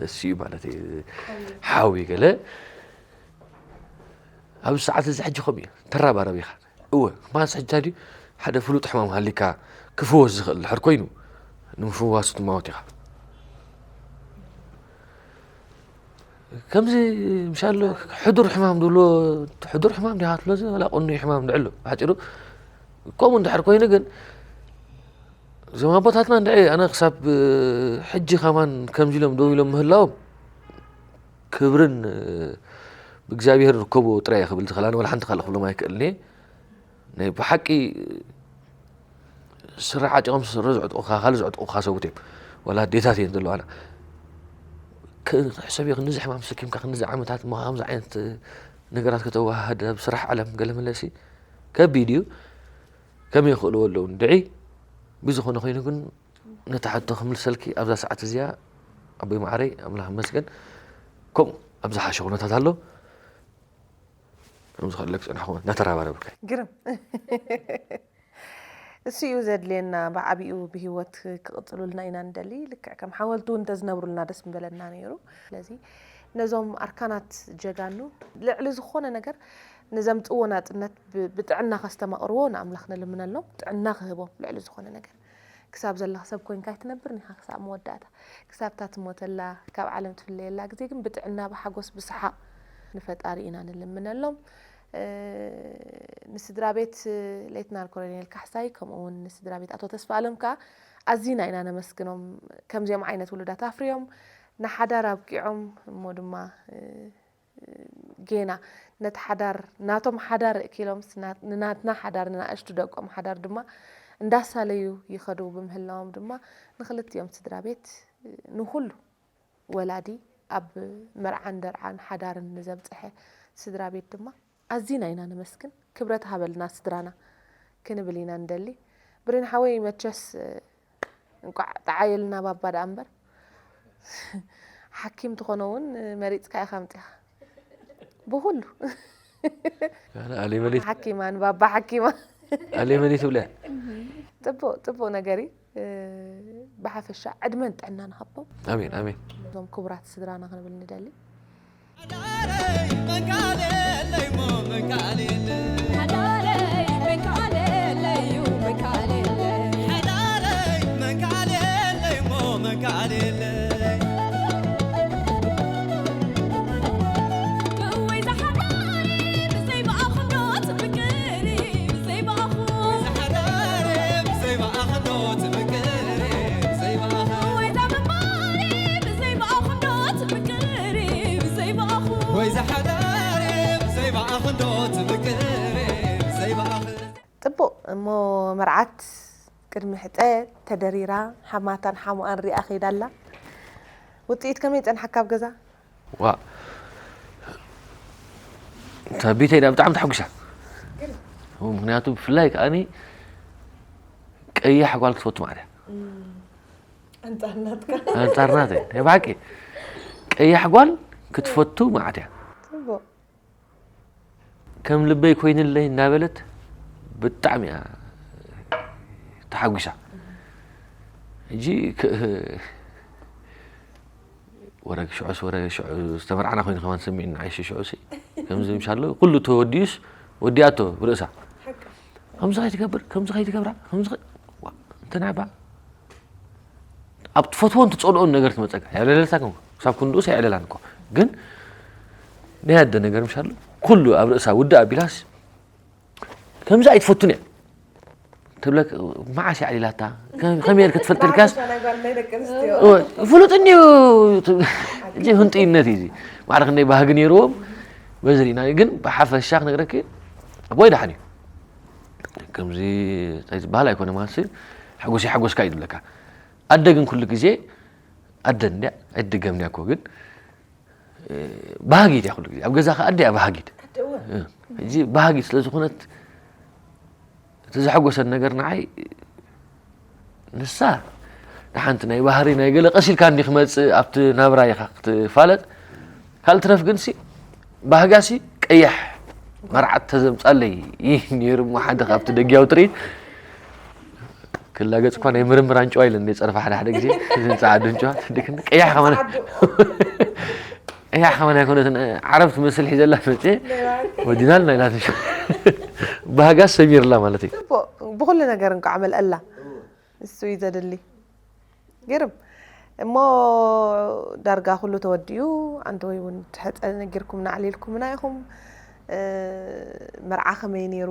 ደስ እዩ ማለት እዩ ሓዊ ገለ ኣብዚ ሰዓት እዚ ሕጂ ከምኡ እዩ ተራባረብ ኢኻ እወ ማስ ሕጂ ድዩ ሓደ ፍሉጥ ሕማም ሃሊካ ክፍወስ ዝኽእል ድሕር ኮይኑ ንምፍዋሱ ትማወት ኢኻ ከምዚ ምሻሎ ሕዱር ሕማም ዝብሎ ሕዱር ሕማም ዲኻ ትብሎ እዚ ወላ ቅኑይ ሕማም ድዕሎ ሓፂሩ ከምኡ እንድሕር ኮይኑ ግን እዞም ኣቦታትና እንድዒ ኣነ ክሳብ ሕጂ ከማን ከምዚ ኢሎም ደው ኢሎም ምህላዎም ክብርን ብእግዚኣብሔር ርከቦ ጥራይ ክብል ዝኽእል ኣነ ወላ ሓንቲ ካልእ ክብሎም ኣይክእልን እየ ናይ ብሓቂ ስረ ዓጢቖም ስረ ዘዕጥቑኻ ካልእ ዘዕጥቑኻ ሰብኡት እዮም ዋላ ኣዴታት እየን ዘለዋና ሕሰብዮ ክንዚ ሕማም ሰኪምካ ክንዚ ዓመታት እሞ ከምዚ ዓይነት ነገራት ከተወሃህድ ኣብ ስራሕ ዓለም ገለ መለሲ ከቢድ እዩ። ከመይ ይኽእልዎ ኣለዉ እንድዒ ብዝኾነ ኮይኑ ግን ነታ ሕቶ ክምልሰልኪ ኣብዛ ሰዓት እዚኣ ኣቦይ ማዓረይ ኣምላኽ ይመስገን ከምኡ ኣብ ዝሓሸ ኩነታት ኣሎ። ከምዚ ከለክ ጽናሕኹም እናተራባረብካ። ግርም። እሱ እዩ ዘድልየና ብዓቢኡ ብህይወት ክቕጽሉልና ኢና ንደሊ። ልክዕ ከም ሓወልቲ እውን እንተዝነብሩልና ደስ ምበለና ነይሩ። ስለዚ ነዞም ኣርካናት ጀጋኑ ልዕሊ ዝኾነ ነገር ንዘምጽዎ ናጽነት ብጥዕና ከስተማቕርዎ ንኣምላኽ ንልምነሎም፣ ጥዕና ክህቦም ልዕሊ ዝኾነ ነገር። ክሳብ ዘለኽ ሰብ ኮይንካ ኣይትነብርን ኢኻ ክሳብ መወዳእታ። ክሳብ እታ ትሞተላ ካብ ዓለም ትፍለየላ ግዜ ግን ብጥዕና ብሓጎስ ብሰሓቕ ንፈጣሪ ኢና ንልምነሎም። ንስድራ ቤት ሌትናል ኮሎኔል ካሕሳይ ከምኡ እውን ንስድራ ቤት ኣቶ ተስፋ ኣለም ከዓ ኣዚና ኢና ነመስግኖም። ከምዚኦም ዓይነት ውሉዳት ኣፍርዮም ንሓዳር ኣብቂዖም እሞ ድማ ጌና ነቲ ሓዳር ናቶም ሓዳር እኪሎም ንናትና ሓዳር ንናእሽቱ ደቆም ሓዳር ድማ እንዳሳለዩ ይኸዱ ብምህላዎም ድማ ንክልቲኦም ስድራ ቤት ንኩሉ ወላዲ ኣብ መርዓን ደርዓን ሓዳርን ንዘብፀሐ ስድራ ቤት ድማ ኣዚና ኢና ነመስግን። ክብረት ሃበልና ስድራና ክንብል ኢና ንደሊ። ብሬን ሓወይ መቸስ እንቋዕ ጠዓየልና ባባ ደኣ እምበር ሓኪም ትኾኖ እውን መሪፅካ ኢኻ ኣምፂኻ ብኩሉ ኣሌመሌት ሓኪማ ንባባ ሓኪማ ኣሌመሌት ብለ ፅቡቅ ፅቡቅ ነገር እዩ። ብሓፈሻ ዕድመን ጥዕናን ሃቦም ኣሜን ኣሜን። እዞም ክቡራት ስድራና ክንብል ንደሊ። ወይ ዝሓዳር ብዘይ ብኣኽንዶ ትብቅር ብዘይ ብኣኽንዶ ፅቡቕ እሞ መርዓት ቅድሚ ሕፀ ተደሪራ ሓማታን ሓሙኣን ሪኣ ከይዳ ኣላ። ውፅኢት ከመይ ፀንሓካ ኣብ ገዛ? ዋ እታ ቢተይ ዳ ብጣዕሚ ተሓጒሳ። ምክንያቱ ብፍላይ ከዓኒ ቀያሕ ጓል ክትፈቱ ማለት እያ። ኣንፃርናትካ ኣንፃርናት ናይ ብሓቂ ቀያሕ ጓል ክትፈቱ ማለት እያ። ፅቡቕ ከም ልበይ ኮይንለይ እናበለት ብጣዕሚ እያ ተሓጒሳ። ሕጂ ወረ ሽዑስ ወረ ሽዑ ዝተመርዓና ኮይኑ ከማን ሰሚዕና ዓይሽ ሽዑ ሲ ከምዚ ምሻሎ ኩሉ ተወዲኡስ ወዲኣቶ ብርእሳ ከምዚ ከይትገብር ከምዚ ከይትገብራ ከምዚ እንተ ናባ ኣብ ትፈትዎን ትጸልኦን ነገር ትመጸካ። የዕለለልካ እኮ ክሳብ ክንድኡስ ኣየዕለላን እኮ። ግን ናይ ኣደ ነገር ምሻሉ ኩሉ ኣብ ርእሳ ውድእ ኣቢላስ ከምዚ ኣይትፈቱን እያ ትብለክ። መዓስ የዕሊላታ ከመይ ጌር ክትፈልጠልካስ ናይ ጓል ናይ ደቂ ኣንስትዮ ፍሉጥ እንዲዩ። እዚ ህንጥይነት እዩ። እዚ ማዕረ ክንደይ ባህጊ ነይርዎም በዚ ርኢና። ግን ብሓፈሻ ክነግረኪ ኣቦይ ደሓን እዩ። ከምዚ እንታይ ዝበሃል ኣይኮነ ማለት ሓጎስ ሓጎስካ እዩ ዝብለካ። ኣደ ግን ኩሉ ግዜ ኣደ እንድያ ኣይትድገም እንድያ እኮ ግን ባህጊት እያ ኩሉ ግዜ ኣብ ገዛኻ ኣደ እያ ባህጊት። ሕጂ ባህጊት ስለ ዝኾነት እቲ ዘሐጎሰን ነገር ንዓይ ንሳ ንሓንቲ ናይ ባህሪ ናይ ገለ ቀስ ኢልካ እንዲ ክመፅእ ኣብቲ ናብራ ኢኻ ክትፋለጥ ካልእ ትረፍ ግን ሲ ባህጋ ሲ ቀያሕ መርዓት ተዘምፃለይ ነይሩ እሞ ሓደ ካብቲ ደጊያዊ ትርኢት ክላገፅ እኳ ናይ ምርምር ኣንጭዋ ኢለ እንደ ፀርፋ ሓደ ሓደ ግዜ ፃዓዱ ኣንጭዋ ትድክን ቀያሕ ከማን ቀያሕ ከማን ኣይኮነትን ዓረብ ትመስል ሒዘላ መፅየ ወዲናል ናይ ላትን ባህጋ ሰሚርላ ማለት እዩ። ብኩሉ ነገር እንኳዕ መልአላ እሱ እዩ ዘድሊ። ግርም እሞ ዳርጋ ኩሉ ተወዲኡ ኣንተ ወይ እውን ትሕፀ ነጊርኩምና ኣዕሊልኩምና ኢኹም። መርዓ ከመይ ነይሩ?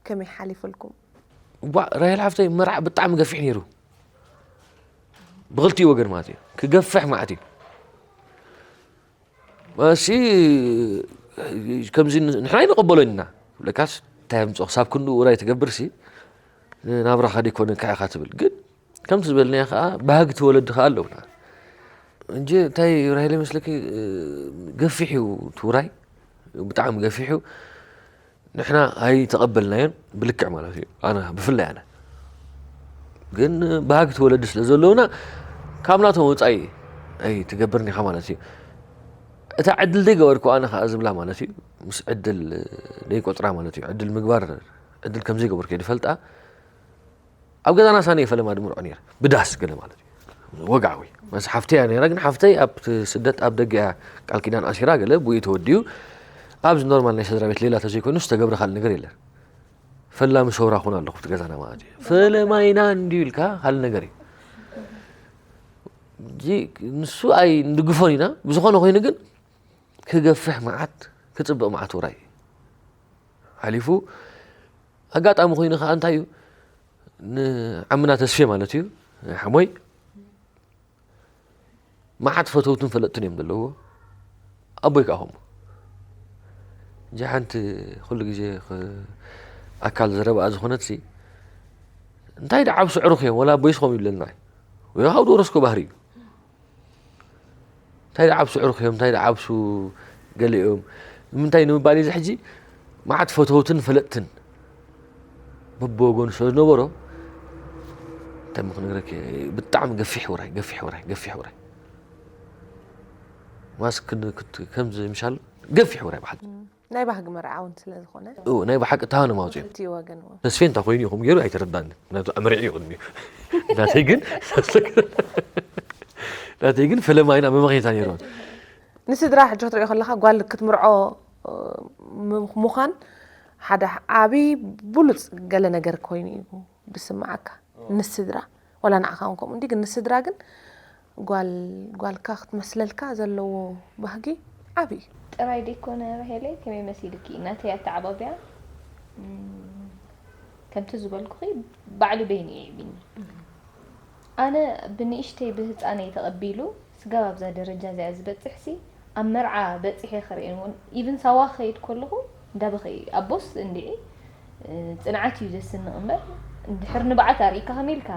ከመይ ሓሊፉልኩም? ራሄል ሓፍተይ መርዓ ብጣዕሚ ገፊሕ ነይሩ። ብክልቲኡ ወገን ማለት እዩ ክገፍሕ ማለት እዩ። እሲ ከምዚ ንሕና ይንቐበሎ ኢና ለካስ እንታይ ምፅኦ ክሳብ ክንድኡ ውራይ ትገብር ሲ ናብራኻ ደይኮነ እንካ ኢኻ ትብል ግን ከምቲ ዝበልናዮ ከዓ ባህግቲ ወለዲ ከዓ ኣለውና። እንጂ እንታይ ራሄለ ይመስለኪ፣ እ፣ ገፊሕ እዩ እቲ ውራይ፣ ብጣዕሚ ገፊሕ እዩ። ንሕና ኣይተቐበልናዮን ብልክዕ ማለት እዩ። ኣነ፣ ብፍላይ ኣነ። ግን ባህጊ ተወለዲ ስለ ዘለውና ካብ ናቶም ወጻኢ ኣይትገብርን ኢኻ ማለት እዩ። እታ ዕድል ዘይገበርኩ ኣነ ከኣ ዝብላ ማለት እዩ። ምስ ዕድል ዘይቆጽራ ማለት እዩ። ዕድል ምግባር፣ ዕድል ከም ዘይገበርኩ እየ ዝፈልጣ። ኣብ ገዛና ሳነ ፈለማ ድምርዖ ነይረ። ብዳስ ገለ ማለት እዩ። ወግዓዊ። መስ ሓፍተይ እያ ነይራ፣ ግን ሓፍተይ ኣብ ስደት ኣብ ደገ እያ ቃል ኪዳን ኣሲራ ገለ ብኡ ተወዲኡ። ኣብዚ ኖርማል ናይ ስድራ ቤት ሌላ ተዘይኮይኑ ዝተገብረ ካልእ ነገር የለን። ፈላሚ ሰውራ ኹን ኣለኹ ኣብቲ ገዛና ማለት እዩ። ፈለማይና እንድዩ ኢልካ ካልእ ነገር እዩ። እዚ ንሱ ኣይ ንድግፎን ኢና። ብዝኾነ ኮይኑ ግን ክገፍሕ መዓት፣ ክጽብቕ መዓት ውራይ እዩ። ሓሊፉ ኣጋጣሚ ኮይኑ ከኣ እንታይ እዩ፣ ንዓምና ተስፌ ማለት እዩ፣ ሓሞይ መዓት ፈተውትን ፈለጥትን እዮም ዘለዎ። ኣቦይ ከኣ ከምኡ። እንጂ ሓንቲ ኩሉ ግዜ ኽ-፣ ኣካል ዘረባኣ ዝኾነት ሲ፣ እንታይ ደኣ ዓብሱ ዕሩኽ እዮም፣ ወላ ኣቦይስ ከምኡ ይብለና እዩ። ወይ ካብ ዝወረስኮ ባህሪ እዩ። እንታይ ደኣ ዓብሱ ዕሩኽ እዮም፣ እንታይ ደኣ ዓብሱ ገለ እዮም። ንምንታይ ንምባል እዚ ሕጂ መዓት ፈተውትን ፈለጥትን በብወገኑ ስለ ዝነበሮ፣ እንታይ እሞ ክነግረኪ፣ ብጣዕሚ ገፊሕ ውራይ፣ ገፊሕ ውራይ፣ ገፊሕ ውራይ። ማስክ ክን-፣ ክት-፣ ከምዚ ምሻል ገፊሕ ውራይ ብሓቂ። ናይ ባህጊ መርዓ እውን ስለ ዝኾነ። እው፣ ናይ ብሓቂ ተሃነም ኣውፅኦም። ክልቲኡ ወገን እውን። ተስፌ እንታይ ኮይኑ ኢኹም ገይሩ ኣይተረዳኒ። ምክንያቱ ኣምሪዑ እዩ ቅድሚኡ። ናተይ ግን፣ ናተይ ግን ፈለማ ኢና መመኽኔታ ነይርዋ። ንስድራ ሕጂ ክትሪኦ ከለኻ ጓል ክትምርዖ፣ እ፣ ም-፣ ምዃን ሓደ ዓቢ ብሉጽ ገለ ነገር ኮይኑ እዩ ዝስምዓካ። ንስድራ፣ ዋላ ንዓኻ እውን ከምኡ እንዲ፣ ግን ንስድራ ግን ጓል፣ ጓልካ ክትመስለልካ ዘለዎ ባህጊ ዓቢ እዩ። ጥራይ ደይኮነ ራሄለይ፣ ከመይ መሲልኪ? ናተይ ኣተዓባብያ፣ እም፣ ከምቲ ዝበልኩኺ ባዕሉ በይኑ እዩ የዕቢኒ። ኣነ ብንእሽተይ ብህፃነይ ተቐቢሉ ስጋብ ኣብዛ ደረጃ እዚኣ ዝበፅሕሲ ኣብ መርዓ በፂሐ ክርእየን እውን፣ ኢቭን ሳዋ ክኸይድ ከለኹ እንዳበኸ እዩ። ኣቦስ እንድዒ፣ እ፣ ጽንዓት እዩ ዘስንቕ እምበር፣ እንድሕር ንብዓት ኣርኢካ ከመይ ኢልካ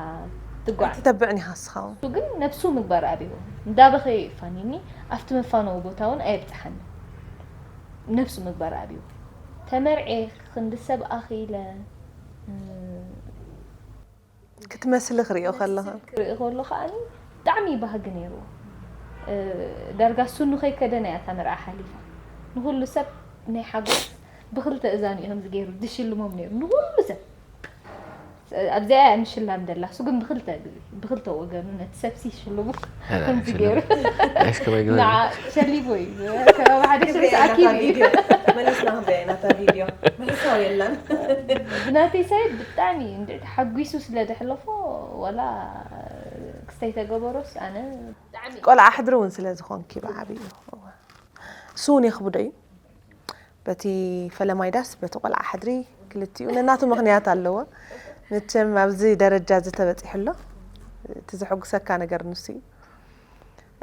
ትጓዕ? ኣይትተብዕን ኢኻ ንስኻ እውን። እሱ ግን ነብሱ ምግባር ኣብይዎ። እንዳበኸየ እዩ ፋኒኒ፣ ኣብቲ መፋነዊ ቦታ እውን ኣየብጽሓኒ። ነብሱ ምግባር ኣብይዎ። ተመርዔ ክንዲ ሰብ ኣኺለ፣ እ፣ ክትመስሊ ክርእዮ ከለኻ። ክትመስል ክርኢ ከሎ ከኣኒ ብጣዕሚ ባህጊ ነይርዎ። እ፣ ዳርጋ ሱኑ ከይከደና እያ እታ መርዓ ሓሊፋ። ንኹሉ ሰብ ናይ ሓጎስ ብኽልተ እዛኑ እዩ ከምዚ ገይሩ ዝሽልሞም ነይሩ። ንኹሉ ሰብ። ኣብዚኣ እያ ምሽላም ደላ። እሱ ግን ብኽልተ ግዜ፣ ብኽልተ ወገኑ ነቲ ሰብሲ ይሽልሙ። እ፣ ከምዚ ይሽልሙ። ገይሩ። ኣሽ ከመይ ገይሩ? ንዓ ሸሊሞ እዩ። ከባቢ ሓደ ሰብ ክብሪ ተኣኪቡ እዩ። ቪድዮ። መሊስና ክንሪኣ ኢና እታ ቪድዮ። መልሳዊ የላን። ብናተይ ሳይድ ብጣዕሚ እንድዒ ተሓጒሱ ስለ ዘሕለፎ፣ ዋላ ክስተይ ተገበሮስ ኣነ ብጣዕሚ ቆልዓ ሕድሪ እውን ስለ ዝኾንኪ ብዓብዩ። እሱ እውን የኽብዶ እዩ። በቲ ፈለማይ ዳስ፣ በቲ ቆልዓ ሕድሪ ክልቲኡ ነናቱ ምኽንያት ኣለዎ። መቸም ኣብዚ ደረጃ እዚ ተበጺሑ ኣሎ። እቲ ዘሐጉሰካ ነገር ንሱ እዩ።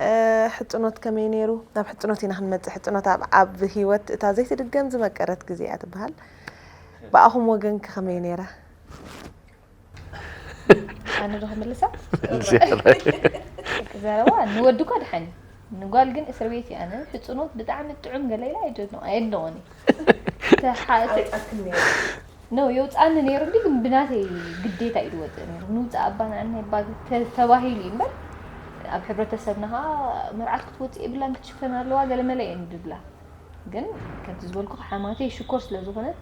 እ፣ ሕጽኖት ከመይ ነይሩ? ናብ ሕጽኖት ኢና ክንመጽእ። ሕጽኖት ኣብ፣ ኣብ ህይወት እታ ዘይትድገም ዝመቀረት ግዜ እያ ትበሃል። ብኣኹም ወገን ከ ከመይ ነይራ? ኣነ ዶ ክምልሳ? ዘረባ ንወዲ እኳ ደሓን እዩ። ንጓል ግን እስር ቤት እዩ። ኣነ ሕጽኖት ብጣዕሚ ጥዑም ገለ ኢለ ኣይደኖ-፣ ኣየድንቖን እየ። ተሓ-፣ ተ-፣ ኣይወጻክን ነይሩ። ኖ፣ የውጻኒ ነይሩ እንዲ፣ ግን ብናተይ ግዴታ እዩ ዝወጽእ ነይሩ። ንውጻእ ኣባ ንኣና ይባል ተ-፣ ተባሂሉ እዩ እምበር፣ ኣብ ሕብረተሰብና ኸዓ መርዓት ክትወጽእ የብላን፣ ክትሽፈን ኣለዋ፣ ገለ መለ እየን ዝብላ። ግን ከምቲ ዝበልኩ ሓማተይ ሽኮር ስለ ዝኾነት፣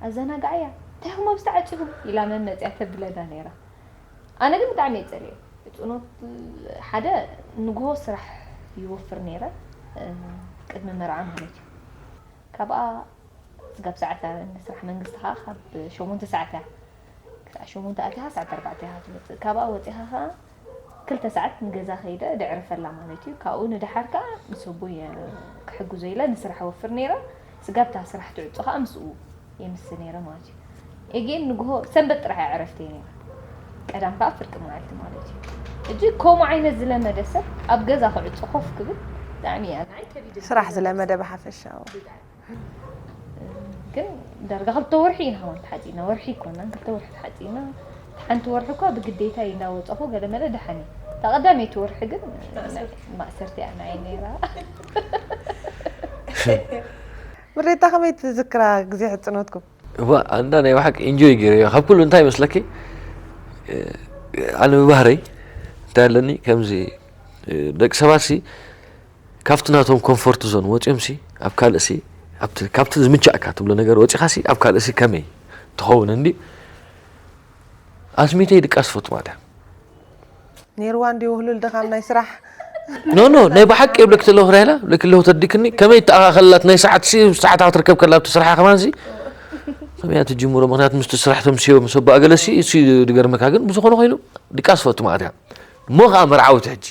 "ኣዘናግዓያ፣ እንታይ ኢኹም ኣብዚ ተዓጺኹም?" ኢላ መመጽያ ተብለና ነይራ። ኣነ ግን ብጣዕሚ እየ ጸልኦ። ጽኖት ሓደ ንግሆ ስራሕ ይወፍር ነይረ፣ እ፣ ቅድሚ መርዓ ማለት እዩ። ካብኣ ስጋብ ሰዓት፣ ንስራሕ መንግስቲ ኸዓ ካብ ሸሞንተ ሰዓት እያ። ክሳዕ ሸሞንተ ኣቲኻ ሰዓት ኣርባዕተ ኢኻ ትመጽእ። ካብኣ ወጺኻ ኸዓ ክልተ ሰዓት ንገዛ ከይደ ደዕርፈላ ማለት እዩ። ካብኡ ንደሓር ከኣ ምስ ኣቦይ ክሕግዞ ኢለ ንስራሕ ወፍር ነይረ። ስጋብ እታ ስራሕ ትዕጾ ከኣ ምስኡ የምሲ ነይረ ማለት እዩ። ኤጌን ንግሆ ሰንበት ጥራሕ እያ ዕረፍተይ ነይራ። ቀዳም ከኣ ፍርቂ መዓልቲ ማለት እዩ። ሕጂ ከምኡ ዓይነት ዝለመደ ሰብ ኣብ ገዛ ክዕጾ ኮፍ ክብል ብጣዕሚ እያ ንዓይ ከቢድ። ስራሕ ዝለመደ ብሓፈሻ። ግን ዳርጋ ክልተ ወርሒ ኢና ውን ተሓጺና፣ ወርሒ ኣይኮናን፣ ክልተ ወርሒ ተሓጺና። ሓንቲ ወርሒ እኳ ብግዴታ እዩ እንዳወጸኹ ገለ መለ ደሓን እየ። እታ ቀዳመይቲ ወርሒ ግን ማእሰርቲ እያ ናይ ነይራ። ምሬታ ከመይ ትዝክራ ግዜ ሕፅኖትኩም? እዋ ኣንዳ ናይ ብሓቂ ኢንጆይ ገይረዮ ካብ ኩሉ እንታይ ይመስለኪ? ኣነ ብባህረይ እንታይ ኣለኒ ከምዚ ደቂ ሰባት ሲ ካብቲ ናቶም ኮምፎርት ዞን ወፂኦም ሲ ኣብ ካልእ ሲ ኣብቲ ካብቲ ዝምቻእካ ትብሎ ነገር ወፂኻ ሲ ኣብ ካልእ ሲ ከመይ ትኸውን እንዲ ኣስሚተይ ድቃስ ፈቱ ማለት እያ። ነይርዋ እንዲ ውህሉል ድኻም ናይ ስራሕ ኖ ኖ ናይ ብሓቂ የብለክ ተለኹ ራይላ ብለክ ኣለኹ ተዲክኒ ከመይ ተኣኻኸላት ናይ ሰዓት ሲ ሰዓት ክትርከብ ከላ ኣብቲ ስራሓ ከማን ሲ ከመይ ትጅምሮ ምክንያት ምስቲ ስራሕ ተምስዮ ምስ ኣቦ ኣገለሲ እሱ ድገርመካ ግን ብዝኾነ ኮይኑ ድቃስ ፈቱ ማለት እያ እሞ ከዓ መርዓውቲ ሕጂ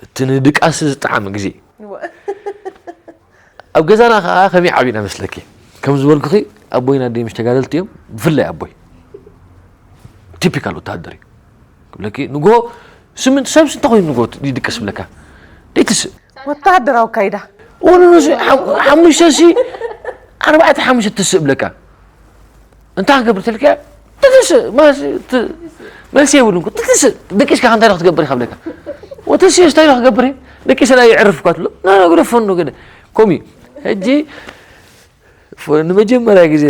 እቲ ንድቃስ ዝጠዓም ግዜ ኣብ ገዛና ከዓ ከመይ ዓቢና መስለኪ ከም ዝበልኩኺ ኣቦይን ኣደይ ምሽ ተጋደልቲ እዮም ብፍላይ ኣቦይ ቲፒካል ወተሃደር እዩ ክብለኪ ንጎ ስምንት ሰብ ስንተ ኮይኑ ንጎ ይድቅስ ብለካ ደይትስእ ወተሃደራዊ ካይዳ ወንኑስ ሓሙሽተ ሲ ኣርባዕተ ሓሙሽተ ትስእ ብለካ እንታይ ክገብር ተልካ ትትስእ መልሲ የብሉን ትትስእ ደቂስካ እንታይ ክትገብር ኢካ ብለካ ወተስዮ እንታይ ክገብር ደቂሰ ናይ ይዕርፍ እኳ ትብሎ ናግደፎ ገለ ኮሚ ሕጂ ንመጀመርያ ግዜ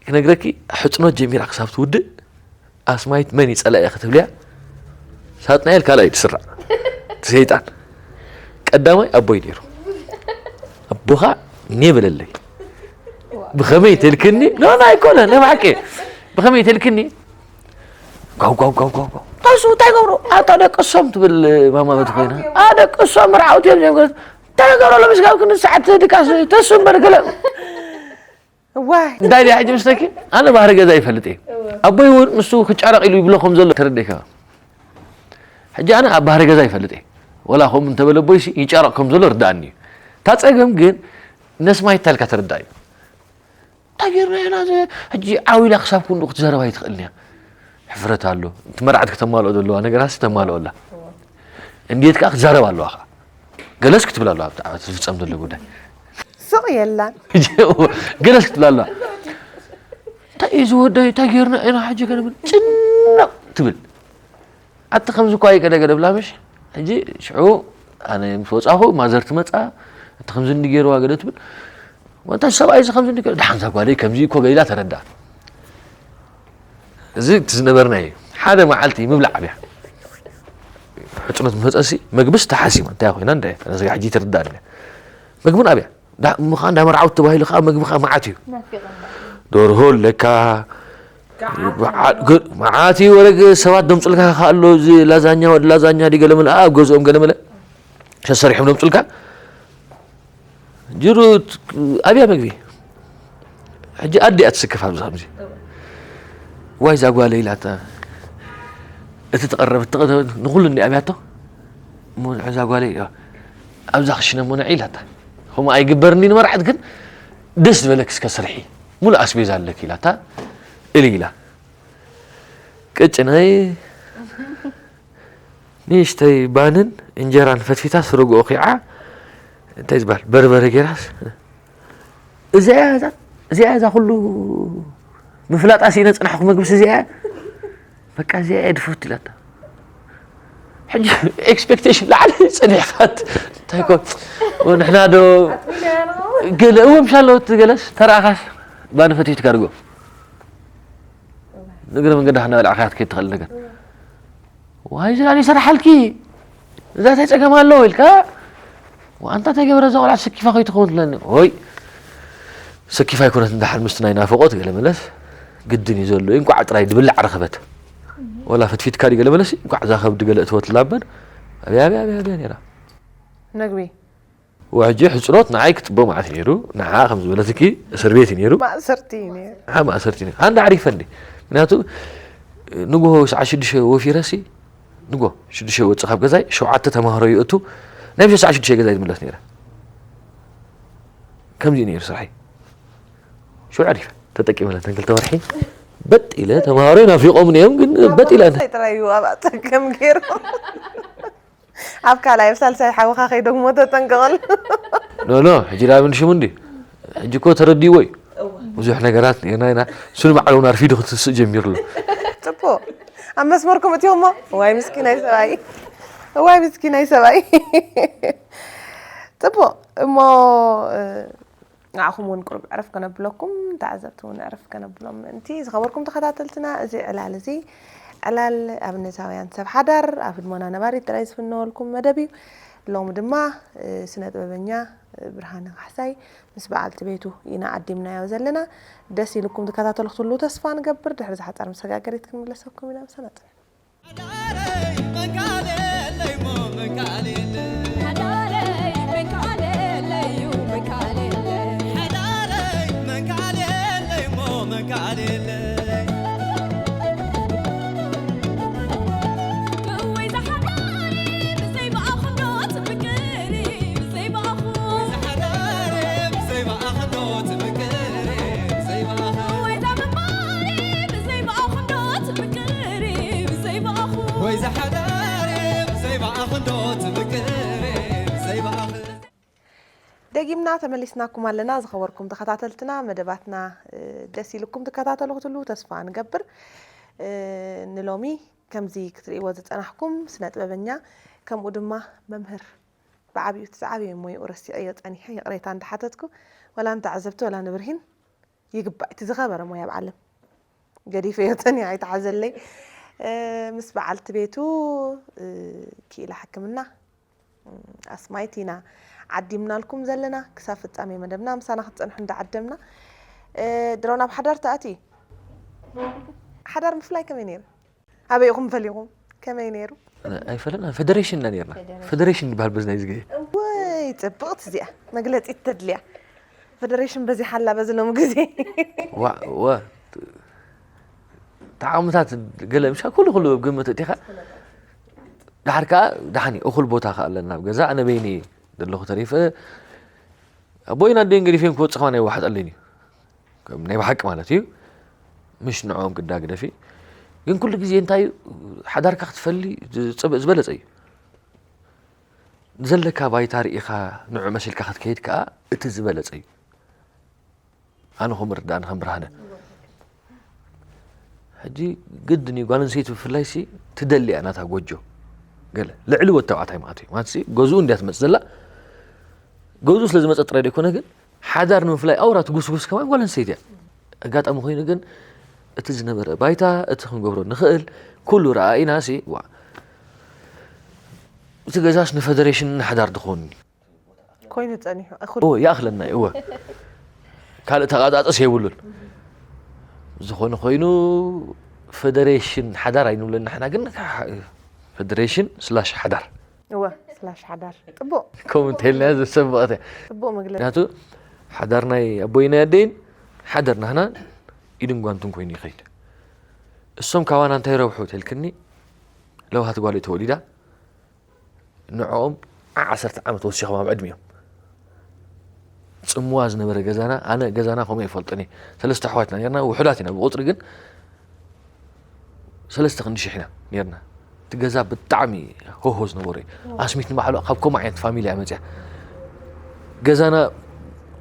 ክነግረኪ ሕፅኖት ጀሚራ ክሳብ ትውድእ ኣስማይት መን ይፀላእ ክትብልያ ሳጥናኤል ካልኣይ ትስራዕ ሰይጣን ቀዳማይ ኣቦይ ነይሩ ኣቦኻ እኔ በለለይ ብኸመይ ተልክኒ ኖ ኖ ኣይኮነ ናይ ብሓቂ ብኸመይ ተልክኒ ጋው ጋው ጋው ጋው ጋው ታሱ እንታይ ገብሩ ኣታ ደቅሶም ትብል ማማ በቲ ኮይና ኣደቅሶም ርዓውት እዮም እዮም እንታይ ገብሩ ለምስጋብ ክንሰዓት ድቃስ ተሱ እምበር ገለ እዋይ እንታይ ድያ ሕጂ ምስተኪ ኣነ ባህሪ ገዛ ይፈልጥ እየ ኣቦይ እውን ንሱ ክጫረቕ ኢሉ ይብሎ ከም ዘሎ ተረዲእካ ሕጂ ኣነ ኣብ ባህሪ ገዛ ይፈልጥ እየ ወላ ከምኡ እንተበለ ኣቦይ ይጫረቕ ከም ዘሎ ርዳእኒ እዩ እታ ፀገም ግን ነስማይ ታልካ ተረዳእ እዩ እንታይ ጌርና ኢና ሕጂ ዓው ኢላ ክሳብ ክንዱ ክትዛረብ ኣይትኽእልን እያ ሕፍረት ኣሎ እቲ መርዓት ክተማልኦ ዘለዋ ነገራት ተማልኦ ኣላ እንዴት ከዓ ክትዛረብ ኣለዋ ከዓ ገለስ ክትብል ኣለዋ ኣብቲ ዓመት ዝፍፀም ዘሎ ጉዳይ ሱቕ የላን ገለስ ክትብል ኣለዋ እንታይ እዩ ዝወዳይ እንታይ ጌርና ኢና ሕጂ ከነብል ጭነቕ ትብል ኣቲ ከምዚ እኳ ይቀደ ገደ ብላ ምሽ ሕጂ ሽዑ ኣነ ምስ ወፃኹ ማዘር ትመፃ እቲ ከምዚ እንዲ ገይርዋ ገደ ትብል ወንታ ሰብኣይ እዚ ከምዚ እንዲ ደሓንዛ ጓለይ ከምዚ እኮ ገሊላ ተረዳ እዚ እቲ ዝነበርና እዩ ሓደ መዓልቲ ምብላዕ ኣብያ ሕፅኖት መፀሲ መግብስ ተሓሲማ እንታይ ኮይና እንደ ነዚ ሕጂ ትርዳእ መግብን ኣብያ ምዃን እንዳ መርዓውቲ ተባሂሉ ከዓ መግቢ ከዓ መዓት እዩ ደርሆ ኣለካ መዓት እዩ ወረግ ሰባት ደምፅልካ ከዓ ኣሎ እዚ ላዛኛ ወዲ ላዛኛ ዲ ገለመለ ኣብ ገዝኦም ገለመለ ተሰሪሖም ደምፅልካ ጅሩ ኣብያ መግቢ ሕጂ ኣዲኣ ትስክፍ ኣብዚ ከምዚ ዋይ ዛጓለ ኢላታ እቲ ትቐረብ ንኩሉ እንዲ ኣብያቶ እዛ ጓለይ ኣብዛ ክሽነ እሞ ንዒ ኢላታ ከምኡ ኣይግበርኒ ንመርዓት ግን ደስ ዝበለክ እስከ ስርሒ ሙሉእ ኣስቤዛ ኣለክ ኢላታ እሊ ኢላ ቅጭነይ ንእሽተይ ባንን እንጀራን ፈትፊታ ስርግኦ ኪዓ እንታይ ዝበሃል በርበረ ገይራስ እዚኣ እያ እዛ እዚኣ እያ እዛ ኩሉ ምፍላጣ ስኢነ ፅናሕኩ መግብስ እዚኣ እያ በቃ እዚኣ እያ ድፈቱ ኢላታ ሕጂ ኤክስፔክቴሽን ላዕሊ ፀኒሕካት እንታይ ኮ ንሕና ዶ ገለ እወ ምሻለወት ገለስ ተረኣኻስ ባኒ ፈትፊትካ ድጎ ንግረ መንገዲ እናበላዕካ ክትከይድ ትኽእል ነገር ዋይ ዝላን ይሰርሓልኪ እዛ እንታይ ፀገም ኣለዎ ኢልካ ኣንታ ተገብረ እዛ ቆልዓ ሰኪፋ ከይትኸውን ትለኒ ወይ ሰኪፋ ኣይኮነት እንዳሓር ምስቲ ናይ ናፈቆት ገለ መለስ ግድን እዩ ዘሎ እንቋዕ ጥራይ ድብላዕ ረኸበት ወላ ፈትፊትካ ድዩ ገለ መለስ እንቋዕ እዛ ከብዲ ገለ እትወትላ እምበር ኣብያ ኣብያ ኣብያ ኣብያ ነይራ መግቢ ወሕጂ ሕፅኖት ንዓይ ክፅበ ማለት ነይሩ ንዓ ከም ዝበለትኪ እስር ቤት እዩ ነይሩ ማእሰርቲ እዩ ነይሩ ንዓ ማእሰርቲ ነይሩ ኣንዳ ዓሪፈ እንዲ ምክንያቱ ንግሆ ሰዓት ሽዱሽተ ወፊረሲ ንጎ ሽዱሽተ ወፅእ ካብ ገዛይ ሸውዓተ ተማሃሮ ይእቱ ናይ ምሸት ሰዓት ሽዱሽተ ገዛይ ዝምለስ ነይረ ከምዚ ነይሩ ስራሐይ ሽዑ ዓሪፈ ተጠቂመ ነተን ክልተ ወርሒ በጥ ኢለ ተማሃሮ ናፊቆም እዮም ግን በጥ ኢለ ጥራይ እዩ ኣብኣ ፀገም ገይሩ ኣብ ካልኣይ ኣብ ሳልሳይ ሓውኻ ከይደግሞ ተጠንቀቐሉ ኖ ኖ ሕጂ ዳብን ሽሙ እንዲ ሕጂ እኮ ተረዲእዎ እዩ ብዙሕ ነገራት ና ና እሱ ንባዕሉ እውን ኣርፊዱ ክትስእ ጀሚሩ ኣሎ ፅቡቅ ኣብ መስመርኩም እትኹሞ? ዋይ ምስኪናይ ሰብኣይ፣ ዋይ ምስኪናይ ሰብኣይ። ጽቡቕ እሞ፣ እ፣ ንዓኹም እውን ቁሩብ ዕረፍ ከነብለኩም፣ ተዓዘብቲ እውን ዕረፍ ከነብሎም ምእንቲ። ዝኸበርኩም ተኸታተልትና፣ እዚ ዕላል እዚ ዕላል ኣብነታውያን ሰብ ሓዳር ኣብ ህድሞና ነባሪት ጥራይ ዝፍነወልኩም መደብ እዩ። ሎሚ ድማ፣ እ፣ ስነ ጥበበኛ፣ እ፣ ብርሃነ ካሕሳይ ምስ በዓልቲ ቤቱ ኢና ዓዲምናዮ ዘለና። ደስ ኢልኩም ትከታተሉ ክትህልዉ ተስፋ ንገብር። ድሕሪ ዝሓጻር መሰጋገሪት ክንምለሰኩም ኢና። ምሳና ጽንሑ። ሓዳረይ መንካሌለይ ሞ መንካሌለይ። ሓዳረይ መንካሌለይ ዩ መንካሌለይ። ሓዳረይ መንካሌለይ ሞ መንካሌለይ። እወይ ዝሓዳረይ ብዘይ ብኣኹም ዶ ትምቅሪ፣ ብዘይ ብኣኹም። ዝሓዳረይ ብዘይ ብኣኹም ዶ ትምቅሪ፣ ብዘይ ብኣኹም። እወይ ዛምባረይ ብዘይ ብኣኹም ዶ ትምቅሪ፣ ብዘይ ብኣኹም። ወይ ዝሓዳረይ ብዘይ ብኣኹም ዶ ትምቅሪ፣ ብዘይ ብኣኹም። ደጊምና ተመሊስናኩም ኣለና። ዝኸበርኩም ተኸታተልትና፣ መደባትና፣ እ፣ ደስ ኢልኩም ትከታተሉ ክትህልዉ ተስፋ ንገብር። እ፣ ንሎሚ ከምዚ ክትርእይዎ ዝጸናሕኩም ስነ ጥበበኛ፣ ከምኡ ድማ መምህር፣ ብዓቢኡ እቲ ዝዓበየ ሞይኡ ረሲዐዮ ጸኒሐ፣ ይቕሬታ እንዳሓተትኩ፣ ወላ ንተዓዘብቲ ወላ ንብርሂን ይግባእ፣ እቲ ዝኸበረ ሞያ ኣብ ዓለም። ገዲፈዮ ጸኒሐ ኣይተሓዘለይ። እ፣ ምስ በዓልቲ ቤቱ፣ እ፣ ክኢላ ሕክምና፣ እ፣ ኣስማይት ኢና ዓዲምናልኩም ዘለና። ክሳብ ፍጻሜ መደብና ምሳና ክትጸንሑ እንዳዓደምና፣ እ፣ ድሮ ናብ ሓዳር ተኣቲ። ሓዳር ምፍላይ ከመይ ነይሩ? ኣበይ ኢኹም ፈሊኹም? ከመይ ነይሩ? ኣይፈለና፣ ፈደሬሽን ኢና ነይርና። ፈደሬሽን። ፈደሬሽን ዝበሃል በዚ ናይ ዝገየ። እወይ፣ ጽብቕቲ እዚኣ። መግለጺ ተድልያ። ፈደሬሽን በዚሓ ኣላ በዚ ሎሚ ግዜ። ዋ፣ ዋ። ተዓምታት ገለ ምሻ ኩሉ ኩሉ ኣብ ግምት እቲኻ። ድሓር ከኣ ደሓን እዩ፣ እኹል ቦታ ከኣ ኣለና ኣብ ገዛ። ኣነ በይነይ ዘለኹ ተሪፈ። ኣቦይን ኣደይን ገዲፈዮም ክወጽእ ከማን ኣይወሓጠለይን እዩ። ከም ናይ ብሓቂ ማለት እዩ። ምሽ ንዕኦም ግዳ ግደፊ። ግን ኩሉ ግዜ እንታይ እዩ፣ ሓዳርካ ክትፈሊ ዝጸበ-፣ ዝበለጸ እዩ። ዘለካ ባይታ ርኢኻ ንዑ መሲልካ ክትከይድ ከኣ እቲ ዝበለጸ እዩ። ኣነ ከም ርዳእን ከም ብርሃነ። ሕጂ ግድን እዩ ጓል ኣንስተይቲ ብፍላይ ሲ ትደሊ እያ ናታ ጎጆ። ገለ ልዕሊ ወዲ ተባዕታይ ማለት እዩ። ማለት ሲ ገዝኡ እንድያ ትመጽእ ዘላ። ገዝኡ ስለ ዝመጸት ጥራይ ዘይኮነ ግን ሓዳር ንምፍላይ ኣውራ ትጉስጉስ ከማን ጓል ኣንስተይቲ እያ። ኣጋጣሚ ኮይኑ ግን እቲ ዝነበረ ባይታ፣ እቲ ክንገብሮ ንኽእል ኩሉ ረኣኢና ሲ፣ ዋ፣ እቲ ገዛስ ንፈደሬሽን ንሓዳር ድኾን ኮይኑ ጸኒሑ። እኹል። እወ፣ ይኣኽለና እዩ፣ እወ። ካልእ ተቓጻጸስ የብሉን። ዝኾነ ኮይኑ ፈደሬሽን ሓዳር ኣይንብለን ንሕና፣ ግን ፈደሬሽን ስላሽ ሓዳር። እወ፣ ስላሽ ሓዳር። ጽቡቕ። ከምኡ እንተኢልና ዘሰብቐት እያ። ጽቡቕ መግለጺ። ምክንያቱ ሓዳር ናይ ኣቦይ ናይ ኣደይን ሓዳር ናህናን ኢድን ጓንትን ኮይኑ ይኸይድ። እሶም ካባና እንታይ ረብሑ ተልክኒ፣ ለውሃት ጓል ተወሊዳ፣ ንዕኦም ዓሰርተ ዓመት ወሲኾም ኣብ ዕድሚኦም። ጽምዋ ዝነበረ ገዛና፣ ኣነ ገዛና ከምኡ ኣይፈልጥን እየ። ሰለስተ ኣሕዋት ኢና ነርና፣ ውሑዳት ኢና ብቁጽሪ፣ ግን ሰለስተ ክንዲ ሽሕ ኢና ነርና። እቲ ገዛ ብጣዕሚ ሆሆ ዝነበሮ እዩ። ኣስሚት ንባዕሉ ካብ ከምኡ ዓይነት ፋሚሊ እያ መጽያ። ገዛና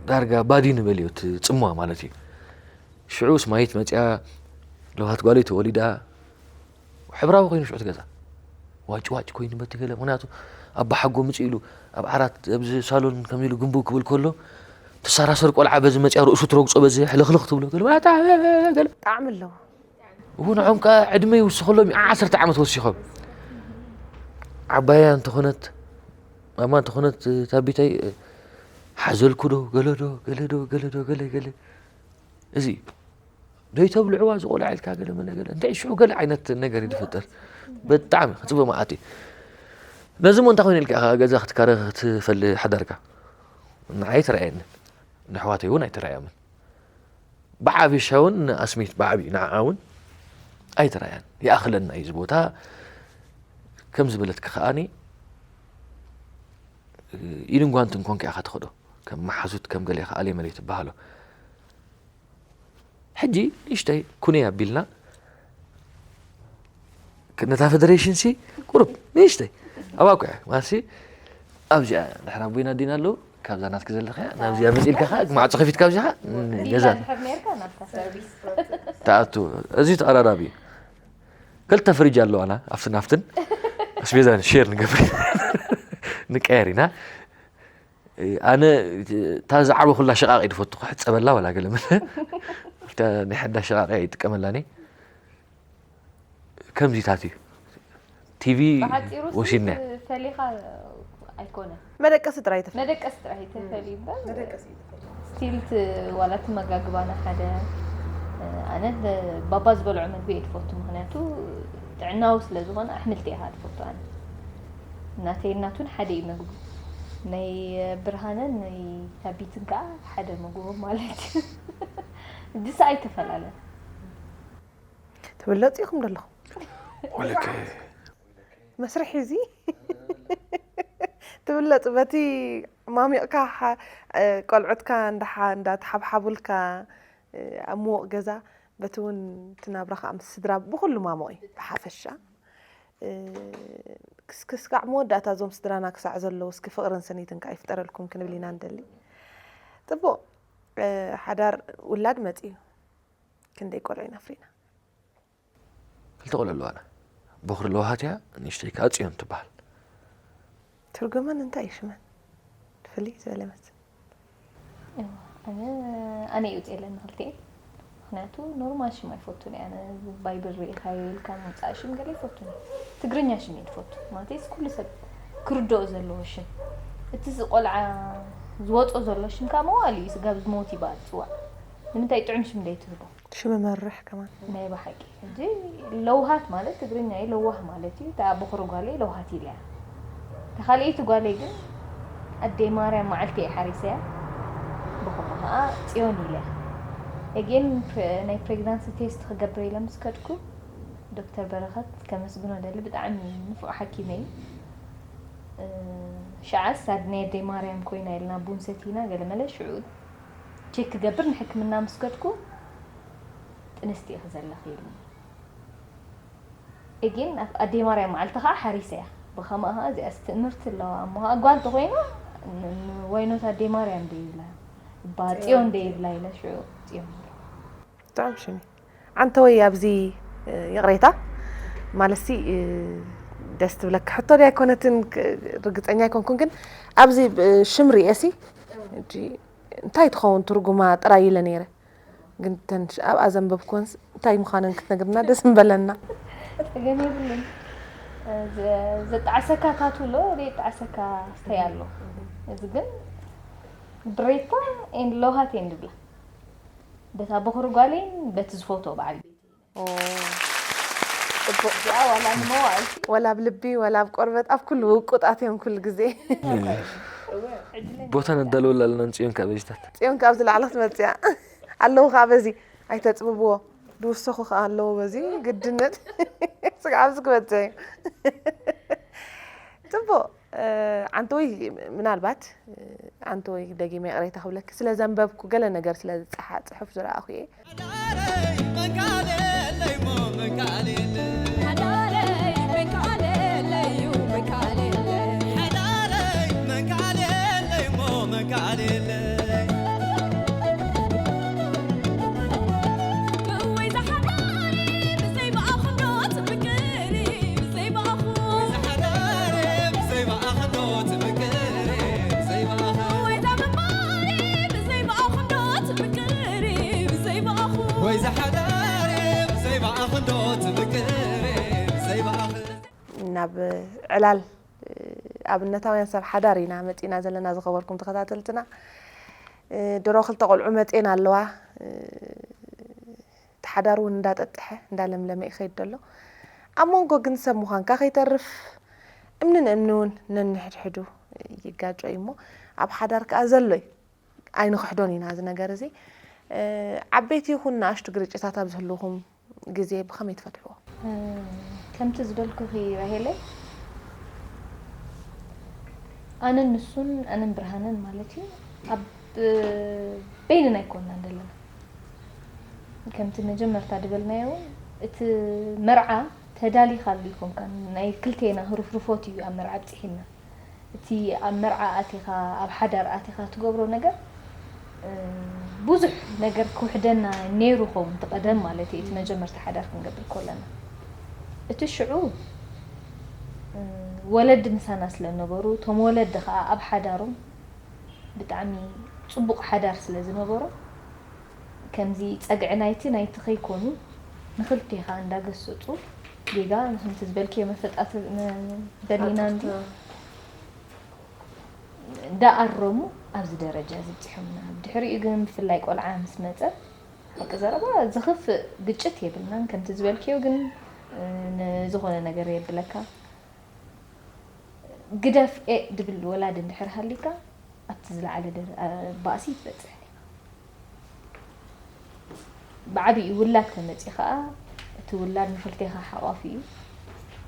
ዳርጋ ባዲ ንበል እዩ፣ እቲ ጽምዋ ማለት እዩ። ሽዑ ስማይት መጽያ፣ ለውሃት ጓለይ ተወሊዳ፣ ሕብራዊ ኮይኑ ሽዑ እቲ ገዛ። ዋጭ ዋጭ ኮይኑ በቲ ገለ፣ ምክንያቱ ኣባ ሓጎ ምጽእ ኢሉ ኣብ ዓራት ኣብዚ ሳሎን ከምዚ ኢሉ ግንቡ ክብል ከሎ፣ ትሰራሰር ቆልዓ በዚ መጽያ ርእሱ ትረግጾ በዚ ሕልኽልኽ ትብሎ ገለ፣ ዋታ ገለ። ጣዕሚ ኣለዎ። እው ንዖም ከኣ ዕድመ ይውስኸሎም እዩ፣ ዓሰርተ ዓመት ወሲኾም። ዓባያ እንተኾነት፣ ማማ እንተኾነት፣ ታቢተይ፣ ሓዘልኩ ዶ፣ ገለ ዶ፣ ገለ ዶ፣ ገለ ዶ፣ ገለ፣ ገለ። እዚ እዩ። ዘይተብልዕዋ ዝቆልዓ ኢልካ ገለ መለ ገለ። እንታይ ሽዑ ገለ ዓይነት ነገር እዩ ዝፍጠር። ብጣዕሚ ክጽበ መዓት እዩ። ነዚ እሞ እንታይ ኮይኑ ኢልካ ኢኻ ገዛ ክትካረ ክትፈሊ ሓዳርካ? ንዓይ ኣይተራእየንን። ንኣሕዋተይ እውን ኣይተራእዮምን። ብዓቢ ሻውን ንኣስሚት ብዓቢ ንዓኣ እውን ኣይተራእያን። ይኣኽለና እዩ እዚ ቦታ። ከም ዝበለትኪ ከኣኒ ኢድን ጓንትን ኮንካ ኢኻ ትኸዶ። ከም መሓዙት ከም ገለ ኢኻ ኣሌ መሌ ትበሃሎ። ሕጂ ንእሽተይ ኩነይ ኣቢልና ነታ ፈደሬሽን ሲ ቁሩብ ንእሽተይ ኣብ ኣኩዐ ማሲ ኣብዚኣ ድሕር ኣቦይና ኣዴና ኣለዉ። ካብዛ ናትኪ ዘለኽያ ናብዚኣ መጺእልካ ኸኣ ማዕጾ ከፊትካ ኣብዚኣ ገዛ እንድሕር ነርካ ናብታ ሰርቪስ። ተኣቱ። እዚ ተቐራራቢ እዩ። ክልተ ፍሪጅ ኣለዋና፣ ኣብትን ኣብትን ኣስቤዛ ሼር ንገብር ኢና። ንቀየር ኢና። ኣነ እታ ዝዓበኹላ ሸቓቕ እየ ዝፈቱ፣ ክሕጸበላ ወላ ገለ መለ። ኣብታ ናይ ሓዳሽ ሸቓቕ እየ ይጥቀመላኒ። ከምዚታት እዩ። ቲቪ ብሓፂሩ ወሲድና። ፈሊኻ ኣይኮነን። መደቀሲ ጥራይ ተፈ መደቀሲ ጥራይ ተፈልዩ እምበር መደቀሲ እዩ ተፈ- ስቲል እቲ ዋላ እቲ መጋግባና ሓደ፣ ኣነ ባባ ዝበልዖ መግቢ እየ ዝፈቱ። ምኽንያቱ ጥዕናዊ ስለ ዝኾነ ኣሕምልቲ እየ ዝፈቱ። ኣነ እናተይ እናቱን ሓደ እዩ መግቡ። ናይ ብርሃነን ናይ ታቢትን ከዓ ሓደ መግቦም ማለት እዩ። እጅስ ኣይተፈላለን። ትብለፁ ኢኹም ዘለኹም ወለከ መስርሕ እዚ ትብለፁ በቲ ማሚቕካ ሓ- እ፣ ቆልዑትካ እንዳሓ- እንዳተሓብሓቡልካ እ፣ ኣብ ምዉቕ ገዛ በቲ እውን እቲ ናብራኻ ምስ ስድራ ብኩሉ ማሞቕ እዩ ብሓፈሻ እ፣ ክስ- ክስጋዕ መወዳእታ እዞም ስድራና ክሳዕ ዘለዉ እስኪ ፍቕርን ስኒትን ከዓ ይፍጠረልኩም ክንብል ኢና ንደሊ። ፅቡቕ እ፣ ሓዳር ውላድ መፂኡ ክንደይ ቆልዑ ኢና ኣፍሪና? ክልተ ቆልዑ ኣለዋና። ቦኽሪ ለውሃት እያ፣ ንእሽተይ ከዓ ፅዮን ትበሃል። ትርጉመን እንታይ እዩ ሽመን? ፍልይ ዝበለ መስል እዋ፣ ኣነ ኣነ ይውፅእ የለን ንክልቲኤን። ምክንያቱ ኖርማል ሽም ኣይፈቱን እየ ኣነ። ባይብል ርኢካዮ ኢልካ ምውፃእ ሽም ገለ ይፈቱን እየ። ትግርኛ ሽም እየ ዝፈቱ። ማለተይስ ኩሉ ሰብ ክርድኦ ዘለዎ ሽም። እቲ ዚ ቆልዓ ዝወፆ ዘሎ ሽም ከዓ መዋእሉ እዩ፣ ስጋብ ዝሞት ይበሃል ዝፅዋዕ። ንምንታይ ጥዑም ሽም ደይትህቦ? ሽም መርሕ ከማን ናይ ብሓቂ ሕጂ ለውሃት ማለት ትግርኛ እዩ፣ ለዋህ ማለት እዩ። እታ ቦኽሪ ጓለይ ለውሃት ኢለያ። እታ ካልኣይቲ ጓለይ ግን ኣደይ ማርያም መዓልቲ እየ ሓሪሰያ። ብኸምኡ ከዓ ፅዮን ኢለያ። ኤጌን ናይ ፕሬግናንሲ ቴስት ክገብር ኢለ ምስ ከድኩ ዶክተር በረኸት ከመስግኖ ደሊ፣ ብጣዕሚ ንፉዕ ሓኪመይ። እ፣ ሽዓስ ኣድ ናይ ኣደይ ማርያም ኮይና ኢልና ቡን ሰቲና ገለመለ ሽዑ ቼክ ክገብር ንሕክምና ምስ ከድኩ ጥንስቲ ኢኺ ዘለኺ ኢሉኒ። ኤጌን ኣደይ ማርያም መዓልቲ ከዓ ሓሪሰያ። ብኸምኣ ከዓ እዚኣስ ትእምርቲ ኣለዋ እሞ ከዓ ጓል ተኮይና ን- ን- ወይኖት ኣደይ ማርያም ደይብላ እባ ፅዮን ደይብላ ኢለ ሽዑ ፅዮን ኢለ። ብጣዕሚ ሽሚ ዓንተወይ ኣብዚ እ፣ ይቕሬታ ማለትሲ እ፣ ደስ ትብለካ ሕቶ ድያ ኣይኮነትን ክ- ርግፀኛ ኣይኮንኩን ግን ኣብዚ እ፣ ሽም ርእየሲ ሕጂ እንታይ ትኸውን ትርጉማ ጥራይ ኢለ ነይረ ግን ተን ኣብኣ ዘንበብኩወንስ እንታይ ምዃነን ክትነግርና ደስ ምበለና ፀገም የብሉን። ዘ- ዘጣዕሰካ ታቱ ኣሎ፣ ዘይጣዕሰካ ስተይ ኣሎ። እዚ ግን ብሬታ ኤንድ ለውሃት እየን ዝብላ። በታ በኹሪ ጓለይን በቲ ዝፈትዎ በዓል ቤተይን። ኦ፣ ጽቡቕ እዚኣ ዋላ ንመዋእልቲ ወላ ኣብ ልቢ ወላ ኣብ ቆርበት ኣብ ኩሉ ውቁጣት እዮም ኩሉ ግዜ ቦታ ነዳልወላ ኣለና ንፅዮን ካብ በጅታት ፅዮን ካብ ዝለዓለ ክትመፅያ ኣለዉ ከዓ በዚ ኣይተፅብብዎ ድውሰኹ ከዓ ኣለዉ በዚ ግድነት ስጋብ ኣብዚ ክበፅሕ እዩ ፅቡቕ ዓንተወይ ምናልባት ዓንተወይ ደጊመ ይቕሬታ ክብለኪ ስለ ዘንበብኩ ገለ ነገር ስለ ዝፀሓ ፅሑፍ ዝረኣኹ እየ ወይ ዝሓዳር ብዘይ ብኣኽንዶ ትምቅር ብዘይ ብኣኽ ናብ ዕላል ኣብነታውያን ሰብ ሓዳር ኢና መፂና ዘለና ዝኸበርኩም ተኸታተልትና ድሮ ክልተ ቆልዑ መፅኤን ኣለዋ እቲ ሓዳር እውን እንዳጠጥሐ እንዳለምለመ ይኸይድ ዘሎ ኣብ መንጎ ግን ሰብ ምዃንካ ከይተርፍ እምኒ ንእምኒ እውን ነንሕድሕዱ ይጋጮ እዩ እሞ ኣብ ሓዳር ከዓ ዘሎ እዩ ኣይንኽሕዶን ኢና እዚ ነገር እዚ ዓበይቲ ይኹን ንኣሽቱ ግርጭታት ኣብ ዝህልውኹም ግዜ ብኸመይ ትፈትሕዎ ከምቲ ዝበልኩኺ ራሄለይ ኣነን ንሱን ኣነን ብርሃነን ማለት እዩ ኣብ በይንና ኣይኮንናን ዘለና ከምቲ መጀመርታ ዝበልናዮ እውን እቲ መርዓ ተዳሊኻሉ ኣይኮንካን ናይ ክልቴና ህሩፍሩፎት እዩ ኣብ መርዓ ኣብፂሒና እቲ ኣብ መርዓ ኣቲኻ ኣብ ሓዳር ኣቲኻ ትገብሮ ነገር ብዙሕ ነገር ክውሕደና ነይሩ ኸውን እቲ ቀደም ማለት እዩ እቲ መጀመርታ ሓዳር ክንገብር ከለና እቲ ሽዑ ወለዲ ምሳና ስለ ነበሩ፣ እቶም ወለዲ ኸዓ ኣብ ሓዳሮም ብጣዕሚ ጽቡቕ ሓዳር ስለ ዝነበሮም፣ ከምዚ ጸግዒ ናይቲ ናይቲ ከይኮኑ ንኽልቴኻ እንዳገሰጹ፣ ጌጋ ንክምቲ ዝበልክዮ መፈጣት መ-፣ ደሊና እንዲ እንዳኣረሙ ኣብዚ ደረጃ እዚ ኣብጺሖምና። ብድሕሪኡ ግን ብፍላይ ቆልዓ ምስ መጸ፣ ሓቂ ዘረባ፣ ዘኽፍእ ግጭት የብልናን። ከምቲ ዝበልክዮ ግን ንዝኾነ ነገር የብለካ። ግደፍ ኤእ ድብል ወላዲ እንድሕር ሃሊካ፣ ኣብቲ ዝለዓለ ደረ-፣ ባእሲ ትበጽሕ። ብዓቢኡ ውላድ ተመጺ ኸኣ፣ እቲ ውላድ ንኽልቴኻ ሓቋፊ እዩ።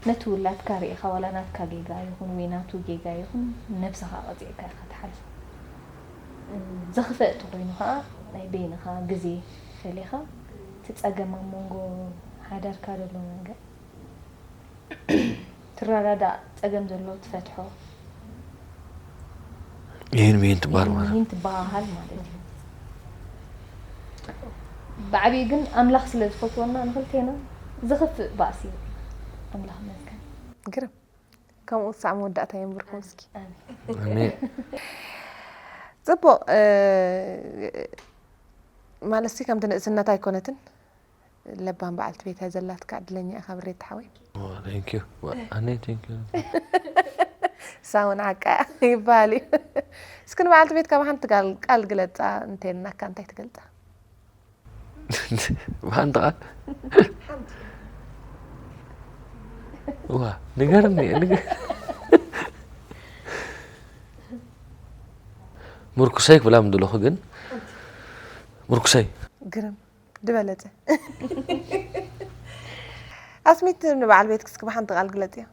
ነቲ ውላድካ ርኢኻ፣ ዋላ ናትካ ጌጋ ይኹን ወይ ናቱ ጌጋ ይኹን፣ ነብስኻ ቀጺዕካ ኢኻ ትሓልፎ። ዘኽፍእ እንተኾይኑ ኸኣ፣ ናይ በይንኻ ግዜ ፈሊኻ፣ እቲ ጸገም ኣብ መንጎ ሓዳርካ ዘሎ ነገር ትረዳዳእ፣ ጸገም ዘሎ ትፈትሖ። ይህን ብይን ትበሃል ማለት። ይህን ትበሃሃል ማለት እዩ። ብዓቢኡ ግን ኣምላኽ ስለ ዝፈትወና ንኽልቴና ዘኽፍእ ባእሲ የብልና። ኣምላኽ ይመስገን። ግርም። ከምኡ ሳዕ መወዳእታ የንብርኩም እስኪ። ኣሜን። ኣሜን። ጽቡቕ። እ፣ ማለት ሲ ከምቲ ንእስነት ኣይኮነትን። ለባም በዓልቲ ቤት እያ ዘላትካ፣ ዕድለኛ ኢኻ ብሬት ሓወይ። ኦ፣ thank you። ዋ፣ ኣነ thank you። እሳ እውን ሓቃ እያ ይበሃል እዩ። እስኪ ንበዓልቲ ቤትካ ብሓንቲ ቃል፣ ቃል ግለጻ እንተልናካ እንታይ ትገልጻ? ብሓንቲ ቃል? ዋ፣ ንገርኒ፣ ንገ-፣ ምርኩሰይ ክብላ ምደለኹ ግን፣ ምርኩሰይ። ግርም ዝበለጸ። ኣስሚት ንበዓል ቤትኪ እስኪ ብሓንቲ ቃል ግለጽዮ።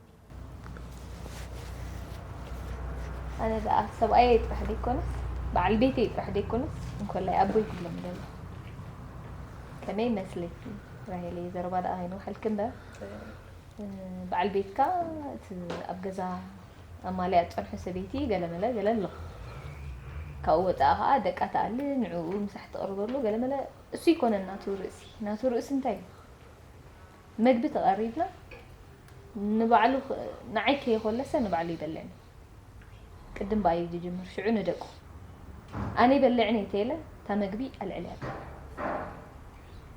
ኣነ ደኣ ሰብኣየይ ጥራሕ ደይኮነስ፣ በዓል ቤተይ ጥራሕ ደይኮነስ፣ እንኮላይ ኣቦይ ክብሎም ደለኹ። ከመይ ይመስለኪ ራሄለይ? ዘረባ ደኣ ኣይንውሓልኪ እምበር፣ እ፣ በዓል ቤትካ እቲ ኣብ ገዛ ኣማልያ ዝጸንሑ ሰበይቲ ገለመለ ገለ ኣሎ። ካብኡ ወጻኢ ኸኣ ደቃ ትኣሊ፣ ንዕኡ ምሳሕ ትቕርበሉ ገለመለ። እሱ ይኮነን ናቱ ርእሲ። ናቱ ርእሲ እንታይ እዩ? መግቢ ተቐሪብና ንባዕሉ ኽ-፣ ንዓይ ከይኾለሰ ንባዕሉ ይበልዕኒ። ቅድም ብኣይ እዩ ዝጅምር፣ ሽዑ ንደቁ። ኣነ ይበልዕኒ እንተኢለ እታ መግቢ ኣልዕልያ።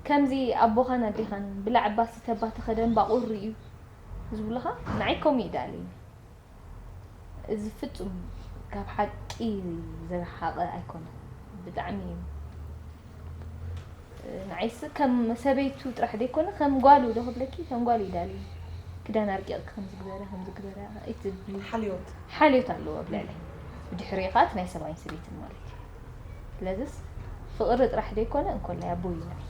ከምዚ ኣቦኻን ኣዴኻን ብላዕ እባ ስተ እባ ተኸደ እምባ ቁሪ እዩ ዝብሉኻ፣ ንዓይ ከምኡ እዩ ደኣለኒ። እዚ ፍጹም ካብ ሓቂ ዝረሓቐ ኣይኮነን። ብጣዕሚ እዩ። ንዓይስ ከም ሰበይቱ ጥራሕ ዘይኮነ ከም ጓሉ ዶ ክብለኪ፣ ከም ጓሉ እዩ ደኣልዩ። ክዳን ኣርቂቕኪ ከምዚ ግበሪ፣ ከምዚ ግበሪ ኣይትብሊ። ሓልዮት። ሓልዮት ኣለዎ ኣብ ልዕለይ። ብድሕሪኡ ኸኣ እቲ ናይ ሰብኣይን ሰበይትን ማለት እዩ። ስለዚስ ፍቕሪ ጥራሕ ዘይኮነ እንኮላይ ኣቦ እዩ ንዓይ።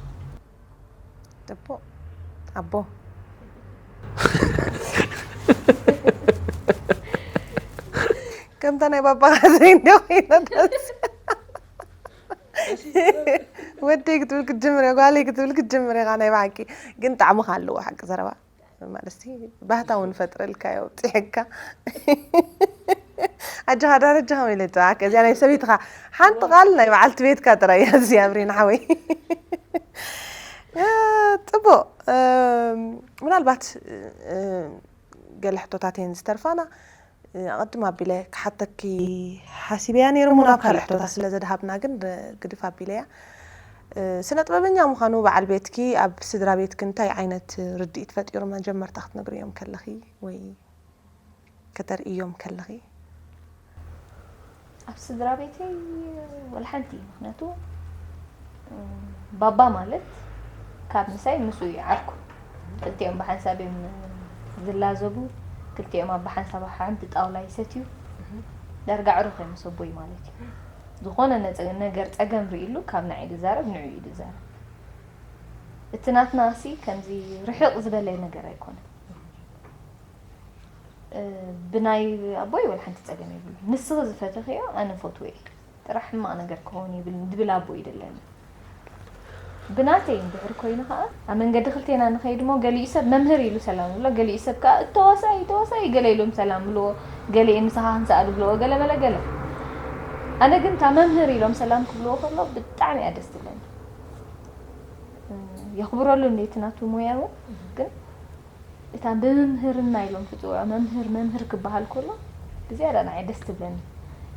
ጽቡቕ። ኣቦ። ከምታ ናይ ባባኻ ዘይንደ ኮይና ደስ። ወደይ ክትብል ክትጅምር እያ፣ ጓለይ ክትብል ክትጅምር ኢኻ ናይ ብሓቂ። ግን ጣዕምኻ ኣለዎ ሓቂ ዘረባ። ማለት ሲ ባህታ እውን ፈጥረልካ እያ፣ ኣብጺሕካ። ኣጆኻ ደረጃ ከመይ ኢለ ይጽዋዓካ? እዚኣ ናይ ሰበይትኻ ሓንቲ ቃል ናይ በዓልቲ ቤትካ ጥራይ እያ እዚኣ፣ ብሬን ሓወይ። እ፣ ጽቡቕ። እም፣ ምናልባት፣ እ፣ ገለ ሕቶታት እየን ዝተርፋና። እ፣ ኣቐድም ኣቢለ ክሓተኪ ሓሲበያ ነይረ እሞ ናብ ካልእ ሕቶታት ስለ ዘድሃብና ግን ብ-፣ ግድፍ ኣቢለያ። እ፣ ስነ ጥበበኛ ምዃኑ በዓል ቤትኪ ኣብ ስድራ ቤትኪ እንታይ ዓይነት ርድኢት ፈጢሩ መጀመርታ ክትነግርዮም ከለኺ ወይ ከተርእዮም ከለኺ? ኣብ ስድራ ቤተይ ወላ ሓንቲ፣ ምኽንያቱ፣ እም፣ ባባ ማለት ካብ ምሳይ ምስኡ እዩ ዓርኩ። ክልቲኦም ብሓንሳብ እዮም ዝላዘቡ፣ ክልቲኦም ኣብ ብሓንሳብ ኣብ ሓንቲ ጣውላ ይሰትዩ። ዳርጋ ኣዕሩኽ እዮም ምስ ኣቦይ ማለት እዩ። ዝኾነ ነጸ-፣ ነገር ጸገም ርእይሉ ካብ ንዓይ ዝዛረብ ንዑ እዩ ዝዛረብ። እቲ ናትና ሲ ከምዚ ርሕቕ ዝበለ ነገር ኣይኮነን። እ፣ ብናይ ኣቦይ ወላ ሓንቲ ጸገም የብሉ። ንስኺ ዝፈተኽዮ ኣነ ፈትዎ እየ። ጥራሕ ሕማቕ ነገር ክኸውን የብሉን ድብል ኣቦ እዩ ደለኒ። ብናተይ እንድሕር ኮይኑ ኸኣ፣ ኣብ መንገዲ ክልቴና ንኸይድ እሞ ገሊኡ ሰብ መምህር ኢሉ ሰላም ይብሎ፣ ገሊኡ ሰብ ከኣ እተዋሳኢ፣ ተዋሳኢ ገለ ኢሎም ሰላም ይብልዎ፣ ገሊኤን ምሳኻ ክንሰኣል ይብልዎ፣ ገለ መለ ገለ። ኣነ ግን እታ መምህር ኢሎም ሰላም ክብልዎ ከሎ ብጣዕሚ እያ ደስ ትብለኒ። እ፣ የኽብረሉ እንዴ እቲ ናቱ ሞያ እውን፣ ግን እታ ብመምህርና ኢሎም ክጽውዖ፣ መምህር መምህር ክበሃል ከሎ ብዝያዳ ንዓይ ደስ ትብለኒ።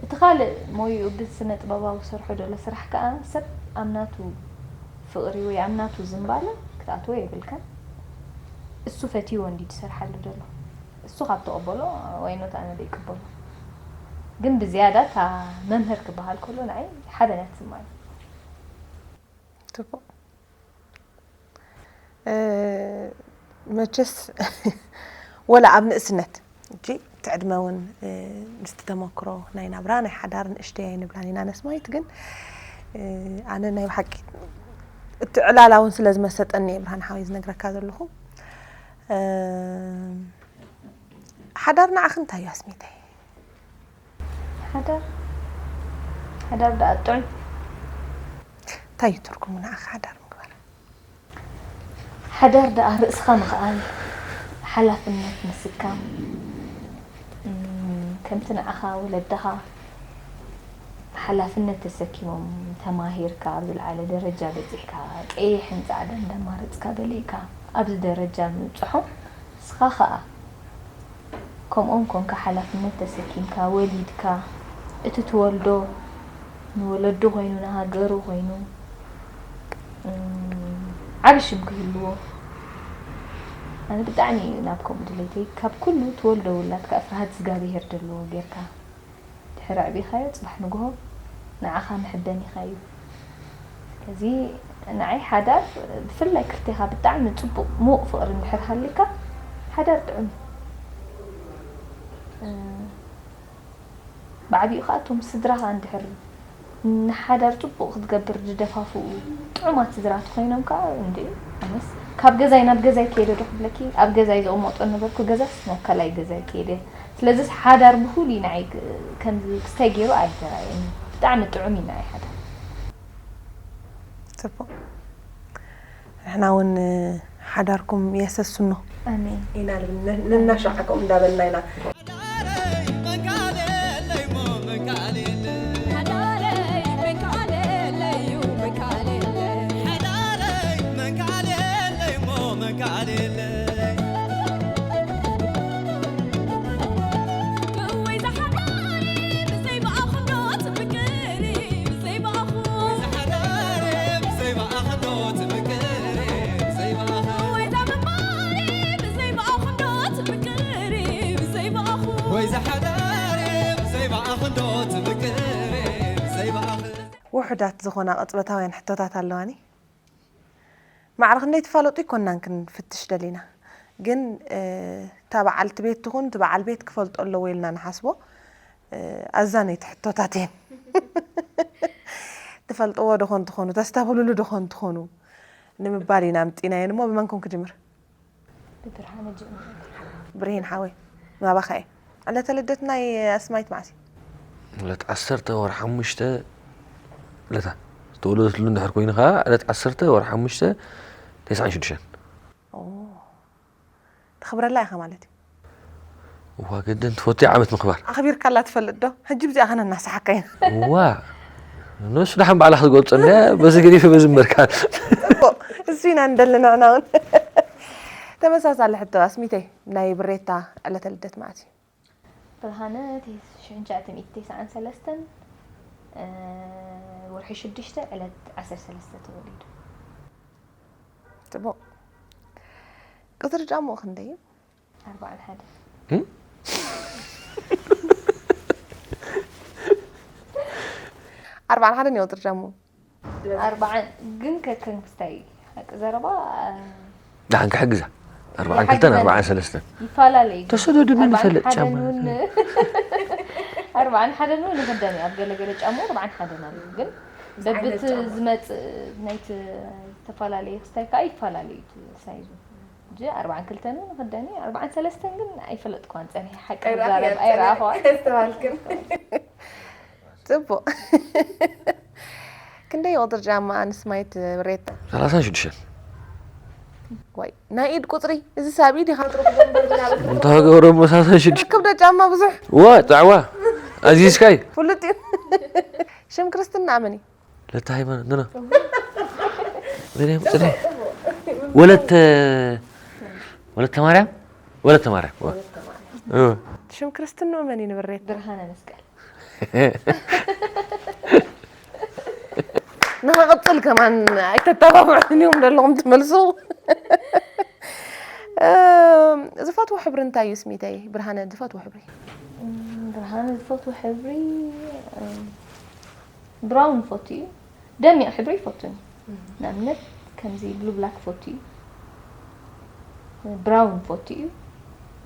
እቲ ካልእ ሞይኡ ብስነ ጥበባዊ ሰርሖ ዘሎ ስራሕ ከኣ ሰብ ኣብ ናቱ ፍቕሪ ወይ ኣብ ናቱ ዝንባለ ክትኣትዎ የብልካን። እሱ ፈትይዎ እንዲ ዝሰርሓሉ ዘሎ እሱ ካብ ተቐበሎ ዋይኖት ኣነ ዘይቅበሎ። ግን ብዝያዳ እታ መምህር ክበሃል ከሎ ንዓይ ሓበን እያ ትስማኒ። ጽቡቕ። መቸስ ወላ ኣብ ንእስነት እጂ እቲ ዕድመ እውን ምስቲ ተመክሮ ናይ ናብራ ናይ ሓዳር ንእሽተይ ኣይንብላን ኢና ነስማይት ግን ኣነ ናይ ብሓቂ እቲ ዕላላ እውን ስለ ዝመሰጠኒ እየ ብርሃን ሓወይ ዝነግረካ ዘለኹ ሓዳር ንዓኺ እንታይ እዩ ኣስሚተይ ሓዳር ሓዳር ደኣ ጥዑም እንታይ እዩ ትርጉሙ ንዓኺ ሓዳር ምግባር ሓዳር ደኣ ርእስኻ ምኽኣል፣ ሓላፍነት ምስካም፣ ከምቲ ንዓኻ ወለድኻ ሓላፍነት ተሰኪሞም ተማሂርካ ኣብ ዝለዓለ ደረጃ በጺሕካ ቀይሕን ጻዕዳን እንዳማረጽካ በሊዕካ ኣብዚ ደረጃ ምብጽሖም ንስኻ ኸኣ ከምኦም ኮንካ ሓላፍነት ተሰኪምካ ወሊድካ እቲ ትወልዶ ንወለዱ ኮይኑ ንሃገሩ ኮይኑ ዓቢ ሽም ክህልዎ ኣነ ብጣዕሚ እዩ ናብ ከምኡ ድሌተይ ካብ ኩሉ ትወልዶ ውላድ ከዓ ፍርሃት እግዚኣብሄር ዘለዎ ጌርካ ድሕሪ ኣዕቢኻዮ ፅባሕ ንግሆ ንዓኻ መሐበኒኻ እዩ ስለዚ ንዓይ ሓዳር ብፍላይ ክልቴኻ ብጣዕሚ ፅቡቕ ምዉቕ ፍቕሪ እንድሕር ሃልዩካ ሓዳር ጥዑም እዩ ብዓቢኡ ከዓ እቶም ስድራኻ እንድሕር ንሓዳር ፅቡቕ ክትገብር ዝደፋፍኡ ጥዑማት ስድራ ተኾይኖም ከዓ እንዲ ኣነስ ካብ ገዛይ ናብ ገዛይ ከይደ ዶ ክብለኪ ኣብ ገዛይ ዝቕመጦ ነበርኩ ገዛስ ናብ ካልኣይ ገዛይ ከይደ ስለዚስ ሓዳር ብፍሉይ ንዓይ ከምዚ ክስታይ ገይሩ ኣይተራእየኒ ብጣዕሚ ጥዑም እዩ ንዓይ ሓዳር ፅቡቕ ንሕና እውን ሓዳርኩም የሰስኖ ኣሜን ኢና ነናሻዕ ከምኡ እንዳበልና ኢና ወይ ዝሓዳር ብዘይ ብኣኽንዶ ትምቅር ብዘይ ብኣኽንዶ ውሑዳት ዝኾና ቅጽበታውያን ሕቶታት ኣለዋኒ። ማዕረ ክንደይ ትፋለጡ ኣይኮናን ክንፍትሽ ደሊና፣ ግን እታ በዓልቲ ቤት ትኹን እቲ በዓል ቤት ክፈልጦ ኣለዎ ኢልና ንሓስቦ ኣዛነይቲ ሕቶታት እየን። ትፈልጥዎ ዶ ኾን ትኾኑ፣ ተስተብህሉሉ ዶ ኾን ትኾኑ ንምባል ኢና ኣምጺእናየን እሞ ብመንኩም ክጅምር? ብብርሃነ ጅእምር ብርሂን ሓወይ ናባኻ እየ። ዕለተ ልደት ናይ ኣስማይት መዓስ እዩ? ዕለት ዓሰርተ ወርሒ ሓሙሽተ ዕለታ ዝተወለደትሉ እንድሕር ኮይኑ ከዓ ዕለት ዓሰርተ ወርሒ ሓሙሽተ ተስዓን ሽዱሽተን ተኽብረላ ኢኻ ማለት እዩ። እዋ ግድን ትፈትዮ ዓመት ምኽባር። ኣኽቢርካላ ትፈልጥ ዶ? ሕጂ ብዚኣ ኸነ እናሰሓካ ኢና። እዋ ንሱ ደሓን ባዕላ ክትገልጾ እንድያ በዚ ገዲፈ በዚ እምበርካ። ጽቡቕ እሱ ኢና ንደሊ ንሕና እውን። ተመሳሳሊ ሕቶ ኣስሚተይ ናይ ብሬታ ዕለተ ልደት መዓስ እዩ? ብርሃነ ሽሕን ትሽዓተ ሚእቲ ተስዓን ሰለስተን ወርሒ ሽዱሽተ ዕለት ዓሰርተ ሰለስተ ተወሊዱ። ጽቡቕ። ቁጽሪ ጫምኡ ክንደይ እዩ? ኣርባዓን ሓደን። ኣርባዓን ሓደን እዩ ቁጽሪ ጫምኡ። ኣርባዓን ግን ከከም ክስታይ እዩ። ሓቂ ዘረባ ደሓን ክሕግዛ። ኣርባዓን ክልተን ኣርባዓን ሰለስተን ይፈላለ እዩ። ተሰደዱ መን ይፈልጥ ጫማ። ኣርባዓን ሓደን እውን ይኽደን እዩ። ኣብ ገለገለ ጫማ ኣርባዓን ሓደን ኣለዉ ግን በብቲ ዝመፅእ ናይቲ ዝተፈላለየ ክስታይ ከዓ ይፈላለ እዩ ሳይዙ። ሕጂ ኣርባዓን ክልተን እውን ይኽደን እዩ። ኣርባዓን ሰለስተን ግን ኣይፈለጥኩዋን ፀኒሐ ሓቂ ክዛረብ ኣይረኣኹዋን። ጽቡቕ። ክንደይ ቁጽሪ ጫማ ኣንስማይት ብሬታ? ሰላሳን ሽዱሽተን። ዋይ ናይ ኢድ ቁጽሪ እዚ ሳብ ኢድ ኢኻ ትረኽቦ እምበር ዝናበ ክትረኽቦ እንተ ሃገሮ እሞ ሰላሳን ሽዱሽተን። ክብደት ጫማ ብዙሕ። ዋ ጣዕዋ ኣዚዝካይ። ፍሉጥ እዩ። ሽም ክርስትና መን እዩ? ለተ ሃይማኖት ኖ ኖ። ወይኔ ጽሬ ወለተ ወለተ ማርያም ወለተ ማርያም። ዋ። እ። ሽም ክርስትንኡ መን እዩ ንብሬት? ብርሃነ መስቀል። ንኸቕፅል ከማን ኣይተተባብዑን እዮም ዘለኹም ትመልሱ። እም፣ ዝፈትዎ ሕብሪ እንታይ እዩ ስሚተይ? ብርሃነ ዝፈትዎ ሕብሪ? ብርሃነ ዝፈትዎ ሕብሪ ብራውን ፈቱ እዩ። ደሚቕ ሕብሪ ይፈቱን እዩ። ንኣብነት ከምዚ ብሉ ብላክ ፈቱ እዩ። ብራውን ፈቱ እዩ።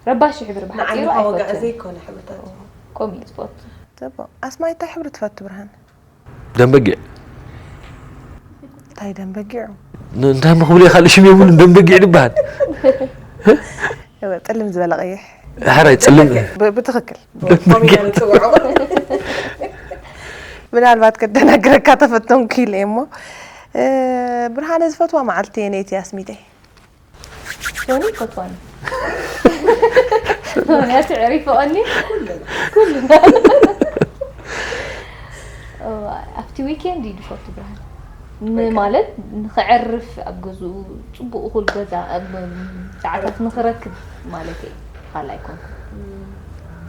ረባሺ ሕብሪ ብሓፂሩ ንዓይንኻ ወጋእ ኣይፈቱን። ዘይኮነ ሕብርታት። ከምኡ እዩ ዝፈቱ። ፅቡቕ። ኣስማይ እንታይ ሕብሪ ትፈቱ ብርሃን? ደም በጊዕ። እንታይ ደም በጊዑ? እንታይ ምኽብሉ ካልእ ሽም የብሉን፣ ደም በጊዕ ዝበሃል። እወ፣ ጥልም ዝበለ ቀይሕ። ሓራይ ፅልም። ብ- ብትኽክል። ከምኡ ኢና ንፅውዖ። ምናልባት ከተናግረካ ተፈተንኩ ኢለ እሞ፣ እ፣ ብርሃነ ዝፈትዋ መዓልቲ የነይቲ ኣስሚተይ? ሶኒ ይፈትዋኒ። ሶኒ ኣቲ ዕሪፈኦኒ። ኩልና ኣብቲ ዊኬንድ እዩ ዝፈቱ ብርሃን። ን- ማለት ንኽዕርፍ ኣብ ገዝኡ ፅቡቅ እኹል ገዛ ኣብ ሰዓታት ንኽረክብ ማለት እየ። ካልኣይ ኮንኩ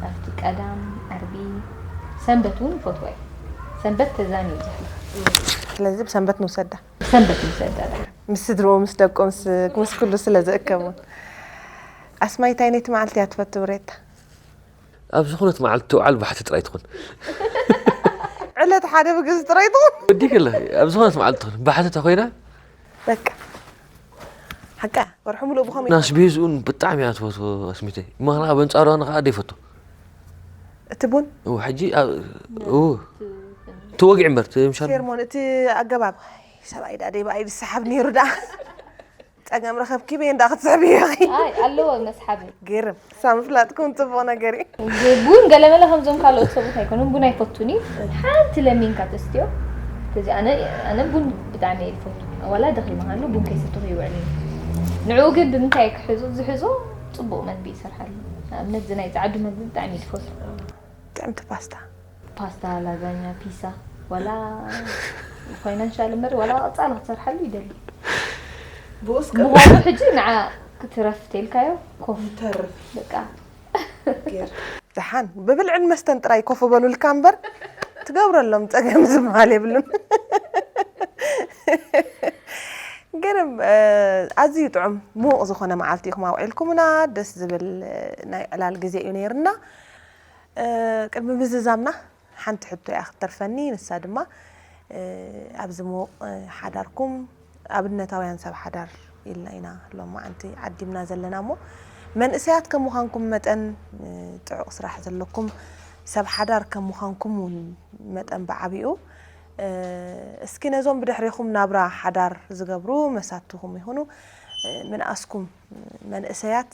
ኣብቲ ቀዳም ዓርቢ ሰንበት እውን ይፈትዋ እዩ። ሰንበት ተዛንዩ ዘሕልፍ ስለዚ ብሰንበት ንውሰዳ። ሰንበት ንውሰዳ። ምስ ስድርኡ ምስ ደቁ ምስ ምስ ኩሉ ስለ ዝእከቡ። ኣስማይ እንታይ ነቲ መዓልቲ እያ ትፈቱ ብሬታ? ኣብ ዝኾነት መዓልቲ ትውዓል ባሕቲ ጥራይ ትኹን። ዕለት ሓደ ብግዚ ጥራይ ትኹን። ወዲ ከለ ኣብ ዝኾነት መዓልቲ ትኹን ባሕቲ ተኮይና። በቃ ሓቃ ወርሒ ሙሉእ ብኸመይ? ናስቤዝኡን ብጣዕሚ እያ ትፈትዎ ኣስሚተይ። ምኽንያቱ ኣብ ኣንጻሩ ኣነ ከዓ ደይፈቱ። እቲ ቡን እው ሕጂ ኣብ- እው ትወግዒ እምበር እቲ ምሻል ሴርሞን እቲ ኣገባብ ሰብኣይ ዳ ደይ ብኣይ ዝሰሓብ ነይሩ ዳ ጸገም ረኸብኪ በይ እንዳ ክትስሕብ ኢኺ። ኣይ ኣለዎ መስሓቢ። ገርም እሳ ምፍላጥኩም ጽቡቕ ነገር እዩ። ቡን ገለመለ ከምዞም ካልኦት ሰብኡት ኣይኮኑን። ቡን ኣይፈቱን እዩ። ሓንቲ ለሚንካ ተስትዮ። ስለዚ ኣነ ኣነ ቡን ብጣዕሚ እየ ዝፈቱ። ዋላ ደኺመ ሃሉ ቡን ከይሰተኹ ይውዕል እዩ። ንዕኡ ግን ብምንታይ ክሕዞ ዝሕዞ ጽቡቕ መግቢ ይሰርሓሉ። ንኣብነት እዚ ናይ ጻዕዱ መግቢ ብጣዕሚ እዩ ዝፈቱ። ጥዕምቲ ፓስታ። ፓስታ፣ ላዛኛ፣ ፒሳ ዋላ ፋይናንሻል እምበር ዋላ ቀጻሊ ክትሰርሓሉ ይደሊ። ብኡስ ምዃኑ ሕጂ ንዓ ክትረፍ ተልካዮ ኮፍ ይተርፍ በቃ ገይር ደሓን ብብልዕን መስተን ጥራይ ኮፍ በሉልካ እምበር ትገብረሎም ጸገም ዝበሃል የብሉን። ግን እ፣ ኣዝዩ ጥዑም ምዉቕ ዝኾነ መዓልቲ ኢኹም ኣውዒልኩምና። ደስ ዝብል እ፣ ናይ ዕላል ግዜ እዩ ነይርና። እ፣ ቅድሚ ምዝዛምና ሓንቲ ሕቶ እያ ክትተርፈኒ። ንሳ ድማ እ፣ ኣብዚ ምዉቕ እ፣ ሓዳርኩም ኣብነታውያን ሰብ ሓዳር ኢልና ኢና ሎማዓንቲ ዓዲምና ዘለና እሞ መንእሰያት ከም ምዃንኩም መጠን እ፣ ጥዑቕ ስራሕ ዘለኩም ሰብ ሓዳር ከም ምዃንኩም እውን መጠን ብዓቢኡ እ፣ እስኪ ነዞም ብድሕሬኹም ናብራ ሓዳር ዝገብሩ መሳትኹም ይኹኑ እ፣ ምንኣስኩም መንእሰያት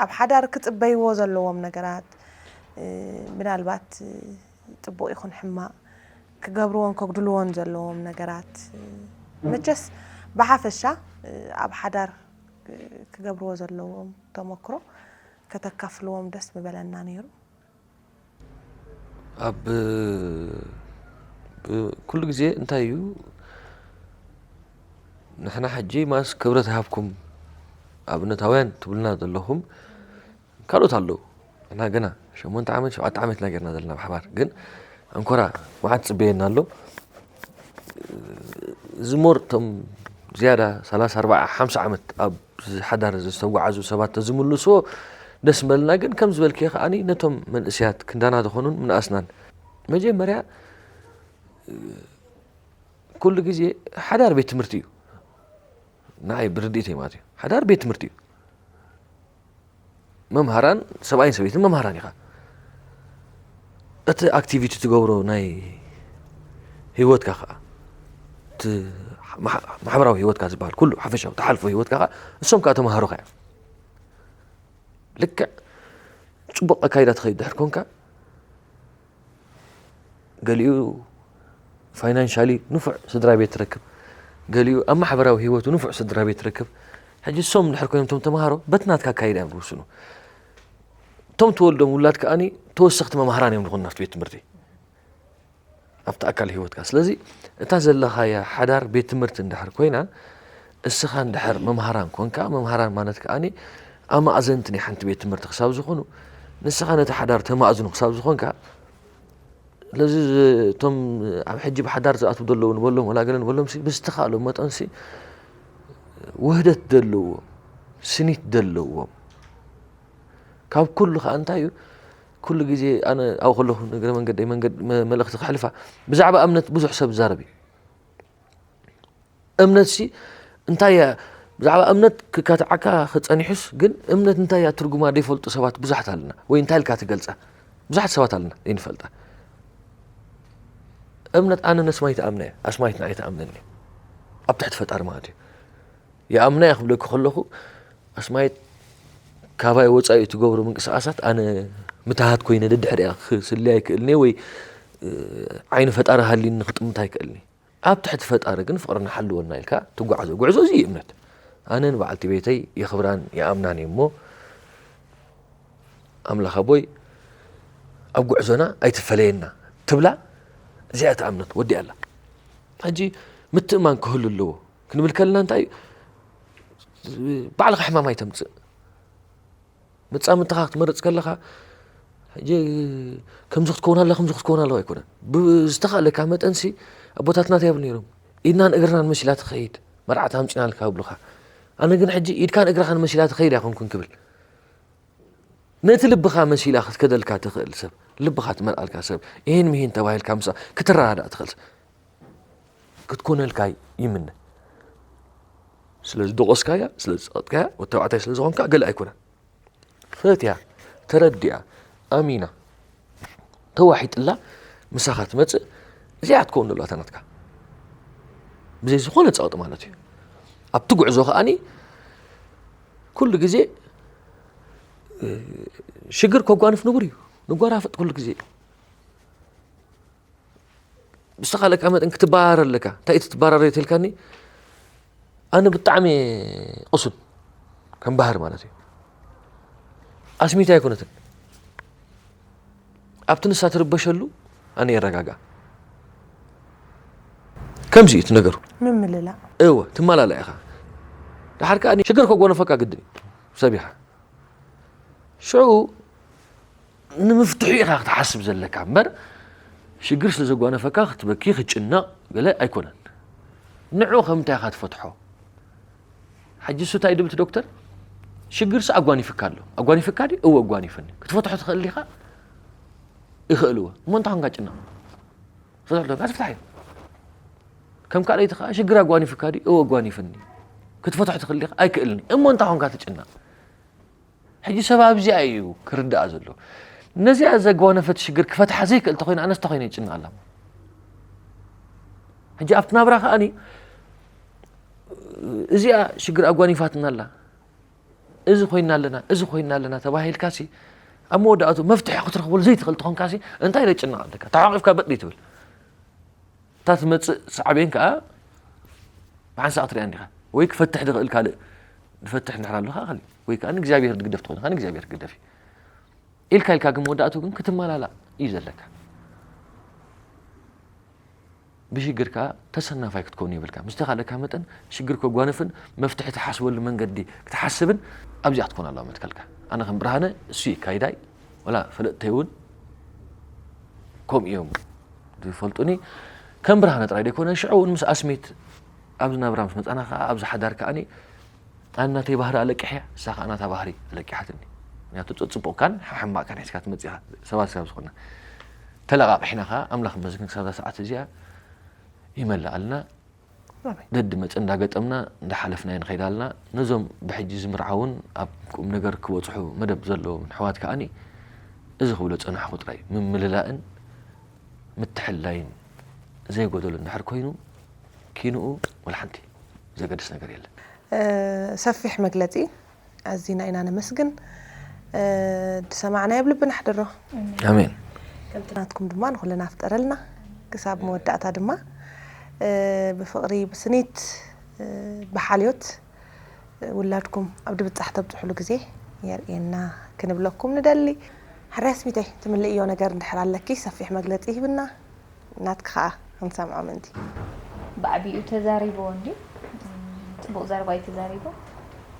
ኣብ ሓዳር ክጽበይዎ ዘለዎም ነገራት እ፣ ምናልባት እ፣ ጽቡቕ ይኹን ሕማቕ ክገብርዎን ከጉድልዎን ዘለዎም ነገራት እ፣ መቸስ ብሓፈሻ እ፣ ኣብ ሓዳር እ፣ ክገብርዎ ዘለዎም ተመክሮ ከተካፍልዎም ደስ ምበለና ነይሩ። ኣብ ብ- ኩሉ ግዜ እንታይ እዩ ንሕና ሕጂ ማስ ክብረት ሃብኩም ኣብነታውያን ትብሉና ዘለኹም ካልኦት ኣለዉ። ንሕና ገና ሸሞንተ ዓመት ሸውዓተ ዓመት ኢና ጌርና ዘለና ብሓባር ግን ኣንኮራ መዓት ጽበየና ኣሎ። እዚ ሞር እቶም ዝያዳ ሰላሳ ኣርባዓ ሓምሳ ዓመት ኣብ ሓዳር ዝተጓዓዙ ሰባት ተዝምልስዎ ደስ መልና። ግን ከም ዝበልክዮ ከዓኒ ነቶም መንእሰያት ክንዳና ዝኾኑን ምንኣስናን መጀመርያ ኩሉ ግዜ ሓዳር ቤት ትምህርቲ እዩ። ንዓይ ብርድኢተይ ማለት እዩ። ሓዳር ቤት ትምህርቲ እዩ። መምሃራን ሰብኣይን ሰበይትን መምሃራን ኢኻ። እቲ ኣክቲቪቲ ትገብሮ ናይ ህይወትካ ከዓ እቲ ማሕ- ማሕበራዊ ህይወትካ ዝበሃል ኩሉ ሓፈሻዊ ትሓልፎ ህይወትካ ከዓ እሶም ከዓ ተምሃሮኻ እዮም። ልክዕ ፅቡቕ ኣካይዳ ትኸይድ ድሕር ኮንካ ገሊኡ ፋይናንሻሊ ንፉዕ ስድራ ቤት ትረክብ፣ ገሊኡ ኣብ ማሕበራዊ ህይወቱ ንፉዕ ስድራ ቤት ትረክብ። ሕጂ እሶም እንድሕር ኮይኖም እቶም ተምሃሮ በቲ ናትካ ኣካይዳ እዮም ዝውስኑ። እቶም ትወልዶም ውላድ ከኣኒ ተወሰኽቲ መምሃራን እዮም ዝኾኑ ናብቲ ቤት ትምህርቲ ኣብቲ ኣካል ህይወትካ። ስለዚ እታ ዘለኻያ ሓዳር ቤት ትምህርቲ እንድሕር ኮይና እስኻ እንድሕር መምሃራን ኮንካ፣ መምሃራን ማለት ከኣኒ ኣማእዘንቲ ናይ ሓንቲ ቤት ትምህርቲ ክሳብ ዝኾኑ፣ ንስኻ ነቲ ሓዳር ተማእዝኑ ክሳብ ዝኾንካ፣ ስለዚ ዝ-፣ እቶም ኣብ ሕጂ ብሓዳር ዝኣትዉ ዘለዉ ንበሎም፣ ወላ ገለ ንበሎምሲ፣ ብዝተኻእሎም መጠንሲ ውህደት ዘለዎም፣ ስኒት ዘለዎም፣ ካብ ኩሉ ኸኣ እንታይ እዩ፣ ኩሉ ግዜ ኣነ ኣብኡ ከለኹ ንእግረ መንገደይ መንገድ-፣ መ-፣ መልእኽቲ ከሕልፋ፣ ብዛዕባ እምነት ብዙሕ ሰብ ይዛረብ እዩ። እምነትሲ እንታይ እያ? ብዛዕባ እምነት ክካትዓካ ክጸኒሑስ፣ ግን እምነት እንታይ እያ ትርጉማ ዘይፈልጡ ሰባት ብዙሓት ኣለና። ወይ እንታይ ኢልካ ትገልጻ? ብዙሓት ሰባት ኣለና ዘይንፈልጣ። እምነት ኣነ ነስማይ ትኣምና እየ፣ ኣስማይት ንዓይ ትኣምነኒ እያ። ኣብ ትሕቲ ፈጣሪ ማለት እዩ። ይኣምና እየ ክብለኪ ከለኹ፣ ኣስማይት ካባይ ወጻኢ እትገብሮ ምንቅስቓሳት ኣነ ምትሃት ኮይነ ደድሕሪኣ ክስልያ ኣይክእልን እየ ወይ፣ እ፣ ዓይኒ ፈጣሪ ሃልዩኒ ክጥምት ኣይክእልን እየ። ኣብ ትሕቲ ፈጣሪ ግን ፍቕሪ ንሓልወልና ኢልካ ትጓዓዞ ጉዕዞ እዚ እዩ እምነት። ኣነ ንበዓልቲ ቤተይ የኽብራን ይኣምናን እየ እሞ፣ ኣምላኽ ኣቦይ ኣብ ጉዕዞና ኣይትፈለየና ትብላ፣ እዚኣ እታ እምነት ወዲኣ ኣላ። ሕጂ ምትእማን ክህሉ ኣለዎ ክንብል ከለና እንታይ እዩ? ባዕልኻ ሕማም ኣይተምጽእ። መጻምድትኻ ክትመርጽ ከለኻ፣ ሕጂ ከምዚ ክትከውን ኣለኻ፣ ከምዚ ክትከውን ኣለኻ ኣይኮነን። ብዝተኻእለካ መጠንሲ ኣቦታትና እንታይ ይብሉ ነይሮም? "ኢድናን እግርናን መሲላ ትኸይድ፣ መርዓት ኣምጺናልካ" ይብሉኻ። ኣነ ግን ሕጂ ኢድካን እግርኻን መሲላ ትኸይድ ኣይኮንኩን ክብል። ነቲ ልብኻ መሲላ ክትከደልካ ትኽእል ሰብ፣ ልብኻ ትመልኣልካ ሰብ፣ ይሄን ምሂን ተባሂልካ ምስኣ ክትረዳዳእ ትኽእል ሰብ ክትኮነልካ ይምነ። ስለ ዝደቆስካያ፣ ስለ ዝጸቐጥካያ፣ ወዲ ተባዕታይ ስለ ዝኾንካ ገለ ኣይኮነን። ፈትያ፣ ተረዲኣ፣ ኣሚና፣ ተዋሒጥላ ምሳኻ ትመጽእ፣ እዚኣ ክትከውን ዘለዋ እታ ናትካ። ብዘይ ዝኾነ ጸቕጢ ማለት እዩ። ኣብቲ ጉዕዞ ከኣኒ ኩሉ ግዜ፣ እ፣ ሽግር ከጓንፍ ንቡር እዩ። ንጓራፍጥ ኩሉ ግዜ። ብዝተኻእለካ መጠን ክትበራበር ኣለካ። እንታይ እዩ ትበራበር ተልካኒ? ኣነ ብጣዕሚ እየ ቅሱን፣ ከም ባህሪ ማለት እዩ። ኣስሚት ኣይኮነትን። ኣብቲ ንሳ ትርበሸሉ ኣነ የረጋግኣ። ከምዚ እዩ እቲ ነገሩ። ምምልላእ። እወ፣ ትመላላእ ኢኻ። ደሓር ከኣ ሽግር ከጓነፈካ ግድን እዩ። ሰብ ኢኻ። ሽዑ ንምፍትሑ ኢኻ ክትሓስብ ዘለካ እምበር፣ ሽግር ስለ ዘጓነፈካ ክትበኪ፣ ክትጭነቕ ገለ ኣይኮነን። ንዑ ከም እንታይ ኢኻ ትፈትሖ? ሕጂ እሱ እንታይ ድብል እቲ ዶክተር? ሽግርሲ ኣጓኒፍካ ኣሎ። ኣጓኒፍካ ድዩ? እወ ኣጓኒፍኒ። ክትፈትሖ ትኽእል ዲኻ? ይኽእል እወ። እሞ እንታይ ኾንካ ጭነቕ? ፈትሖ ዶ? ኣትፍታሕ እዩ። ከም ካልኣይቲ ኸዓ ሽግር ኣጓኒፍካ ድዩ? እወ ኣጓኒፍኒ። ክትፈትሖ ትኽእል ዲኻ? ኣይክእልን እዩ። እሞ እንታይ ኾንካ ትጭነቕ? ሕጂ ሰብ ኣብዚኣ እዩ ክርዳኣ ዘሎ። ነዚኣ ዘጓነፈት ሽግር ክፈትሓ ዘይክእል ተኾይኑ ኣነስ ተኾይነ ይጭነቕ ኣላ። ሕጂ ኣብቲ ናብራ ከኣኒ እዚኣ ሽግር ኣጓኒፋትና ኣላ። እዚ ኮይና ኣለና፣ እዚ ኮይና ኣለና ተባሂልካሲ ኣብ መወዳእቱ መፍትሒ ክትረኽበሉ ዘይትኽእል ተኾንካሲ እንታይ ደጭነቕ ኣለካ? ተሓቂፍካ በጥ ትብል። እታ ትመጽእ ሳዕቤን ከኣ ብሓንሳእ ክትሪኣ እንዲኻ። ወይ ክፈትሕ ዝኽእል ካልእ ዝፈትሕ እንድሕር ኣሎ ከኣ ካልእ። ወይ ከኣ ንእግዚኣብሔር ዝግደፍ ተኾይኑ ከኣ ንእግዚኣብሔር ክግደፍ እዩ። ኢልካ ኢልካ ግን መወዳእቱ ግን ክትመላላእ እዩ ዘለካ። ብሽግር ከኣ ተሰናፋይ ክትከውን የብልካ። ምስ ተኻእለካ መጠን ሽግር ከጓንፍን መፍትሒ ትሓስበሉ መንገዲ ክትሓስብን ኣብዚኣ ክትኮን ኣለዋ መትከልካ። ኣነ ከም ብርሃነ እሱ እዩ ኣካይዳይ፣ ወላ ፈለጥተይ እውን ከምኡ እዮም ዝፈልጡኒ። ከም ብርሃነ ጥራይ ዘይኮነ፣ ሽዑ እውን ምስ ኣስሜት ኣብዚ ናብራ ምስ መጻና ከኣ ኣብዚ ሓዳር ከኣኒ ኣነ ናተይ ባህሪ ኣለቂሐያ፣ እሳ ከኣ ናታ ባህሪ ኣለቂሓትኒ። ምክንያቱ ጽ-፣ ጽቡቕካን ሕማቕካን ሒዝካ ትመጽእ ኢኻ፣ ሰባት ስጋብ ዝኾንና። ተለቓቒሕና ከኣ ኣምላኽ ይመስገን ክሳብ እዛ ሰዓት እዚኣ ይመልኣልና። ኣሜን። ደድመጽ እንዳገጠምና እንዳሓለፍና ንኸይድ ኣለና። ነዞም ብሕጂ ዝምርዓውን ኣብ ቁም ነገር ክበጽሑ መደብ ዘለዎም ኣሕዋት ከኣኒ እዚ ክብሎ ጸናሕኩ ጥራይ፣ ምምልላእን ምትሕልላይን ዘይጎደሎ እንድሕር ኮይኑ፣ ኪንኡ ወላ ሓንቲ ዘገድስ ነገር የለን። እ፣ ሰፊሕ መግለጺ፣ ኣዚና ኢና ነመስግን። እ፣ ዝሰማዕናዮ ኣብ ልብና ኣሕድሮ። ኣሜን። ከምቲ ናትኩም ድማ ንኹልና ፍጠረልና። ክሳብ መወዳእታ ድማ፣ እ፣ ብፍቕሪ፣ ብስኒት፣ እ፣ ብሓልዮት፣ እ፣ ውላድኩም ኣብ ድብጻሕ ተብጽሑሉ ግዜ የርእየና ክንብለኩም ንደሊ። ሕራይ ኣስሚተይ፣ ትምልእዮ ነገር እንድሕር ኣለኪ፣ ሰፊሕ መግለጺ ሂብና። ናትኪ ኸኣ ክንሰምዖ ምእንቲ። ብዓቢኡ ተዛሪብዎ እንድዩ። ጽቡቕ ዘረባ እዩ ተዛሪቡ።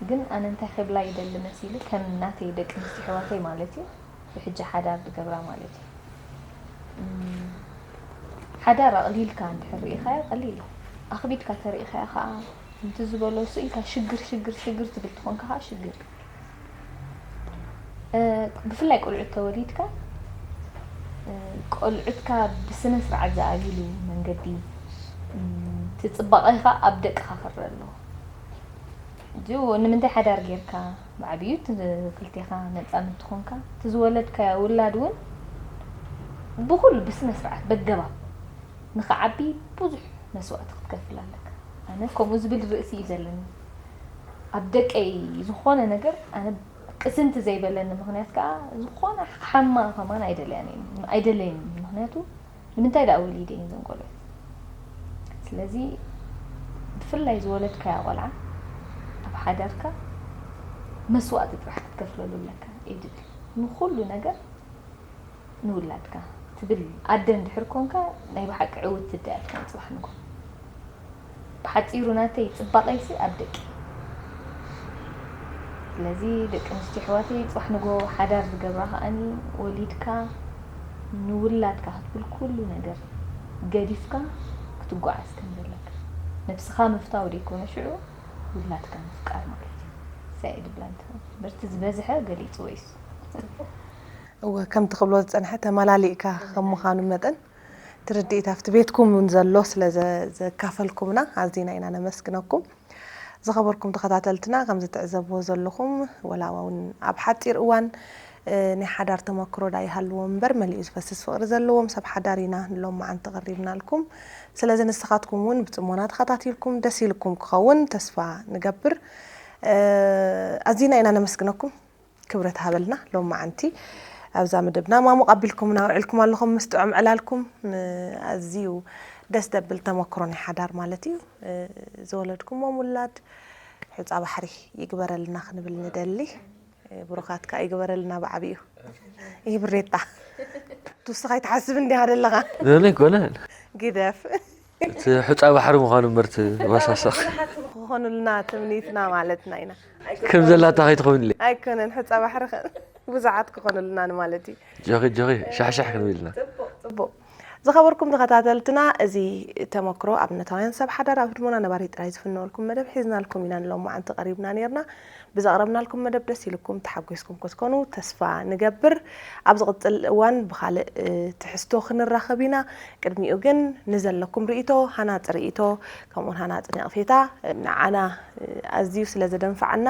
ግን ኣነ እንታይ ክብላ ይደሊ መሲሉ፣ ከም ናተይ ደቂ ኣንስትዮ ኣሕዋተይ ማለት እዩ፣ ብሕጂ ሓዳር ዝገብራ ማለት እዩ። እም፣ ሓዳር ኣቕሊልካ እንድሕር ርኢኻዮ ቀሊል እዩ። ኣኽቢድካ ተርኢኻዮ ከዓ፣ ከምቲ ዝበሎ እሱ ኢልካ ሽግር፣ ሽግር፣ ሽግር ትብል ትኾንካ ከዓ ሽግር። እ፣ ብፍላይ ቆልዑት ተወሊድካ፣ እ፣ ቆልዑትካ ብስነ ስርዓት ዝኣቢሉ መንገዲ፣ እም፣ እቲ ፅባቐኻ ኣብ ደቅኻ ክረአ ኣለዎ። እዚኡ ንምንታይ ሓዳር ጌርካ? ብዓብዩ እቲ ክልቴኻ መጻምድቲ ኾንካ፣ እቲ ዝወለድካዮ ውላድ እውን ብኹሉ ብስነ ስርዓት በገባብ ንኽዓቢ ብዙሕ መስዋእቲ ክትከፍል ኣለካ። ኣነ ከምኡ ዝብል ርእሲ እዩ ዘለኒ። ኣብ ደቀይ ዝኾነ ነገር ኣነ ቅስንቲ ዘይበለኒ ምኽንያት ከዓ ዝኾነ ሓማ ከማን ኣይደለያን እየ፣ ኣይደለይን። ምኽንያቱ ንምንታይ ደኣ ወሊደ እየን ዘን ቆልዑ? ስለዚ ብፍላይ ዝወለድካያ ቆልዓ ኣብ ሓዳርካ መስዋእቲ ጥራሕ ክትከፍለሉ ኣለካ እየ ድብል። ንኹሉ ነገር ንውላድካ ትብል ኣደ እንድሕር ኮንካ ናይ ብሓቂ ዕውት ትዳያ ትኾን ጽባሕ ንጎ። ብሓጺሩ ናተይ ጽባቐይሲ ኣብ ደቂ። ስለዚ ደቂ ኣንስትዮ ኣሕዋተይ ጽባሕ ንጎ ሓዳር ዝገብራ ከኣኒ ወሊድካ ንውላድካ ክትብል ኩሉ ነገር ገዲፍካ ክትጓዓዝ ከም ዘለካ። ነብስኻ ምፍታው ደይኮነ ሽዑ ውላድካ ምፍቃር ማለት እዩ። ሳይ ድብላ እንተ ትምህርቲ ዝበዝሐ ገሊጽ ወይስ እወ ከምቲ ክብሎ ዝጸንሐ ተመላሊእካ ከም ምዃኑ መጠን ትርድኢት ኣብቲ ቤትኩም እውን ዘሎ ስለ ዘካፈልኩምና ኣዚና ኢና ነመስግነኩም። ዝኸበርኩም ተኸታተልትና ከም ዝትዕዘብዎ ዘለኹም ወላ እውን ኣብ ሓፂር እዋን ናይ ሓዳር ተመክሮ ዳ ይሃልዎ እምበር መሊኡ ዝፈስስ ፍቕሪ ዘለዎም ሰብ ሓዳር ኢና ንሎማዓንቲ ቀሪብናልኩም። ስለዚ ንስኻትኩም እውን ብፅሞና ተኸታቲልኩም ደስ ኢልኩም ክኸውን ተስፋ ንገብር። ኣዚና ኢና ነመስግነኩም። ክብረት ሃበልና ሎማዓንቲ ኣብዛ መደብና ማሙቕ ኣቢልኩምና ውዒልኩም ኣለኹም ምስ ጥዑም ዕላልኩም። ኣዝዩ ደስ ደብል ተመክሮ ናይ ሓዳር ማለት እዩ። ዝወለድኩሞም ውላድ ሑፃ ባሕሪ ይግበረልና ክንብል ንደሊ። ብሩኻት ከዓ ይግበረልና ብዓብዩ። ይህ ብሬታ ትውስኻ ይትሓስብ እንዲኻ ደለኻ ዘለ ይኮነን ግደፍ እቲ ሑፃ ባሕሪ ምዃኑ እምበር እቲ ወሳሳኽ ክኾኑልና ትምኒትና ማለትና ኢና። ከም ዘላታ ከይትኸውን ኢለ ኣይኮነን ሑፃ ባሕሪ ከ ብዙሓት ክኾኑልና ማለት እዩ። ጆኺ ጆኺ ሻሕሻሕ ክንብል ኢና ፅቡቅ ዝኸበርኩም ተኸታተልትና እዚ ተመክሮ ኣብነታውያን ሰብ ሓዳር ኣብ ህድሞና ነባሪት ጥራይ ዝፍነወልኩም መደብ ሒዝናልኩም ኢና ንሎማዓንቲ ቀሪብና ነርና። ብዘቕረብናልኩም መደብ ደስ ኢልኩም ተሓጒስኩም ክትኮኑ ተስፋ ንገብር። ኣብ ዝቕፅል እዋን ብኻልእ ትሕዝቶ ክንራኸብ ኢና። ቅድሚኡ ግን ንዘለኩም ርእይቶ፣ ሃናፂ ርእይቶ ከምኡውን ሃናፂ ነቕፌታ ንዓና ኣዝዩ ስለ ዘደንፍዓና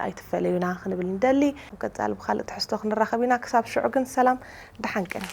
ኣይትፈለዩና ክንብል ንደሊ። ቀፃሊ ብኻልእ ትሕዝቶ ክንራኸብ ኢና። ክሳብ ሽዑ ግን ሰላም ደሓን ቅኒ።